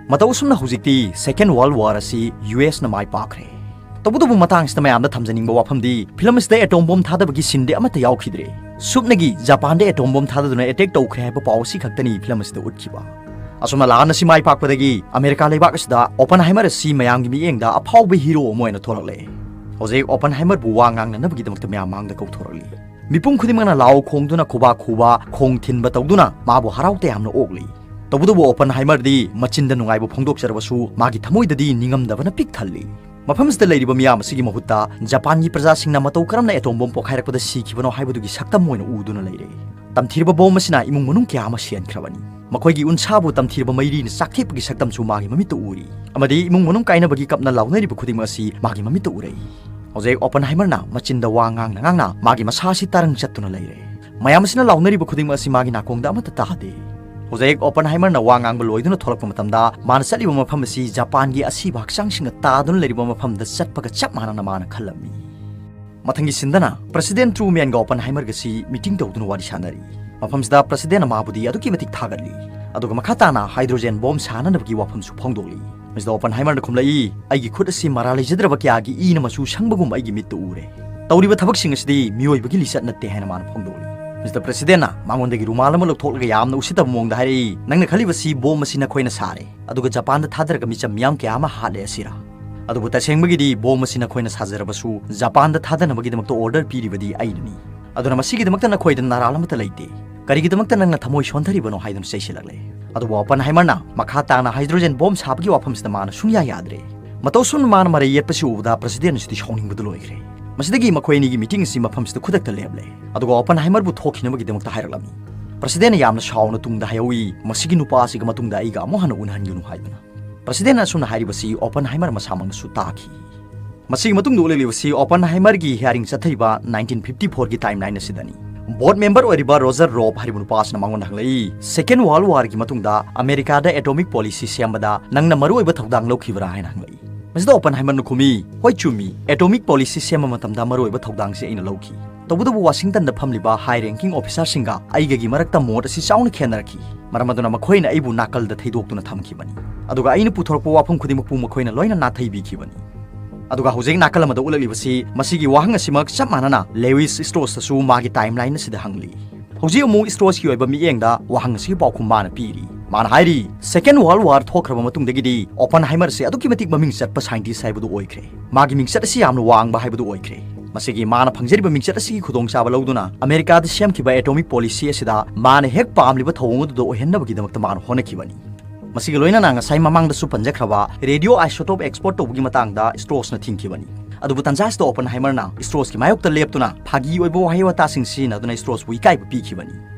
ꯃꯇꯧ ꯑꯁꯨꯝꯅ ꯍꯧꯖꯤꯛꯇꯤ Second World War ꯑꯁꯤ USꯅ ꯃꯥꯏ ꯄꯥꯛꯈ꯭ꯔꯦ꯫ ꯇꯧꯕꯇꯕꯨ ꯃꯇꯥꯡꯁꯤꯗ ꯃꯌꯥꯝꯗ ꯊꯝꯖꯅꯤꯡꯕ ꯋꯥꯐꯝꯗꯤ, film ꯑꯁꯤꯗ atom bomb ꯊꯥꯗꯕꯒꯤ sceneꯗꯤ ꯑꯃꯠꯇ ꯌꯥꯎꯈꯤꯗ꯭ꯔꯦ꯫ ꯁꯨꯞꯅꯒꯤ ꯖꯄꯥꯟꯗ atom bomb ꯊꯥꯗꯗꯨꯅ attack ꯇꯧꯈ꯭ꯔꯦ ꯍꯥꯏꯕ ꯄꯥꯎ ꯑꯁꯤ ꯈꯛꯇꯅꯤ film ꯑꯁꯤꯗ ꯎꯠꯈꯤꯕ꯫ ꯑꯁꯨꯝꯅ ꯂꯥꯟ ꯑꯁꯤ ꯃꯥꯏ ꯄꯥꯛꯄꯗꯒꯤ ꯑꯃꯦꯔꯤꯀꯥ ꯂꯩꯕꯥꯛ ꯑꯁꯤꯗ Oppenheimer ꯑꯁꯤ ꯃꯌꯥꯝꯒꯤ ꯃꯤꯠꯌꯦꯡꯗ ꯑꯐꯥꯎꯕ hero ꯑꯃ ꯑꯣꯏꯅ ꯊꯣꯔꯛꯂꯦ꯫ ꯍꯧꯖꯤꯛ Oppenheimerꯕꯨ ꯋꯥ ꯉꯥꯡꯅꯅꯕꯒꯤꯗꯃꯛꯇ ꯃꯌꯥꯝ ꯃꯥꯡꯗ ꯀꯧꯊꯣꯔꯛꯂꯤ꯫ ꯃꯤꯄꯨꯝ ꯈꯨꯗꯤꯡꯃꯛꯅ ꯂꯥꯎ ꯈꯣꯡꯗꯨꯅ, ꯈꯨꯕꯥꯛ ꯈꯨꯕ, ꯈꯣꯡ ꯊꯤꯟꯕ ꯇꯧꯗꯨꯅ ꯃꯥꯕꯨ ꯍꯔꯥꯎ ꯇꯌꯥꯝꯅ ꯑꯣꯛꯂꯤ꯫ ꯇꯧꯕꯇꯕꯨ Oppenheimerꯗꯤ ꯃꯆꯤꯟꯗ ꯅꯨꯡꯉꯥꯏꯕ ꯐꯣꯡꯗꯣꯛꯆꯔꯕꯁꯨ ꯃꯥꯒꯤ ꯊꯃꯣꯏꯗꯗꯤ ꯅꯤꯡꯉꯝꯗꯕꯅ ꯄꯤꯛ ꯊꯜꯂꯤ꯫ ꯃꯐꯝꯁꯤꯗ ꯂꯩꯔꯤꯕ ꯃꯤꯌꯥꯝ ꯑꯁꯤꯒꯤ ꯃꯍꯨꯠꯇ ꯖꯄꯥꯟꯒꯤ ꯄ꯭ꯔꯖꯥꯁꯤꯡꯅ ꯃꯇꯧ ꯀꯔꯝꯅ atom bomb ꯄꯣꯈꯥꯏꯔꯛꯄꯗ ꯁꯤꯈꯤꯕꯅꯣ ꯍꯥꯏꯕꯗꯨꯒꯤ ꯁꯛꯇꯝ ꯑꯣꯏꯅ ꯎꯗꯨꯅ ꯂꯩꯔꯦ꯫ ꯇꯝꯊꯤꯔꯕ ꯕꯣꯝ ꯑꯁꯤꯅ ꯏꯃꯨꯡ ꯃꯅꯨꯡ ꯀꯌꯥ ꯑꯃ ꯁꯤꯍꯟꯈ꯭ꯔꯕꯅꯤ꯫ ꯃꯈꯣꯏꯒꯤ ꯎꯟꯁꯥꯕꯨ ꯇꯝꯊꯤꯔꯕ ꯃꯩꯔꯤꯅ ꯆꯥꯛꯊꯦꯛꯄꯒꯤ ꯁꯛꯇꯝꯁꯨ ꯃꯥꯒꯤ ꯃꯃꯤꯠꯇ ꯎꯔꯤ꯫ ꯑꯃꯗꯤ ꯏꯃꯨꯡ ꯃꯅꯨꯡ ꯀꯥꯏꯅꯕꯒꯤ ꯀꯞꯅ ꯂꯥꯎꯅꯔꯤꯕ ꯈꯨꯗꯤꯡꯃꯛ ꯑꯁꯤ ꯃꯥꯒꯤ ꯃꯃꯤꯠꯇ ꯎꯔꯛꯏ꯫ ꯍꯧꯖꯤꯛ Oppenheimerꯅ ꯃꯆꯤꯟꯗ ꯋꯥ ꯉꯥꯡꯅ ꯉꯥꯡꯅ ꯃꯥꯒꯤ ꯃꯁꯥ ꯑꯁꯤ ꯇꯔꯪ ꯆꯠꯇꯨꯅ ꯂꯩꯔꯦ꯫ ꯃꯌꯥꯝ ꯑꯁꯤꯅ ꯂꯥꯎꯅꯔꯤꯕ ꯈꯨꯗꯤꯡꯃꯛ ꯑꯁꯤ ꯃꯥꯒꯤ ꯅꯥꯀꯣꯡꯗ ꯑꯃꯠꯇ ꯇꯥꯗꯦ꯫ ꯍꯧꯖꯤꯛ Oppenheimerꯅ ꯋꯥ ꯉꯥꯡꯕ ꯂꯣꯏꯗꯨꯅ ꯊꯣꯛꯂꯛꯄ ꯃꯇꯝꯗ ꯃꯥꯅ ꯆꯠꯂꯤꯕ ꯃꯐꯝ ꯑꯁꯤ ꯖꯄꯥꯟꯒꯤ ꯑꯁꯤꯕ ꯍꯛꯆꯥꯡꯁꯤꯡꯅ ꯇꯥꯗꯨꯅ ꯂꯩꯔꯤꯕ ꯃꯐꯝꯗ ꯆꯠꯄꯒ ꯆꯞ ꯃꯥꯟꯅꯅ ꯃꯥꯅ ꯈꯜꯂꯝꯃꯤ꯫ ꯃꯊꯪꯒꯤ sceneꯗꯅ President Trumanꯒ Oppenheimerꯒꯁꯤ meeting ꯇꯧꯗꯨꯅ ꯋꯥꯔꯤ ꯁꯥꯟꯅꯔꯤ꯫ ꯃꯐꯝꯁꯤꯗ Presidentꯅ ꯃꯥꯕꯨꯗꯤ ꯑꯗꯨꯛꯀꯤ ꯃꯇꯤꯛ ꯊꯥꯒꯠꯂꯤ꯫ ꯑꯗꯨꯒ ꯃꯈꯥ ꯇꯥꯅ hydrogen bomb ꯁꯥꯅꯅꯕꯒꯤ ꯋꯥꯐꯝꯁꯨ ꯐꯣꯡꯗꯣꯛꯂꯤ꯫ Mister Oppenheimerꯅ ꯈꯨꯝꯂꯛꯏ, "ꯑꯩꯒꯤ ꯈꯨꯠ ꯑꯁꯤ ꯃꯔꯥꯜ ꯂꯩꯖꯗ꯭ꯔꯕ ꯀꯌꯥꯒꯤ ꯏꯅ ꯃꯆꯨ ꯁꯪꯕꯒꯨꯝ ꯑꯩꯒꯤ ꯃꯤꯠꯇ ꯎꯔꯦ꯫ ꯇꯧꯔꯤꯕ ꯊꯕꯛꯁꯤꯡ ꯑꯁꯤꯗꯤ ꯃꯤꯑꯣꯏꯕꯒꯤ ꯂꯤꯆꯠ ꯅꯠꯇꯦ" ꯍꯥꯏꯅ ꯃꯥꯅ ꯐꯣꯡꯗꯣꯛꯂꯤ꯫ Mister Presidentꯅ ꯃꯉꯣꯟꯗꯒꯤ ꯔꯨꯃꯥꯜ ꯑꯃ ꯂꯧꯊꯣꯛꯂꯒ ꯌꯥꯝꯅ ꯎꯁꯤꯠꯇꯕ ꯃꯑꯣꯡꯗ ꯍꯥꯏꯔꯛꯏ, "ꯅꯪꯅ ꯈꯜꯂꯤꯕꯁꯤ ꯕꯣꯝ ꯑꯁꯤ ꯅꯈꯣꯏꯅ ꯁꯥꯔꯦ, ꯑꯗꯨꯒ ꯖꯄꯥꯟꯗ ꯊꯥꯗꯔꯒ ꯃꯤꯆꯝ ꯃꯤꯌꯥꯝ ꯀꯌꯥ ꯑꯃ ꯍꯥꯠꯂꯦ ꯑꯁꯤꯔꯥ? ꯑꯗꯨꯕꯨ ꯇꯁꯦꯡꯕꯒꯤꯗꯤ ꯕꯣꯝ ꯑꯁꯤ ꯅꯈꯣꯏꯅ ꯁꯥꯖꯔꯕꯁꯨ ꯖꯄꯥꯟꯗ ꯊꯥꯗꯅꯕꯒꯤꯗꯃꯛꯇ order ꯄꯤꯔꯤꯕꯗꯤ ꯑꯩꯅꯅꯤ꯫ ꯑꯗꯨꯅ ꯃꯁꯤꯒꯤꯗꯃꯛꯇ ꯅꯈꯣꯏꯗ ꯅꯔꯥꯜ ꯑꯃꯠꯇ ꯂꯩꯇꯦ꯫ ꯀꯔꯤꯒꯤꯗꯃꯛꯇ ꯅꯪꯅ ꯊꯃꯣꯏ ꯁꯣꯟꯊꯔꯤꯕꯅꯣ?" ꯍꯥꯏꯗꯨꯅ ꯆꯩꯁꯤꯜꯂꯛꯂꯦ꯫ ꯑꯗꯨꯕꯨ Oppenheimerꯅ ꯃꯈꯥ ꯇꯥꯅ hydrogen bomb ꯁꯥꯕꯒꯤ ꯋꯥꯐꯝꯁꯤꯗ ꯃꯥꯅ ꯁꯨꯡꯌꯥ ꯌꯥꯗ꯭ꯔꯦ꯫ ꯃꯇꯧ ꯑꯁꯨꯝꯅ ꯃꯥꯅ ꯃꯔꯩ ꯌꯦꯠꯄꯁꯤ ꯎꯕꯗ Presidentꯁꯤꯗꯤ ꯁꯥꯎꯅꯤꯡꯕꯗ ꯂꯣꯏꯈ꯭ꯔꯦ꯫ ꯃꯁꯤꯗꯒꯤ ꯃꯈꯣꯏ ꯑꯅꯤꯒꯤ meeting ꯑꯁꯤ ꯃꯐꯝꯁꯤꯗ ꯈꯨꯗꯛꯇ ꯂꯦꯞꯂꯦ꯫ ꯑꯗꯨꯒ Oppenheimerꯕꯨ ꯊꯣꯛꯈꯤꯅꯕꯒꯤꯗꯃꯛꯇ ꯍꯥꯏꯔꯛꯂꯝꯃꯤ꯫ Presidentꯅ ꯌꯥꯝꯅ ꯁꯥꯎꯅ ꯇꯨꯡꯗ ꯍꯥꯏꯍꯧꯏ, "ꯃꯁꯤꯒꯤ ꯅꯨꯄꯥ ꯑꯁꯤꯒ ꯃꯇꯨꯡꯗ ꯑꯩꯒ ꯑꯃꯨꯛ ꯍꯟꯅ ꯎꯅꯍꯟꯒꯅꯨ" ꯍꯥꯏꯗꯨꯅ꯫ Presidentꯅ ꯑꯁꯨꯝꯅ ꯍꯥꯏꯔꯤꯕꯁꯤ Oppenheimer ꯃꯁꯥꯃꯛꯅꯁꯨ ꯇꯥꯈꯤ꯫ ꯃꯁꯤꯒꯤ ꯃꯇꯨꯡꯗ ꯎꯠꯂꯛꯂꯤꯕꯁꯤ Oppenheimerꯒꯤ hearing ꯆꯠꯊꯔꯤꯕ nineteen fifty fourꯒꯤ timeline ꯑꯁꯤꯗꯅꯤ꯫ Board member ꯑꯣꯏꯔꯤꯕ Roger Robb ꯍꯥꯏꯔꯤꯕ ꯅꯨꯄꯥ ꯑꯁꯤꯅ ꯃꯉꯣꯟꯗ ꯍꯪꯂꯛꯏ, "Second World Warꯒꯤ ꯃꯇꯨꯡꯗ ꯑꯃꯦꯔꯤꯀꯥꯗ atomic policy ꯁꯦꯝꯕꯗ ꯅꯪꯅ ꯃꯔꯨꯑꯣꯏꯕ ꯊꯧꯗꯥꯡ ꯂꯧꯈꯤꯕ꯭ꯔꯥ?" ꯍꯥꯏꯅ ꯍꯪꯂꯛꯏ꯫ ꯃꯁꯤꯗ Oppenheimerꯅ ꯈꯨꯝꯃꯤ, "ꯍꯣꯏ, ꯆꯨꯝꯃꯤ, atomic policy ꯁꯦꯝꯕ ꯃꯇꯝꯗ ꯃꯔꯨꯑꯣꯏꯕ ꯊꯧꯗꯥꯡꯁꯤ ꯑꯩꯅ ꯂꯧꯈꯤ꯫ ꯇꯧꯕꯇꯕꯨ ꯋꯥꯁꯤꯡꯇꯟꯗ ꯐꯝꯂꯤꯕ ꯍꯥꯏ ꯔꯦꯡꯀꯤꯡ ꯑꯣꯐꯤꯁꯥꯔꯁꯤꯡꯒ ꯑꯩꯒꯒꯤ ꯃꯔꯛꯇ ꯃꯣꯠ ꯑꯁꯤ ꯆꯥꯎꯅ ꯈꯦꯠꯅꯔꯛꯈꯤ꯫ ꯃꯔꯝ ꯑꯗꯨꯅ ꯃꯈꯣꯏꯅ ꯑꯩꯕꯨ ꯅꯥꯀꯜꯗ ꯊꯩꯗꯣꯛꯇꯨꯅ ꯊꯝꯈꯤꯕꯅꯤ꯫ ꯑꯗꯨꯒ ꯑꯩꯅ ꯄꯨꯊꯣꯔꯛꯄ ꯋꯥꯐꯝ ꯈꯨꯗꯤꯡꯃꯛꯄꯨ ꯃꯈꯣꯏꯅ ꯂꯣꯏꯅ ꯅꯥꯊꯩꯕꯤꯈꯤꯕꯅꯤ꯫ ꯑꯗꯨꯒ ꯍꯧꯖꯤꯛ ꯅꯥꯀꯜ ꯑꯃꯗ ꯎꯠꯂꯛꯂꯤꯕꯁꯤ ꯃꯁꯤꯒꯤ ꯋꯥꯍꯪ ꯑꯁꯤꯃꯛ ꯆꯞ ꯃꯥꯟꯅꯅ ꯂꯦꯋꯤꯁ ꯁ꯭ꯇ꯭ꯔꯣꯁꯇꯁꯨ ꯃꯥꯒꯤ ꯇꯥꯏꯝꯂꯥꯏꯟ ꯑꯁꯤꯗ ꯍꯪꯂꯤ꯫ ꯍꯧꯖꯤꯛ ꯑꯃꯨꯛ ꯁ꯭ꯇ꯭ꯔꯣꯁꯀꯤ ꯑꯣꯏꯕ ꯃꯤꯠꯌꯦꯡꯗ ꯋꯥꯍꯪ ꯑꯁꯤꯒꯤ ꯄꯥꯎꯈꯨꯝ ꯃꯥꯅ ꯄꯤꯔꯤ꯫ ꯃꯥꯅ ꯍꯥꯏꯔꯤ, ꯁꯦꯀꯦꯟ ꯋꯥꯔꯜ ꯋꯥꯔ ꯊꯣꯛꯈ꯭ꯔꯕ ꯃꯇꯨꯡꯗꯒꯤꯗꯤ ꯑꯣꯄꯟꯍꯥꯏꯃꯔꯁꯦ ꯑꯗꯨꯛꯀꯤ ꯃꯇꯤꯛ ꯃꯃꯤꯡ ꯆꯠꯄ ꯁꯥꯏꯟꯇꯤꯁ ꯍꯥꯏꯕꯗꯨ ꯑꯣꯏꯈ꯭ꯔꯦ꯫ ꯃꯥꯒꯤ ꯃꯤꯡꯆꯠ ꯑꯁꯤ ꯌꯥꯝꯅ ꯋꯥꯡꯕ ꯍꯥꯏꯕꯗꯨ ꯑꯣꯏꯈ꯭ꯔꯦ꯫ ꯃꯁꯤꯒꯤ ꯃꯥꯅ ꯐꯪꯖꯔꯤꯕ ꯃꯤꯡꯆꯠ ꯑꯁꯤꯒꯤ ꯈꯨꯗꯣꯡꯆꯥꯕ ꯂꯧꯗꯨꯅ ꯑꯃꯦꯔꯤꯀꯥꯗ ꯁꯦꯝꯈꯤꯕ ꯑꯦꯇꯣꯃꯤꯛ ꯄꯣꯂꯤꯁꯤ ꯑꯁꯤꯗ ꯃꯥꯅ ꯍꯦꯛ ꯄꯥꯝꯂꯤꯕ ꯊꯧꯑꯣꯡ ꯑꯗꯨꯗ ꯑꯣꯏꯍꯟꯅꯕꯒꯤꯗꯃꯛꯇ ꯃꯥꯅ ꯍꯣꯠꯅꯈꯤꯕꯅꯤ꯫ ꯃꯁꯤꯒ ꯂꯣꯏꯅꯅ ꯉꯁꯥꯏ ꯃꯃꯥꯡꯗꯁꯨ ꯄꯟꯖꯈ꯭ꯔꯕ ꯔꯦꯗꯤꯑꯣ ꯑꯥꯏꯁꯣꯇꯣꯞ ꯑꯦꯛꯁꯄꯣꯔꯠ ꯇꯧꯕꯒꯤ ꯃꯇꯥꯡꯗ ꯁ꯭ꯇ꯭ꯔꯣꯁꯅ ꯊꯤꯡꯈꯤꯕꯅꯤ꯫ ꯑꯗꯨꯕꯨ ꯇꯟꯖꯥ ꯑꯁꯤꯗ ꯑꯣꯄꯟꯍꯥꯏꯃꯔꯅ ꯁ꯭ꯇ꯭ꯔꯣꯁꯀꯤ ꯃꯥꯌꯣꯛꯇ ꯂꯦꯞꯇꯨꯅ ꯐꯥꯒꯤ ꯑꯣꯏꯕ ꯋꯥꯍꯩ ꯋꯥꯇꯥꯁꯤꯡ ꯁꯤꯖꯤꯟꯅꯗꯨꯅ ꯁ꯭ꯇ꯭ꯔꯣꯁꯄꯨ ꯏꯀꯥꯏꯕ ꯄꯤꯈꯤꯕꯅꯤ꯫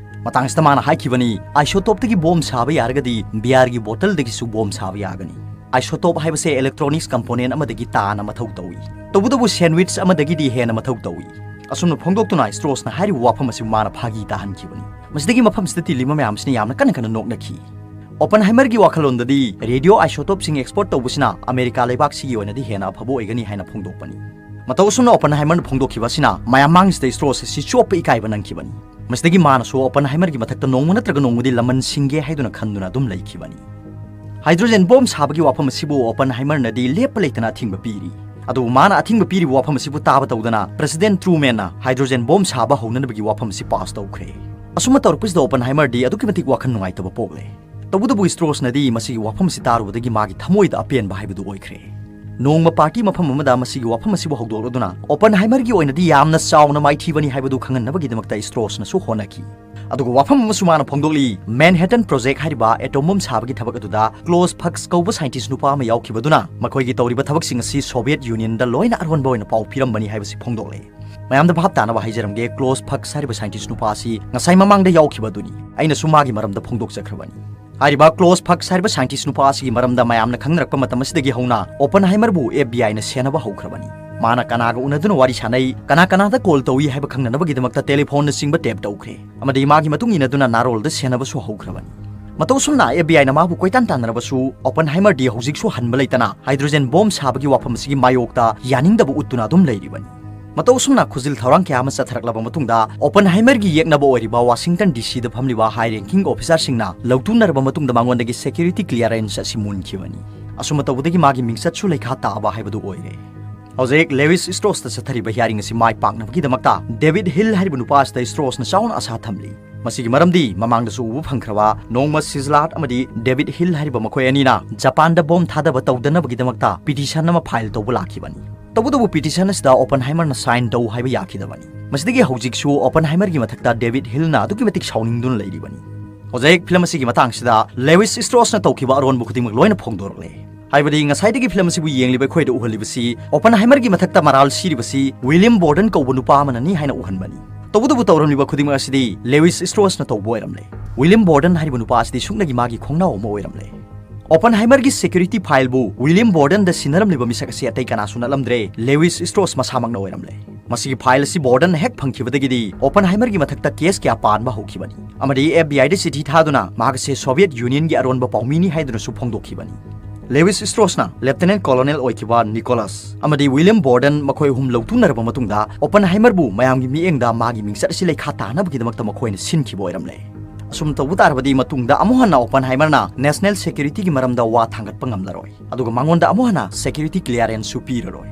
ꯃꯇꯥꯡ ꯑꯁꯤꯗ ꯃꯥꯅ ꯍꯥꯏꯈꯤꯕꯅꯤ, "ꯑꯥꯏꯁꯣꯇꯣꯞꯇꯒꯤ ꯕꯣꯝ ꯁꯥꯕ ꯌꯥꯔꯒꯗꯤ ꯕꯤꯌꯥꯔꯒꯤ ꯕꯣꯇꯜꯗꯒꯤꯁꯨ ꯕꯣꯝ ꯁꯥꯕ ꯌꯥꯒꯅꯤ꯫ ꯑꯥꯏꯁꯣꯇꯣꯞ ꯍꯥꯏꯕꯁꯦ ꯏꯂꯦꯛꯇ꯭ꯔꯣꯅꯤꯛꯁ ꯀꯝꯄꯣꯅꯦꯟ ꯑꯃꯗꯒꯤ ꯇꯥꯅ ꯃꯊꯧ ꯇꯧꯏ, ꯇꯧꯕꯇꯕꯨ ꯁꯦꯟꯋꯤꯆ ꯑꯃꯗꯒꯤꯗꯤ ꯍꯦꯟꯅ ꯃꯊꯧ ꯇꯧꯏ"꯫ ꯑꯁꯨꯝꯅ ꯐꯣꯡꯗꯣꯛꯇꯨꯅ ꯁ꯭ꯇ꯭ꯔꯣꯁꯅ ꯍꯥꯏꯔꯤꯕ ꯋꯥꯐꯝ ꯑꯁꯤꯕꯨ ꯃꯥꯅ ꯐꯥꯒꯤ ꯇꯥꯍꯟꯈꯤꯕꯅꯤ꯫ ꯃꯁꯤꯗꯒꯤ ꯃꯐꯝꯁꯤꯗ ꯇꯤꯜꯂꯤꯕ ꯃꯌꯥꯝꯁꯤꯅ ꯌꯥꯝꯅ ꯀꯟꯅ ꯀꯟꯅ ꯅꯣꯛꯅꯈꯤ꯫ ꯑꯣꯄꯟꯍꯥꯏꯃꯔꯒꯤ ꯋꯥꯈꯜꯂꯣꯟꯗꯗꯤ ꯔꯦꯗꯤꯑꯣ ꯑꯥꯏꯁꯣꯇꯣꯞꯁꯤꯡ ꯑꯦꯛꯁꯄꯣꯔꯠ ꯇꯧꯕꯁꯤꯅ ꯑꯃꯦꯔꯤꯀꯥ ꯂꯩꯕꯥꯛꯁꯤꯒꯤ ꯑꯣꯏꯅꯗꯤ ꯍꯦꯟꯅ ꯑꯐꯕ ꯑꯣꯏꯒꯅꯤ ꯍꯥꯏꯅ ꯐꯣꯡꯗꯣꯛꯄꯅꯤ꯫ ꯃꯇꯧ ꯑꯁꯨꯝꯅ ꯑꯣꯄꯟꯍꯥꯏꯃꯔꯅ ꯐꯣꯡꯗꯣꯛꯈꯤꯕ ꯑꯁꯤꯅ ꯃꯌꯥꯝ ꯃꯥꯡꯁꯤꯗ ꯁ꯭ꯇ꯭ꯔꯣꯁ ꯑꯁꯤ ꯆꯣꯞꯄ ꯏꯀꯥꯏꯕ ꯅꯪꯈꯤꯕꯅꯤ꯫ ꯃꯁꯤꯗꯒꯤ ꯃꯥꯅꯁꯨ ꯑꯣꯄꯟꯍꯥꯏꯃꯔꯒꯤ ꯃꯊꯛꯇ ꯅꯣꯡꯃ ꯅꯠꯇ꯭ꯔꯒ ꯅꯣꯡꯃꯗꯤ ꯂꯃꯟ ꯁꯤꯡꯒꯦ ꯍꯥꯏꯗꯨꯅ ꯈꯟꯗꯨꯅ ꯑꯗꯨꯝ ꯂꯩꯈꯤꯕꯅꯤ꯫ ꯍꯥꯏꯗ꯭ꯔꯣꯖꯦꯟ ꯕꯣꯝ ꯁꯥꯕꯒꯤ ꯋꯥꯐꯝ ꯑꯁꯤꯕꯨ ꯑꯣꯄꯟꯍꯥꯏꯃꯔꯅꯗꯤ ꯂꯦꯞꯄ ꯂꯩꯇꯅ ꯑꯊꯤꯡꯕ ꯄꯤꯔꯤ꯫ ꯑꯗꯨꯕꯨ ꯃꯥꯅ ꯑꯊꯤꯡꯕ ꯄꯤꯔꯤꯕ ꯋꯥꯐꯝ ꯑꯁꯤꯕꯨ ꯇꯥꯕ ꯇꯧꯗꯅ ꯄ꯭ꯔꯦꯁꯤꯗꯦꯟꯠ ꯇ꯭ꯔꯨꯃꯦꯟꯅ ꯍꯥꯏꯗ꯭ꯔꯣꯖꯦꯟ ꯕꯣꯝ ꯁꯥꯕ ꯍꯧꯅꯅꯕꯒꯤ ꯋꯥꯐꯝ ꯑꯁꯤ ꯄꯥꯁ ꯇꯧꯈ꯭ꯔꯦ꯫ ꯑꯁꯨꯝꯅ ꯇꯧꯔꯛꯄꯁꯤꯗ ꯑꯣꯄꯟꯍꯥꯏꯃꯔꯗꯤ ꯑꯗꯨꯛꯀꯤ ꯃꯇꯤꯛ ꯋꯥꯈꯜ ꯅꯨꯡꯉꯥꯏꯇꯕ ꯄꯣꯛꯂꯦ꯫ ꯇꯧꯕꯇꯕꯨ ꯁ꯭ꯇ꯭ꯔꯣꯁꯅꯗꯤ ꯃꯁꯤꯒꯤ ꯋꯥꯐꯝ ꯑꯁꯤ ꯇꯥꯔꯨꯕꯗꯒꯤ ꯃꯥꯒꯤ ꯊꯃꯣꯏꯗ ꯑꯄꯦꯟꯕ ꯍꯥꯏꯕꯗꯨ ꯑꯣꯏꯈ꯭ꯔꯦ꯫ ꯅꯣꯡꯃ ꯄꯥꯔꯇꯤ ꯃꯐꯝ ꯑꯃꯗ ꯃꯁꯤꯒꯤ ꯋꯥꯐꯝ ꯑꯁꯤꯕꯨ ꯍꯧꯗꯣꯛꯂꯗꯨꯅ ꯑꯣꯄꯟꯍꯥꯏꯃꯔꯒꯤ ꯑꯣꯏꯅꯗꯤ ꯌꯥꯝꯅ ꯆꯥꯎꯅ ꯃꯥꯏꯊꯤꯕꯅꯤ ꯍꯥꯏꯕꯗꯨ ꯈꯪꯍꯟꯅꯕꯒꯤꯗꯃꯛꯇ ꯁ꯭ꯇ꯭ꯔꯣꯁꯅꯁꯨ ꯍꯣꯠꯅꯈꯤ꯫ ꯑꯗꯨꯒ ꯋꯥꯐꯝ ꯑꯃꯁꯨ ꯃꯥꯅ ꯐꯣꯡꯗꯣꯛꯂꯤ, ꯃꯦꯟꯍꯦꯇꯟ ꯄ꯭ꯔꯣꯖꯦꯛ ꯍꯥꯏꯔꯤꯕ ꯑꯦꯇꯣꯝ ꯕꯣꯝ ꯁꯥꯕꯒꯤ ꯊꯕꯛ ꯑꯗꯨꯗ ꯀ꯭ꯂꯣꯁ ꯐꯛꯁ ꯀꯧꯕ ꯁꯥꯏꯟꯇꯤꯁ ꯅꯨꯄꯥ ꯑꯃ ꯌꯥꯎꯈꯤꯕꯗꯨꯅ ꯃꯈꯣꯏꯒꯤ ꯇꯧꯔꯤꯕ ꯊꯕꯛꯁꯤꯡ ꯑꯁꯤ ꯁꯣꯚꯤꯌꯦꯠ ꯌꯨꯅꯤꯌꯟꯗ ꯂꯣꯏꯅ ꯑꯔꯣꯟꯕ ꯑꯣꯏꯅ ꯄꯥꯎ ꯄꯤꯔꯝꯕꯅꯤ ꯍꯥꯏꯕꯁꯤ ꯐꯣꯡꯗꯣꯛꯂꯦ꯫ ꯃꯌꯥꯝꯗ ꯚꯥꯞ ꯇꯥꯅꯕ ꯍꯥꯏꯖꯔꯝꯒꯦ, ꯀ꯭ꯂꯣꯁ ꯐꯛꯁ ꯍꯥꯏꯔꯤꯕ ꯁꯥꯏꯟꯇꯤꯁ ꯅꯨꯄꯥ ꯑꯁꯤ ꯉꯁꯥꯏ ꯃꯃꯥꯡꯗ ꯌꯥꯎꯈꯤꯕ ꯑꯗꯨꯅꯤ꯫ ꯑꯩꯅꯁꯨ ꯃꯥꯒꯤ ꯃꯔꯝꯗ ꯐꯣꯡꯗꯣꯛꯆꯈ꯭ꯔꯕꯅꯤ꯫ ꯍꯥꯏꯔꯤꯕ ꯀ꯭ꯂꯣꯁ ꯐꯛꯁ ꯍꯥꯏꯔꯤꯕ ꯁꯥꯏꯟꯇꯤꯁ ꯅꯨꯄꯥ ꯑꯁꯤꯒꯤ ꯃꯔꯝꯗ ꯃꯌꯥꯝꯅ ꯈꯪꯅꯔꯛꯄ ꯃꯇꯝ ꯑꯁꯤꯗꯒꯤ ꯍꯧꯅ ꯑꯣꯄꯟꯍꯥꯏꯃꯔꯕꯨ ꯑꯦꯐ ꯕꯤ ꯑꯥꯏꯅ ꯁꯦꯟꯅꯕ ꯍꯧꯈ꯭ꯔꯕꯅꯤ꯫ ꯃꯥꯅ ꯀꯅꯥꯒ ꯎꯅꯗꯨꯅ ꯋꯥꯔꯤ ꯁꯥꯟꯅꯩ, ꯀꯅꯥ ꯀꯅꯥꯗ ꯀꯣꯜ ꯇꯧꯏ ꯍꯥꯏꯕ ꯈꯪꯅꯅꯕꯒꯤꯗꯃꯛꯇ ꯇꯦꯂꯤꯐꯣꯟꯅꯆꯤꯡꯕ ꯇꯦꯞ ꯇꯧꯈ꯭ꯔꯦ꯫ ꯑꯃꯗꯤ ꯃꯥꯒꯤ ꯃꯇꯨꯡ ꯏꯟꯅꯗꯨꯅ ꯅꯥꯔꯣꯜꯗ ꯁꯦꯟꯅꯕꯁꯨ ꯍꯧꯈ꯭ꯔꯕꯅꯤ꯫ ꯃꯇꯧ ꯑꯁꯨꯝꯅ ꯑꯦꯐ ꯕꯤ ꯑꯥꯏꯅ ꯃꯥꯕꯨ ꯀꯣꯏꯇꯥꯟ ꯇꯥꯟꯅꯔꯕꯁꯨ, ꯑꯣꯄꯟꯍꯥꯏꯃꯔꯗꯤ ꯍꯧꯖꯤꯛꯁꯨ ꯍꯟꯕ ꯂꯩꯇꯅ ꯍꯥꯏꯗ꯭ꯔꯣꯖꯦꯟ ꯕꯣꯝ ꯁꯥꯕꯒꯤ ꯋꯥꯐꯝ ꯑꯁꯤꯒꯤ ꯃꯥꯌꯣꯛꯇ ꯌꯥꯅꯤꯡꯗꯕ ꯎꯠꯇꯨꯅ ꯑꯗꯨꯝ ꯂꯩꯔꯤꯕꯅꯤ꯫ ꯃꯇꯧ ꯑꯁꯨꯝꯅ ꯈꯨꯖꯤꯜ ꯊꯧꯔꯥꯡ ꯀꯌꯥ ꯑꯃ ꯆꯠꯊꯔꯛꯂꯕ ꯃꯇꯨꯡꯗ, ꯑꯣꯄꯟꯍꯥꯏꯃꯔꯒꯤ ꯌꯦꯛꯅꯕ ꯑꯣꯏꯔꯤꯕ ꯋꯥꯁꯤꯡꯇꯟ ꯗꯤ ꯁꯤꯗ ꯐꯝꯂꯤꯕ high ranking officerꯁꯤꯡꯅ ꯂꯧꯇꯨꯅꯔꯕ ꯃꯇꯨꯡꯗ ꯃꯉꯣꯟꯗꯒꯤ security clearance ꯑꯁꯤ ꯃꯨꯟꯈꯤꯕꯅꯤ꯫ ꯑꯁꯨꯝꯅ ꯇꯧꯕꯗꯒꯤ ꯃꯥꯒꯤ ꯃꯤꯡꯆꯠꯁꯨ ꯂꯩꯈꯥ ꯇꯥꯕ ꯍꯥꯏꯕꯗꯨ ꯑꯣꯏꯔꯦ꯫ ꯍꯧꯖꯤꯛ ꯂꯦꯋꯤꯁ ꯁ꯭ꯇ꯭ꯔꯣꯁꯇ ꯆꯠꯊꯔꯤꯕ hearing ꯑꯁꯤ ꯃꯥꯏ ꯄꯥꯛꯅꯕꯒꯤꯗꯃꯛꯇ ꯗꯦꯕꯤꯗ ꯍꯤꯜ ꯍꯥꯏꯔꯤꯕ ꯅꯨꯄꯥ ꯑꯁꯤꯗ ꯁ꯭ꯇ꯭ꯔꯣꯁꯅ ꯆꯥꯎꯅ ꯑꯁꯥ ꯊꯝꯂꯤ꯫ ꯃꯁꯤꯒꯤ ꯃꯔꯝꯗꯤ ꯃꯃꯥꯡꯗꯁꯨ ꯎꯕ ꯐꯪꯈ꯭ꯔꯕ ꯅꯣꯡꯃ ꯁꯤꯖꯂꯥꯠ ꯑꯃꯗꯤ ꯗꯦꯕꯤꯗ ꯍꯤꯜ ꯍꯥꯏꯔꯤꯕ ꯃꯈꯣꯏ ꯑꯅꯤꯅ ꯖꯄꯥꯟꯗ ꯕꯣꯝ ꯊꯥꯗꯕ ꯇꯧꯗꯅꯕꯒꯤꯗꯃꯛꯇ petition ꯑꯃ file ꯇꯧꯕ ꯂꯥꯛꯈꯤꯕꯅꯤ꯫ ꯇꯧꯕꯇꯕꯨ petition ꯑꯁꯤꯗ ꯑꯣꯄꯟꯍꯥꯏꯃꯔꯅ sign ꯇꯧ ꯍꯥꯏꯕ ꯌꯥꯈꯤꯗꯕꯅꯤ꯫ ꯃꯁꯤꯗꯒꯤ ꯍꯧꯖꯤꯛꯁꯨ ꯑꯣꯄꯟꯍꯥꯏꯃꯔꯒꯤ ꯃꯊꯛꯇ ꯗꯦꯕꯤꯗ ꯍꯤꯜꯅ ꯑꯗꯨꯛꯀꯤ ꯃꯇꯤꯛ ꯁꯥꯎꯅꯤꯡꯗꯨꯅ ꯂꯩꯔꯤꯕꯅꯤ꯫ ꯍꯧꯖꯤꯛ ꯐꯤꯂꯝ ꯑꯁꯤꯒꯤ ꯃꯇꯥꯡꯁꯤꯗ ꯂꯦꯋꯤꯁ ꯁ꯭ꯇ꯭ꯔꯣꯁꯅ ꯇꯧꯈꯤꯕ ꯑꯔꯣꯟꯕ ꯈꯨꯗꯤꯡꯃꯛ ꯂꯣꯏꯅ ꯐꯣꯡꯗꯣꯔꯛꯂꯦ꯫ ꯍꯥꯏꯕꯗꯤ ꯉꯁꯥꯏꯗꯒꯤ ꯐꯤꯂꯝ ꯑꯁꯤꯕꯨ ꯌꯦꯡꯂꯤꯕ ꯑꯩꯈꯣꯏꯗ ꯎꯍꯜꯂꯤꯕꯁꯤ ꯑꯣꯄꯟꯍꯥꯏꯃꯔꯒꯤ ꯃꯊꯛꯇ ꯃꯔꯥꯜ ꯁꯤꯔꯤꯕꯁꯤ ꯋꯤꯂꯤꯌꯝ ꯕꯣꯔꯗꯟ ꯀꯧꯕ ꯅꯨꯄꯥ ꯑꯃꯅꯅꯤ ꯍꯥꯏꯅ ꯎꯍꯟꯕꯅꯤ꯫ ꯇꯧꯕꯇꯕꯨ ꯇꯧꯔꯝꯂꯤꯕ ꯈꯨꯗꯤꯡꯃꯛ ꯑꯁꯤꯗꯤ ꯂꯦꯋꯤꯁ ꯁ꯭ꯇ꯭ꯔꯣꯁꯅ ꯇꯧꯕ ꯑꯣꯏꯔꯝꯂꯦ꯫ ꯋꯤꯂꯤꯌꯝ ꯕꯣꯔꯗꯟ ꯍꯥꯏꯔꯤꯕ ꯅꯨꯄꯥ ꯑꯁꯤꯗꯤ ꯁꯨꯞꯅꯒꯤ ꯃꯥꯒꯤ ꯈꯣꯡꯅꯥꯎ ꯑꯃ ꯑꯣꯏꯔꯝꯂꯦ꯫ ꯑꯣꯄꯟꯍꯥꯏꯃꯔꯒꯤ security fileꯕꯨ ꯋꯤꯂꯤꯌꯝ ꯕꯣꯔꯗꯟꯗ ꯁꯤꯟꯅꯔꯝꯂꯤꯕ ꯃꯤꯁꯛ ꯑꯁꯤ ꯑꯇꯩ ꯀꯅꯥꯁꯨ ꯅꯠꯂꯝꯗ꯭ꯔꯦ, ꯂꯦꯋꯤꯁ ꯁ꯭ꯇ꯭ꯔꯣꯁ ꯃꯁꯥꯃꯛꯅ ꯑꯣꯏꯔꯝꯂꯦ꯫ ꯃꯁꯤꯒꯤ file ꯑꯁꯤ ꯕꯣꯔꯗꯟꯅ ꯍꯦꯛ ꯐꯪꯈꯤꯕꯗꯒꯤꯗꯤ ꯑꯣꯄꯟꯍꯥꯏꯃꯔꯒꯤ ꯃꯊꯛꯇ case ꯀꯌꯥ ꯄꯥꯟꯕ ꯍꯧꯈꯤꯕꯅꯤ ꯑꯃꯗꯤ FBIꯗ ꯆꯤꯊꯤ ꯊꯥꯗꯨꯅ ꯃꯍꯥꯛ ꯑꯁꯤ Soviet Unionꯒꯤ ꯑꯔꯣꯟꯕ ꯄꯥꯎꯃꯤꯅꯤ ꯍꯥꯏꯗꯨꯅꯁꯨ ꯐꯣꯡꯗꯣꯛꯈꯤꯕꯅꯤ꯫ ꯂꯦꯋꯤꯁ ꯁ꯭ꯇ꯭ꯔꯣꯁꯅ Lieutenant Colonel ꯑꯣꯏꯈꯤꯕ ꯅꯤꯀꯣꯂꯁ ꯑꯃꯗꯤ ꯋꯤꯂꯤꯌꯝ ꯕꯣꯔꯗꯟ ꯃꯈꯣꯏ ꯑꯍꯨꯝ ꯂꯧꯇꯨꯅꯔꯕ ꯃꯇꯨꯡꯗ, ꯑꯣꯄꯟꯍꯥꯏꯃꯔꯕꯨ ꯃꯌꯥꯝꯒꯤ ꯃꯤꯠꯌꯦꯡꯗ ꯃꯥꯒꯤ ꯃꯤꯡꯆꯠ ꯑꯁꯤ ꯂꯩꯈꯥ ꯇꯥꯅꯕꯒꯤꯗꯃꯛꯇ ꯃꯈꯣꯏꯅ ꯁꯤꯟꯈꯤꯕ ꯑꯣꯏꯔꯝꯂꯦ꯫ ꯑꯁꯨꯝ ꯇꯧꯕ ꯇꯥꯔꯕꯗꯤ ꯃꯇꯨꯡꯗ ꯑꯃꯨꯛ ꯍꯟꯅ ꯑꯣꯄꯟꯍꯥꯏꯃꯔꯅ national securityꯒꯤ ꯃꯔꯝꯗ ꯋꯥ ꯊꯥꯡꯒꯠꯄ ꯉꯝꯂꯔꯣꯏ, ꯑꯗꯨꯒ ꯃꯉꯣꯟꯗ ꯑꯃꯨꯛ ꯍꯟꯅ security clearanceꯁꯨ ꯄꯤꯔꯔꯣꯏ꯫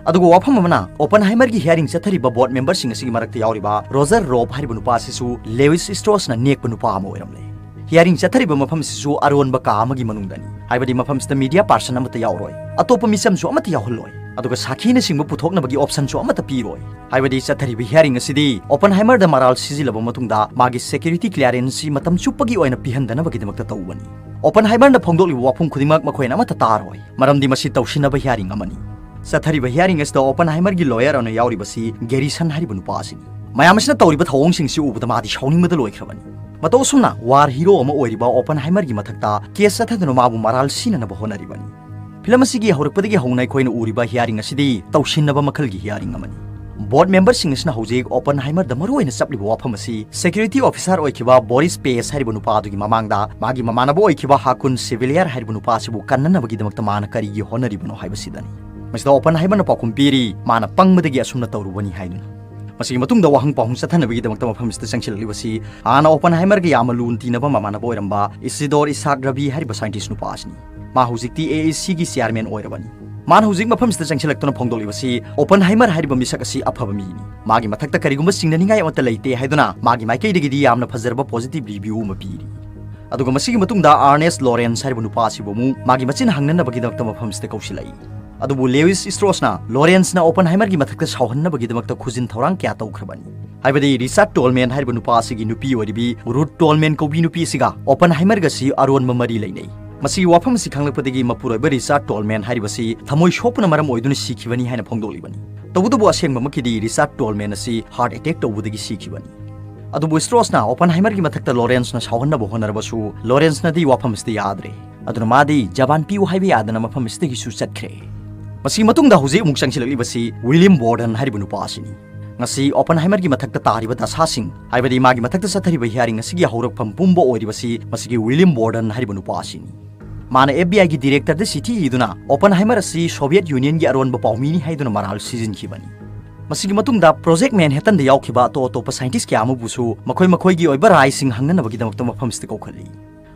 ꯑꯗꯨꯒ ꯋꯥꯐꯝ ꯑꯃꯅ, ꯑꯣꯄꯟꯍꯥꯏꯃꯔꯒꯤ hearing ꯆꯠꯊꯔꯤꯕ board memberꯁꯤꯡ ꯑꯁꯤꯒꯤ ꯃꯔꯛꯇ ꯌꯥꯎꯔꯤꯕ ꯔꯣꯖꯔ ꯔꯣꯕ ꯍꯥꯏꯔꯤꯕ ꯅꯨꯄꯥ ꯑꯁꯤꯁꯨ ꯂꯦꯋꯤꯁ ꯁ꯭ꯇ꯭ꯔꯣꯁꯅ ꯅꯦꯛꯄ ꯅꯨꯄꯥ ꯑꯃ ꯑꯣꯏꯔꯝꯂꯦ꯫ Hearing ꯆꯠꯊꯔꯤꯕ ꯃꯐꯝ ꯑꯁꯤꯁꯨ ꯑꯔꯣꯟꯕ ꯀꯥ ꯑꯃꯒꯤ ꯃꯅꯨꯡꯗꯅꯤ꯫ ꯍꯥꯏꯕꯗꯤ ꯃꯐꯝꯁꯤꯗ media person ꯑꯃꯠꯇ ꯌꯥꯎꯔꯣꯏ, ꯑꯇꯣꯞꯄ ꯃꯤꯆꯝꯁꯨ ꯑꯃꯠꯇ ꯌꯥꯎꯍꯜꯂꯣꯏ, ꯑꯗꯨꯒ ꯁꯥꯈꯤꯅꯆꯤꯡꯕ ꯄꯨꯊꯣꯛꯅꯕꯒꯤ optionꯁꯨ ꯑꯃꯠꯇ ꯄꯤꯔꯣꯏ꯫ ꯍꯥꯏꯕꯗꯤ ꯆꯠꯊꯔꯤꯕ hearing ꯑꯁꯤꯗꯤ ꯑꯣꯄꯟꯍꯥꯏꯃꯔꯗ ꯃꯔꯥꯜ ꯁꯤꯖꯤꯜꯂꯕ ꯃꯇꯨꯡꯗ ꯃꯥꯒꯤ security clearanceꯁꯤ ꯃꯇꯝ ꯆꯨꯞꯄꯒꯤ ꯑꯣꯏꯅ ꯄꯤꯍꯟꯗꯅꯕꯒꯤꯗꯃꯛꯇ ꯇꯧꯕꯅꯤ꯫ ꯑꯣꯄꯟꯍꯥꯏꯃꯔꯅ ꯐꯣꯡꯗꯣꯛꯂꯤꯕ ꯋꯥꯐꯝ ꯈꯨꯗꯤꯡꯃꯛ ꯃꯈꯣꯏꯅ ꯑꯃꯠꯇ ꯇꯥꯔꯣꯏ, ꯃꯔꯝꯗꯤ ꯃꯁꯤ ꯇꯧꯁꯤꯟꯅꯕ hearing ꯑꯃꯅꯤ꯫ ꯆꯠꯊꯔꯤꯕ hearing ꯑꯁꯤꯗ ꯑꯣꯄꯟꯍꯥꯏꯃꯔꯒꯤ lawyer ꯑꯣꯏꯅ ꯌꯥꯎꯔꯤꯕꯁꯤ ꯒꯦꯔꯤꯁꯟ ꯍꯥꯏꯔꯤꯕ ꯅꯨꯄꯥ ꯑꯁꯤꯅꯤ꯫ ꯃꯌꯥꯝ ꯑꯁꯤꯅ ꯇꯧꯔꯤꯕ ꯊꯧꯑꯣꯡꯁꯤꯡꯁꯤ ꯎꯕꯗ ꯃꯥꯗꯤ ꯁꯥꯎꯅꯤꯡꯕꯗ ꯂꯣꯏꯈ꯭ꯔꯕꯅꯤ꯫ ꯃꯇꯧ ꯑꯁꯨꯝꯅ war hero ꯑꯃ ꯑꯣꯏꯔꯤꯕ ꯑꯣꯄꯟꯍꯥꯏꯃꯔꯒꯤ ꯃꯊꯛꯇ case ꯆꯠꯊꯗꯨꯅ ꯃꯥꯕꯨ ꯃꯔꯥꯜ ꯁꯤꯅꯅꯕ ꯍꯣꯠꯅꯔꯤꯕꯅꯤ꯫ ꯐꯤꯂꯝ ꯑꯁꯤꯒꯤ ꯍꯧꯔꯛꯄꯗꯒꯤ ꯍꯧꯅ ꯑꯩꯈꯣꯏꯅ ꯎꯔꯤꯕ hearing ꯑꯁꯤꯗꯤ ꯇꯧꯁꯤꯟꯅꯕ ꯃꯈꯜꯒꯤ hearing ꯑꯃꯅꯤ꯫ Board memberꯁꯤꯡ ꯑꯁꯤꯅ ꯍꯧꯖꯤꯛ ꯑꯣꯄꯟꯍꯥꯏꯃꯔꯗ ꯃꯔꯨꯑꯣꯏꯅ ꯆꯞꯂꯤꯕ ꯋꯥꯐꯝ ꯑꯁꯤ security officer ꯑꯣꯏꯈꯤꯕ ꯕꯣꯔꯤꯁ ꯄꯦꯁ ꯍꯥꯏꯔꯤꯕ ꯅꯨꯄꯥ ꯑꯗꯨꯒꯤ ꯃꯃꯥꯡꯗ ꯃꯥꯒꯤ ꯃꯃꯥꯟꯅꯕ ꯑꯣꯏꯈꯤꯕ ꯍꯥꯀꯨꯟ ꯁꯤꯚꯤꯂꯤꯌꯔ ꯍꯥꯏꯔꯤꯕ ꯅꯨꯄꯥ ꯑꯁꯤꯕꯨ ꯀꯟꯅꯅꯕꯒꯤꯗꯃꯛꯇ ꯃꯥꯅ ꯀꯔꯤꯒꯤ ꯍꯣꯠꯅꯔꯤꯕꯅꯣ ꯍꯥꯏꯕꯁꯤꯗꯅꯤ꯫ ꯃꯁꯤꯗ ꯑꯣꯄꯟꯍꯥꯏꯃꯔꯅ ꯄꯥꯎꯈꯨꯝ ꯄꯤꯔꯤ, ꯃꯥꯅ ꯄꯪꯕꯗꯒꯤ ꯑꯁꯨꯝꯅ ꯇꯧꯔꯨꯕꯅꯤ ꯍꯥꯏꯗꯨꯅ꯫ ꯃꯁꯤꯒꯤ ꯃꯇꯨꯡꯗ ꯋꯥꯍꯪ ꯄꯥꯎꯍꯪ ꯆꯠꯊꯅꯕꯒꯤꯗꯃꯛꯇ ꯃꯐꯝꯁꯤꯗ ꯆꯪꯁꯤꯜꯂꯛꯂꯤꯕꯁꯤ ꯍꯥꯟꯅ ꯑꯣꯄꯟꯍꯥꯏꯃꯔꯒ ꯌꯥꯝꯅ ꯂꯨꯅ ꯇꯤꯟꯅꯕ ꯃꯃꯥꯟꯅꯕ ꯑꯣꯏꯔꯝꯕ ꯏꯁꯤꯗꯣꯔ ꯏꯁꯥꯛ ꯔꯕꯤ ꯍꯥꯏꯔꯤꯕ ꯁꯥꯏꯟꯇꯤꯁ ꯅꯨꯄꯥ ꯑꯁꯤꯅꯤ꯫ ꯃꯥ ꯍꯧꯖꯤꯛꯇꯤ ꯑꯦ ꯑꯦꯁ ꯁꯤꯒꯤ ꯆꯤꯌꯥꯔꯃꯦꯟ ꯑꯣꯏꯔꯕꯅꯤ꯫ ꯃꯥꯅ ꯍꯧꯖꯤꯛ ꯃꯐꯝꯁꯤꯗ ꯆꯪꯁꯤꯜꯂꯛꯇꯨꯅ ꯐꯣꯡꯗꯣꯛꯂꯤꯕꯁꯤ ꯑꯣꯄꯟꯍꯥꯏꯃꯔ ꯍꯥꯏꯔꯤꯕ ꯃꯤꯁꯛ ꯑꯁꯤ ꯑꯐꯕ ꯃꯤꯅꯤ꯫ ꯃꯥꯒꯤ ꯃꯊꯛꯇ ꯀꯔꯤꯒꯨꯝꯕ ꯆꯤꯡꯅꯅꯤꯡꯉꯥꯏ ꯑꯃꯠꯇ ꯂꯩꯇꯦ ꯍꯥꯏꯗꯨꯅ ꯃꯥꯒꯤ ꯃꯥꯏꯀꯩꯗꯒꯤꯗꯤ ꯌꯥꯝꯅ ꯐꯖꯔꯕ ꯄꯣꯖꯤꯇꯤꯚ ꯔꯤꯚ꯭ꯌꯨ ꯑꯃ ꯄꯤꯔꯤ꯫ ꯑꯗꯨꯒ ꯃꯁꯤꯒꯤ ꯃꯇꯨꯡꯗ ꯑꯥꯔꯅꯦꯁ ꯂꯣꯔꯦꯟꯁ ꯍꯥꯏꯔꯤꯕ ꯅꯨꯄꯥ ꯑꯁꯤꯕꯨ ꯑꯃꯨꯛ ꯃꯥꯒꯤ ꯃꯆꯤꯟ ꯍꯪꯅꯅꯕꯒꯤꯗꯃꯛꯇ ꯃꯐꯝꯁꯤꯗ ꯀꯧꯁꯤꯜꯂꯛꯏ꯫ ꯑꯗꯨꯕꯨ ꯂꯦꯋꯤꯁ ꯁ꯭ꯇ꯭ꯔꯣꯁꯅ ꯂꯣꯔꯦꯟꯁꯅ ꯑꯣꯄꯟꯍꯥꯏꯃꯔꯒꯤ ꯃꯊꯛꯇ ꯁꯥꯎꯍꯟꯅꯕꯒꯤꯗꯃꯛꯇ ꯈꯨꯖꯤꯟ ꯊꯧꯔꯥꯡ ꯀꯌꯥ ꯇꯧꯈ꯭ꯔꯕꯅꯤ꯫ ꯍꯥꯏꯕꯗꯤ ꯔꯤꯆꯥꯔꯗ ꯇꯣꯜꯃꯦꯟ ꯍꯥꯏꯔꯤꯕ ꯅꯨꯄꯥ ꯑꯁꯤꯒꯤ ꯅꯨꯄꯤ ꯑꯣꯏꯔꯤꯕꯤ ꯔꯨꯠ ꯇꯣꯜꯃꯦꯟ ꯀꯧꯕꯤ ꯅꯨꯄꯤ ꯑꯁꯤꯒ ꯑꯣꯄꯟꯍꯥꯏꯃꯔꯒꯁꯤ ꯑꯔꯣꯟꯕ ꯃꯔꯤ ꯂꯩꯅꯩ꯫ ꯃꯁꯤꯒꯤ ꯋꯥꯐꯝ ꯑꯁꯤ ꯈꯪꯂꯛꯄꯗꯒꯤ ꯃꯄꯨꯔꯣꯏꯕ ꯔꯤꯆꯥꯔꯗ ꯇꯣꯜꯃꯦꯟ ꯍꯥꯏꯔꯤꯕꯁꯤ ꯊꯃꯣꯏ ꯁꯣꯛꯄꯅ ꯃꯔꯝ ꯑꯣꯏꯗꯨꯅ ꯁꯤꯈꯤꯕꯅꯤ ꯍꯥꯏꯅ ꯐꯣꯡꯗꯣꯛꯂꯤꯕꯅꯤ꯫ ꯇꯧꯕꯇꯕꯨ ꯑꯁꯦꯡꯕꯃꯛꯀꯤꯗꯤ ꯔꯤꯆꯥꯔꯗ ꯇꯣꯜꯃꯦꯟ ꯑꯁꯤ ꯍꯥꯔꯠ ꯑꯦꯇꯦꯛ ꯇꯧꯕꯗꯒꯤ ꯁꯤꯈꯤꯕꯅꯤ꯫ ꯑꯗꯨꯕꯨ ꯁ꯭ꯇ꯭ꯔꯣꯁꯅ ꯑꯣꯄꯟꯍꯥꯏꯃꯔꯒꯤ ꯃꯊꯛꯇ ꯂꯣꯔꯦꯟꯁꯅ ꯁꯥꯎꯍꯟꯅꯕ ꯍꯣꯠꯅꯔꯕꯁꯨ ꯂꯣꯔꯦꯟꯁꯅꯗꯤ ꯋꯥꯐꯝ ꯑꯁꯤꯗ ꯌꯥꯗ꯭ꯔꯦ꯫ ꯑꯗꯨꯅ ꯃꯥꯗꯤ ꯖꯄꯥꯟ ꯄꯤꯌꯨ ꯍꯥꯏꯕ ꯌꯥꯗꯅ ꯃꯐꯝ ꯑꯁꯤꯗꯒꯤꯁꯨ ꯆꯠꯈ꯭ꯔꯦ꯫ ꯃꯁꯤꯒꯤ ꯃꯇꯨꯡꯗ ꯍꯧꯖꯤꯛ ꯑꯃꯨꯛ ꯆꯪꯁꯤꯜꯂꯛꯂꯤꯕꯁꯤ ꯋꯤꯂꯤꯌꯝ ꯕꯣꯔꯗꯟ ꯍꯥꯏꯔꯤꯕ ꯅꯨꯄꯥ ꯑꯁꯤꯅꯤ꯫ ꯉꯁꯤ ꯑꯣꯄꯟꯍꯥꯏꯃꯔꯒꯤ ꯃꯊꯛꯇ ꯇꯥꯔꯤꯕ ꯗꯁꯥꯁꯤꯡ, ꯍꯥꯏꯕꯗꯤ ꯃꯥꯒꯤ ꯃꯊꯛꯇ ꯆꯠꯊꯔꯤꯕ ꯍꯤꯌꯥꯔꯤꯡ ꯑꯁꯤꯒꯤ ꯍꯧꯔꯛꯐꯝ ꯄꯨꯝꯕ ꯑꯣꯏꯔꯤꯕꯁꯤ ꯃꯁꯤꯒꯤ ꯋꯤꯂꯤꯌꯝ ꯕꯣꯔꯗꯟ ꯍꯥꯏꯔꯤꯕ ꯅꯨꯄꯥ ꯑꯁꯤꯅꯤ꯫ ꯃꯥꯅ ꯑꯦꯐ ꯕꯤ ꯑꯥꯏꯒꯤ ꯗꯤꯔꯦꯛꯇꯔꯗ ꯆꯤꯊꯤ ꯏꯗꯨꯅ ꯑꯣꯄꯟꯍꯥꯏꯃꯔ ꯑꯁꯤ ꯁꯣꯚꯤꯌꯦꯠ ꯌꯨꯅꯤꯌꯟꯒꯤ ꯑꯔꯣꯟꯕ ꯄꯥꯎꯃꯤꯅꯤ ꯍꯥꯏꯗꯨꯅ ꯃꯔꯥꯜ ꯁꯤꯖꯤꯟꯈꯤꯕꯅꯤ꯫ ꯃꯁꯤꯒꯤ ꯃꯇꯨꯡꯗ ꯄ꯭ꯔꯣꯖꯦꯛ ꯃꯦꯟꯍꯦꯇꯟꯗ ꯌꯥꯎꯈꯤꯕ ꯑꯇꯣꯞ ꯑꯇꯣꯞꯄ ꯁꯥꯏꯟꯇꯤꯁ ꯀꯌꯥ ꯑꯃꯕꯨꯁꯨ ꯃꯈꯣꯏ ꯃꯈꯣꯏꯒꯤ ꯑꯣꯏꯕ ꯔꯥꯏꯁꯤꯡ ꯍꯪꯅꯅꯕꯒꯤꯗꯃꯛꯇ ꯃꯐꯝꯁꯤꯗ ꯀꯧꯈꯠꯂꯤ꯫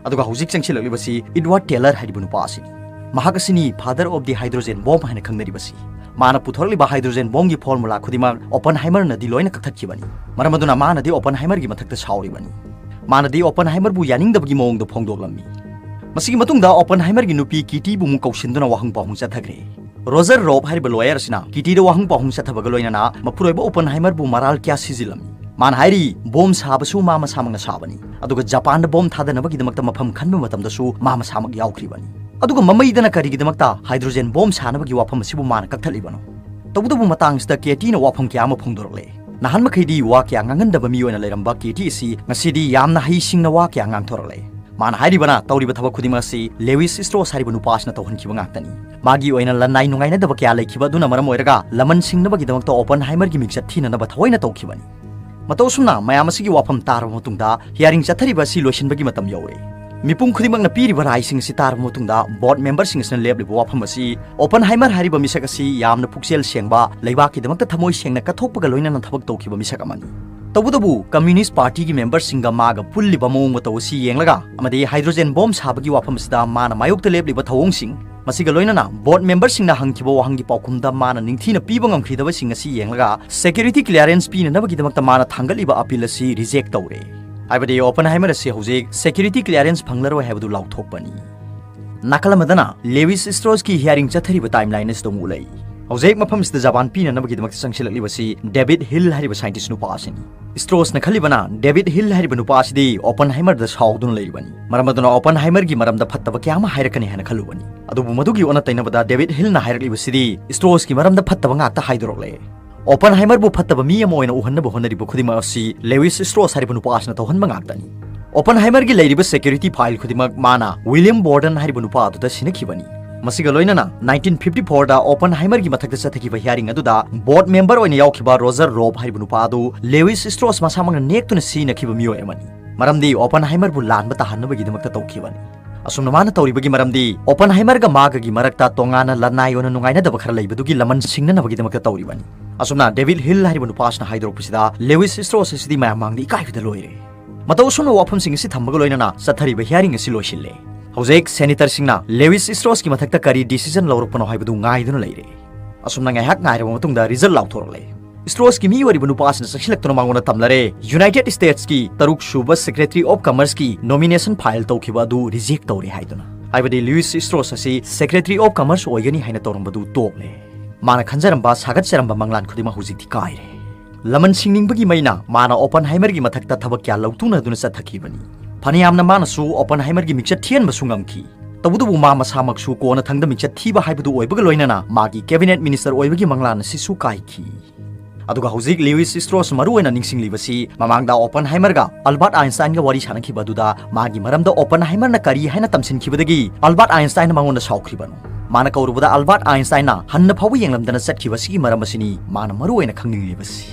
ꯑꯗꯨꯒ ꯍꯧꯖꯤꯛ ꯆꯪꯁꯤꯜꯂꯛꯂꯤꯕꯁꯤ ꯏꯗꯋꯥꯔꯗ ꯇꯦꯂꯔ ꯍꯥꯏꯔꯤꯕ ꯅꯨꯄꯥ ꯑꯁꯤꯅꯤ꯫ ꯃꯍꯥꯛ ꯑꯁꯤꯅꯤ father of the hydrogen bomb ꯍꯥꯏꯅ ꯈꯪꯅꯔꯤꯕꯁꯤ꯫ ꯃꯥꯅ ꯄꯨꯊꯣꯔꯛꯂꯤꯕ ꯍꯥꯏꯗ꯭ꯔꯣꯖꯦꯟ ꯕꯣꯝꯒꯤ ꯐꯣꯔꯃꯨꯂꯥ ꯈꯨꯗꯤꯡꯃꯛ ꯑꯣꯄꯟꯍꯥꯏꯃꯔꯅꯗꯤ ꯂꯣꯏꯅ ꯀꯛꯊꯠꯈꯤꯕꯅꯤ꯫ ꯃꯔꯝ ꯑꯗꯨꯅ ꯃꯥꯅꯗꯤ ꯑꯣꯄꯟꯍꯥꯏꯃꯔꯒꯤ ꯃꯊꯛꯇ ꯁꯥꯎꯔꯤꯕꯅꯤ꯫ ꯃꯥꯅꯗꯤ ꯑꯣꯄꯟꯍꯥꯏꯃꯔꯕꯨ ꯌꯥꯅꯤꯡꯗꯕꯒꯤ ꯃꯑꯣꯡꯗ ꯐꯣꯡꯗꯣꯛꯂꯝꯃꯤ꯫ ꯃꯁꯤꯒꯤ ꯃꯇꯨꯡꯗ ꯑꯣꯄꯟꯍꯥꯏꯃꯔꯒꯤ ꯅꯨꯄꯤ ꯀꯤꯇꯤꯕꯨ ꯑꯃꯨꯛ ꯀꯧꯁꯤꯟꯗꯨꯅ ꯋꯥꯍꯪ ꯄꯥꯎꯍꯪ ꯆꯠꯊꯈ꯭ꯔꯦ꯫ ꯔꯣꯖꯔ ꯔꯣꯕ ꯍꯥꯏꯔꯤꯕ ꯂꯣꯌꯔ ꯑꯁꯤꯅ ꯀꯤꯇꯤꯗ ꯋꯥꯍꯪ ꯄꯥꯎꯍꯪ ꯆꯠꯊꯕꯒ ꯂꯣꯏꯅꯅ ꯃꯄꯨꯔꯣꯏꯕ ꯑꯣꯄꯟꯍꯥꯏꯃꯔꯕꯨ ꯃꯔꯥꯜ ꯀꯌꯥ ꯁꯤꯖꯤꯜꯂꯝꯃꯤ꯫ ꯃꯥꯅ ꯍꯥꯏꯔꯤ, ꯕꯣꯝ ꯁꯥꯕꯁꯨ ꯃꯥ ꯃꯁꯥꯃꯛꯅ ꯁꯥꯕꯅꯤ, ꯑꯗꯨꯒ ꯖꯄꯥꯟꯗ ꯕꯣꯝ ꯊꯥꯗꯅꯕꯒꯤꯗꯃꯛꯇ ꯃꯐꯝ ꯈꯟꯕ ꯃꯇꯝꯗꯁꯨ ꯃꯥ ꯃꯁꯥꯃꯛ ꯌꯥꯎꯈ꯭ꯔꯤꯕꯅꯤ꯫ ꯑꯗꯨꯒ ꯃꯃꯩꯗꯅ ꯀꯔꯤꯒꯤꯗꯃꯛꯇ ꯍꯥꯏꯗ꯭ꯔꯣꯖꯦꯟ ꯕꯣꯝ ꯁꯥꯅꯕꯒꯤ ꯋꯥꯐꯝ ꯑꯁꯤꯕꯨ ꯃꯥꯅ ꯀꯛꯊꯠꯂꯤꯕꯅꯣ? ꯇꯧꯕꯇꯕꯨ ꯃꯇꯥꯡꯁꯤꯗ ꯀꯦꯇꯤꯅ ꯋꯥꯐꯝ ꯀꯌꯥ ꯑꯃ ꯐꯣꯡꯗꯣꯔꯛꯂꯦ꯫ ꯅꯍꯥꯟ ꯃꯈꯩꯗꯤ ꯋꯥ ꯀꯌꯥ ꯉꯥꯡꯒꯟꯗꯕ ꯃꯤꯑꯣꯏ ꯑꯣꯏꯅ ꯂꯩꯔꯝꯕ ꯀꯦꯇꯤ ꯑꯁꯤ ꯉꯁꯤꯗꯤ ꯌꯥꯝꯅ ꯍꯩꯁꯤꯡꯅ ꯋꯥ ꯀꯌꯥ ꯉꯥꯡꯊꯣꯔꯛꯂꯦ꯫ ꯃꯥꯅ ꯍꯥꯏꯔꯤꯕꯅ ꯇꯧꯔꯤꯕ ꯊꯕꯛ ꯈꯨꯗꯤꯡꯃꯛ ꯑꯁꯤ ꯂꯦꯋꯤꯁ ꯁ꯭ꯇ꯭ꯔꯣꯁ ꯍꯥꯏꯔꯤꯕ ꯅꯨꯄꯥ ꯑꯁꯤꯅ ꯇꯧꯍꯟꯈꯤꯕ ꯉꯥꯛꯇꯅꯤ꯫ ꯃꯥꯒꯤ ꯑꯣꯏꯅ ꯂꯅꯥꯏ ꯅꯨꯡꯉꯥꯏꯅꯗꯕ ꯀꯌꯥ ꯂꯩꯈꯤꯕ ꯑꯗꯨꯅ ꯃꯔꯝ ꯑꯣꯏꯔꯒ ꯂꯃꯟ ꯁꯤꯡꯅꯕꯒꯤꯗꯃꯛꯇ ꯑꯣꯄꯟꯍꯥꯏꯃꯔꯒꯤ ꯃꯤꯡꯆꯠ ꯊꯤꯅꯅꯕ ꯊꯑꯣꯏꯅ ꯇꯧꯈꯤꯕꯅꯤ꯫ ꯃꯇꯧ ꯑꯁꯨꯝꯅ ꯃꯌꯥꯝ ꯑꯁꯤꯒꯤ ꯋꯥꯐꯝ ꯇꯥꯔꯕ ꯃꯇꯨꯡꯗ ꯍꯤꯌꯥꯔꯤꯡ ꯆꯠꯊꯔꯤꯕ ꯑꯁꯤ ꯂꯣꯏꯁꯤꯟꯕꯒꯤ ꯃꯇꯝ ꯌꯧꯔꯦ꯫ ꯃꯤꯄꯨꯝ ꯈꯨꯗꯤꯡꯃꯛꯅ ꯄꯤꯔꯤꯕ ꯔꯥꯏꯁꯤꯡ ꯑꯁꯤ ꯇꯥꯔꯕ ꯃꯇꯨꯡꯗ, ꯕꯣꯔꯗ ꯃꯦꯝꯕꯔꯁꯤꯡ ꯑꯁꯤꯅ ꯂꯦꯞꯂꯤꯕ ꯋꯥꯐꯝ ꯑꯁꯤ, ꯑꯣꯄꯟꯍꯥꯏꯃꯔ ꯍꯥꯏꯔꯤꯕ ꯃꯤꯁꯛ ꯑꯁꯤ ꯌꯥꯝꯅ ꯄꯨꯛꯆꯦꯜ ꯁꯦꯡꯕ, ꯂꯩꯕꯥꯛꯀꯤꯗꯃꯛꯇ ꯊꯃꯣꯏ ꯁꯦꯡꯅ ꯀꯠꯊꯣꯛꯄꯒ ꯂꯣꯏꯅꯅ ꯊꯕꯛ ꯇꯧꯈꯤꯕ ꯃꯤꯁꯛ ꯑꯃꯅꯤ꯫ ꯇꯧꯕꯇꯕꯨ, ꯀꯝꯌꯨꯅꯤꯁ꯭ꯠ ꯄꯥꯔꯇꯤꯒꯤ ꯃꯦꯝꯕꯔꯁꯤꯡꯒ ꯃꯥꯒ ꯄꯨꯜꯂꯤꯕ ꯃꯑꯣꯡ ꯃꯇꯧ ꯑꯁꯤ ꯌꯦꯡꯂꯒ ꯑꯃꯗꯤ ꯍꯥꯏꯗ꯭ꯔꯣꯖꯦꯟ ꯕꯣꯝ ꯁꯥꯕꯒꯤ ꯋꯥꯐꯝ ꯑꯁꯤꯗ ꯃꯥꯅ ꯃꯥꯌꯣꯛꯇ ꯂꯦꯞꯂꯤꯕ ꯊꯧꯑꯣꯡꯁꯤꯡ, ꯃꯁꯤꯒ ꯂꯣꯏꯅꯅ ꯕꯣꯔꯗ ꯃꯦꯝꯕꯔꯁꯤꯡꯅ ꯍꯪꯈꯤꯕ ꯋꯥꯍꯪꯒꯤ ꯄꯥꯎꯈꯨꯝꯗ ꯃꯥꯅ ꯅꯤꯡꯊꯤꯅ ꯄꯤꯕ ꯉꯝꯈꯤꯗꯕꯁꯤꯡ ꯑꯁꯤ ꯌꯦꯡꯂꯒ, ꯁꯦꯀ꯭ꯌꯨꯔꯤꯇꯤ ꯀ꯭ꯂꯤꯌꯥꯔꯦꯟꯁ ꯄꯤꯅꯅꯕꯒꯤꯗꯃꯛꯇ ꯃꯥꯅ ꯊꯥꯡꯒꯠꯂꯤꯕ ꯑꯄꯤꯜ ꯑꯁꯤ ꯔꯤꯖꯦꯛ ꯇꯧꯔꯦ꯫ ꯍꯥꯏꯕꯗꯤ, ꯑꯣꯄꯟꯍꯥꯏꯃꯔ ꯑꯁꯤ ꯍꯧꯖꯤꯛ ꯁꯦꯀ꯭ꯌꯨꯔꯤꯇꯤ ꯀ꯭ꯂꯤꯌꯥꯔꯦꯟꯁ ꯐꯪꯂꯔꯣꯏ ꯍꯥꯏꯕꯗꯨ ꯂꯥꯎꯊꯣꯛꯄꯅꯤ꯫ ꯅꯥꯀꯜ ꯑꯃꯗꯅ ꯂꯦꯋꯤꯁ ꯁ꯭ꯇ꯭ꯔꯣꯁꯀꯤ ꯍꯤꯌꯥꯔꯤꯡ ꯆꯠꯊꯔꯤꯕ ꯇꯥꯏꯝꯂꯥꯏꯟ ꯑꯁꯤꯗ ꯑꯃꯨꯛ ꯎꯠꯂꯛꯏ꯫ ꯍꯧꯖꯤꯛ ꯃꯐꯝꯁꯤꯗ ꯖꯄꯥꯟ ꯄꯤꯅꯅꯕꯒꯤꯗꯃꯛꯇ ꯆꯪꯁꯤꯜꯂꯛꯂꯤꯕꯁꯤ ꯗꯦꯕꯤꯗ ꯍꯤꯜ ꯍꯥꯏꯔꯤꯕ ꯁꯥꯏꯟꯇꯤꯁ꯭ꯠ ꯅꯨꯄꯥ ꯑꯁꯤꯅꯤ꯫ ꯁ꯭ꯇ꯭ꯔꯣꯁꯅ ꯈꯜꯂꯤꯕꯅ ꯗꯦꯕꯤꯗ ꯍꯤꯜ ꯍꯥꯏꯔꯤꯕ ꯅꯨꯄꯥ ꯑꯁꯤꯗꯤ ꯑꯣꯄꯟꯍꯥꯏꯃꯔꯗ ꯁꯥꯎꯗꯨꯅ ꯂꯩꯔꯤꯕꯅꯤ꯫ ꯃꯔꯝ ꯑꯗꯨꯅ ꯑꯣꯄꯟꯍꯥꯏꯃꯔꯒꯤ ꯃꯔꯝꯗ ꯐꯠꯇꯕ ꯀꯌꯥ ꯑꯃ ꯍꯥꯏꯔꯛꯀꯅꯤ ꯍꯥꯏꯅ ꯈꯜꯂꯨꯕꯅꯤ꯫ ꯑꯗꯨꯕꯨ ꯃꯗꯨꯒꯤ ꯑꯣꯟꯅ ꯇꯩꯅꯕꯗ ꯗꯦꯕꯤꯗ ꯍꯤꯜꯅ ꯍꯥꯏꯔꯛꯂꯤꯕꯁꯤꯗꯤ ꯁ꯭ꯇ꯭ꯔꯣꯁꯀꯤ ꯃꯔꯝꯗ ꯐꯠꯇꯕ ꯉꯥꯛꯇ ꯍꯥꯏꯗꯣꯔꯛꯂꯦ꯫ ꯑꯣꯄꯟꯍꯥꯏꯃꯔꯕꯨ ꯐꯠꯇꯕ ꯃꯤ ꯑꯃ ꯑꯣꯏꯅ ꯎꯍꯟꯅꯕ ꯍꯣꯠꯅꯔꯤꯕ ꯈꯨꯗꯤꯡꯃꯛ ꯑꯁꯤ ꯂꯦꯋꯤꯁ ꯁ꯭ꯇ꯭ꯔꯣꯁ ꯍꯥꯏꯔꯤꯕ ꯅꯨꯄꯥ ꯑꯁꯤꯅ ꯇꯧꯍꯟꯕ ꯉꯥꯛꯇꯅꯤ꯫ ꯑꯣꯄꯟꯍꯥꯏꯃꯔꯒꯤ ꯂꯩꯔꯤꯕ ꯁꯦꯀ꯭ꯌꯨꯔꯤꯇꯤ ꯐꯥꯏꯜ ꯈꯨꯗꯤꯡꯃꯛ ꯃꯥꯅ ꯋꯤꯂꯤꯌꯝ ꯕꯣꯔꯗꯟ ꯍꯥꯏꯔꯤꯕ ꯅꯨꯄꯥ ꯑꯗꯨꯗ ꯁꯤꯟꯅꯈꯤꯕꯅꯤ꯫ ꯃꯁꯤꯒ ꯂꯣꯏꯅꯅ nineteen fifty fourꯗ ꯑꯣꯄꯟꯍꯥꯏꯃꯔꯒꯤ ꯃꯊꯛꯇ ꯆꯠꯊꯈꯤꯕ ꯍꯤꯌꯥꯔꯤꯡ ꯑꯗꯨꯗ ꯕꯣꯔꯗ ꯃꯦꯝꯕꯔ ꯑꯣꯏꯅ ꯌꯥꯎꯈꯤꯕ ꯔꯣꯖꯔ ꯔꯣꯕ ꯍꯥꯏꯔꯤꯕ ꯅꯨꯄꯥ ꯑꯗꯨ ꯂꯦꯋꯤꯁ ꯁ꯭ꯇ꯭ꯔꯣꯁ ꯃꯁꯥꯃꯛꯅ ꯅꯦꯛꯇꯨꯅ ꯁꯤꯖꯤꯟꯅꯈꯤꯕ ꯃꯤꯑꯣꯏ ꯑꯃꯅꯤ꯫ ꯃꯔꯝꯗꯤ ꯑꯣꯄꯟꯍꯥꯏꯃꯔꯕꯨ ꯂꯥꯟꯕ ꯇꯥꯍꯟꯅꯕꯒꯤꯗꯃꯛꯇ ꯇꯧꯈꯤꯕꯅꯤ꯫ ꯑꯁꯨꯝꯅ ꯃꯥꯅ ꯇꯧꯔꯤꯕꯒꯤ ꯃꯔꯝꯗꯤ ꯑꯣꯄꯟꯍꯥꯏꯃꯔꯒ ꯃꯥꯒꯒꯤ ꯃꯔꯛꯇ ꯇꯣꯉꯥꯟꯅ ꯂꯅꯥꯏ ꯑꯣꯏꯅ ꯅꯨꯡꯉꯥꯏꯅꯗꯕ ꯈꯔ ꯂꯩꯕꯗꯨꯒꯤ ꯂꯃꯟ ꯁꯤꯡꯅꯅꯕꯒꯤꯗꯃꯛꯇ ꯇꯧꯔꯤꯕꯅꯤ꯫ ꯑꯁꯨꯝꯅ ꯗꯦꯕꯤꯗ ꯍꯤꯜ ꯍꯥꯏꯔꯤꯕ ꯅꯨꯄꯥ ꯑꯁꯤꯅ ꯍꯥꯏꯗꯣꯔꯛꯄꯁꯤꯗ ꯂꯦꯋꯤꯁ ꯁ꯭ꯇ꯭ꯔꯣꯁ ꯑꯁꯤꯗꯤ ꯃꯌꯥꯝ ꯃꯥꯡꯗ ꯏꯀꯥꯏꯕꯗ ꯂꯣꯏꯔꯦ꯫ ꯃꯇꯧ ꯑꯁꯨꯝꯅ ꯋꯥꯐꯝꯁꯤꯡ ꯑꯁꯤ ꯊꯝꯕꯒ ꯂꯣꯏꯅꯅ ꯆꯠꯊꯔꯤꯕ ꯍꯤꯌꯥꯔꯤꯡ ꯑꯁꯤ ꯂꯣꯏꯁꯤꯜꯂꯦ꯫ ꯍꯧꯖꯤꯛ ꯁꯦꯅꯦꯇꯔꯁꯤꯡꯅ ꯂꯦꯋꯤꯁ ꯁ꯭ꯇ꯭ꯔꯣꯁꯀꯤ ꯃꯊꯛꯇ ꯀꯔꯤ ꯗꯤꯁꯤꯖꯟ ꯂꯧꯔꯛꯄꯅꯣ ꯍꯥꯏꯕꯗꯨ ꯉꯥꯏꯗꯨꯅ ꯂꯩꯔꯦ꯫ ꯑꯁꯨꯝꯅ ꯉꯥꯏꯍꯥꯛ ꯉꯥꯏꯔꯕ ꯃꯇꯨꯡꯗ ꯔꯤꯖꯜ ꯂꯥꯎꯊꯣꯔꯛꯂꯦ꯫ ꯁ꯭ꯇ꯭ꯔꯣꯁꯀꯤ ꯃꯤ ꯑꯣꯏꯔꯤꯕ ꯅꯨꯄꯥ ꯑꯁꯤꯅ ꯆꯪꯁꯤꯜꯂꯛꯇꯨꯅ ꯃꯉꯣꯟꯗ ꯇꯝꯂꯔꯦ, ꯌꯨꯅꯥꯏꯇꯦꯗ ꯁ꯭ꯇꯦꯠꯁꯀꯤ ꯇꯔꯨꯛ ꯁꯨꯕ ꯁꯦꯀ꯭ꯔꯦꯇꯔꯤ ꯑꯣꯐ ꯀꯃꯔꯁꯀꯤ ꯅꯣꯃꯤꯅꯦꯁꯟ ꯐꯥꯏꯜ ꯇꯧꯈꯤꯕ ꯑꯗꯨ ꯔꯤꯖꯦꯛ ꯇꯧꯔꯦ ꯍꯥꯏꯗꯨꯅ꯫ ꯍꯥꯏꯕꯗꯤ, ꯂꯨꯏꯁ ꯁ꯭ꯇ꯭ꯔꯣꯁ ꯑꯁꯤ ꯁꯦꯀ꯭ꯔꯦꯇꯔꯤ ꯑꯣꯐ ꯀꯃꯔꯁ ꯑꯣꯏꯒꯅꯤ ꯍꯥꯏꯅ ꯇꯧꯔꯝꯕꯗꯨ ꯇꯣꯛꯂꯦ꯫ ꯃꯥꯅ ꯈꯟꯖꯔꯝꯕ, ꯁꯥꯒꯠꯆꯔꯝꯕ ꯃꯪꯂꯥꯟ ꯈꯨꯗꯤꯡꯃꯛ ꯍꯧꯖꯤꯛꯇꯤ ꯀꯥꯏꯔꯦ꯫ ꯂꯃꯟ ꯁꯤꯡꯅꯤꯡꯕꯒꯤ ꯃꯩꯅ ꯃꯥꯅ ꯑꯣꯄꯟꯍꯥꯏꯃꯔꯒꯤ ꯃꯊꯛꯇ ꯊꯕꯛ ꯀꯌꯥ ꯂꯧꯇꯨꯅꯗꯨꯅ ꯆꯠꯊꯈꯤꯕꯅꯤ꯫ ꯐꯅꯌꯥꯝꯅ ꯃꯥꯅꯁꯨ ꯑꯣꯄꯟꯍꯥꯏꯃꯔꯒꯤ ꯃꯤꯡꯆꯠ ꯊꯤꯍꯟꯕꯁꯨ ꯉꯝꯈꯤ꯫ ꯇꯧꯕꯇꯕꯨ ꯃꯥ ꯃꯁꯥꯃꯛꯁꯨ ꯀꯣꯟꯅꯊꯪꯗ ꯃꯤꯡꯆꯠ ꯊꯤꯕ ꯍꯥꯏꯕꯗꯨ ꯑꯣꯏꯕꯒ ꯂꯣꯏꯅꯅ ꯃꯥꯒꯤ ꯀꯦꯕꯤꯅꯦꯠ ꯃꯤꯅꯤꯁꯇꯔ ꯑꯣꯏꯕꯒꯤ ꯃꯪꯂꯥꯟ ꯑꯁꯤꯁꯨ ꯀꯥꯏꯈꯤ꯫ ꯑꯗꯨꯒ ꯍꯧꯖꯤꯛ ꯂꯨꯏꯁ ꯁ꯭ꯇ꯭ꯔꯣꯁ ꯃꯔꯨ ꯑꯣꯏꯅ ꯅꯤꯡꯁꯤꯡꯂꯤꯕꯁꯤ ꯃꯃꯥꯡꯗ ꯑꯣꯄꯟꯍꯥꯏꯃꯔꯒ ꯑꯜꯕꯥꯔꯠ ꯑꯥꯏꯟꯁꯇꯥꯏꯟꯒ ꯋꯥꯔꯤ ꯁꯥꯟꯅꯈꯤꯕ ꯑꯗꯨꯗ ꯃꯥꯒꯤ ꯃꯔꯝꯗ ꯑꯣꯄꯟꯍꯥꯏꯃꯔꯅ ꯀꯔꯤ ꯍꯥꯏꯅ ꯇꯝꯁꯤꯟꯈꯤꯕꯗꯒꯤ ꯑꯜꯕꯥꯔꯠ ꯑꯥꯏꯟꯁꯇꯥꯏꯟꯅ ꯃꯉꯣꯟꯗ ꯁꯥꯎꯈ꯭ꯔꯤꯕꯅꯣ꯫ ꯃꯥꯅ ꯀꯧꯔꯨꯕꯗ ꯑꯜꯕꯥꯔꯠ ꯑꯥꯏꯟꯁꯇꯥꯏꯟꯅ ꯍꯟꯅ ꯐꯥꯎꯕ ꯌꯦꯡꯂꯝꯗꯅ ꯆꯠꯈꯤꯕ ꯑꯁꯤꯒꯤ ꯃꯔꯝ ꯑꯁꯤꯅꯤ ꯃꯥꯅ ꯃꯔꯨ ꯑꯣꯏꯅ ꯈꯪꯅꯤꯡꯂꯤꯕꯁꯤ꯫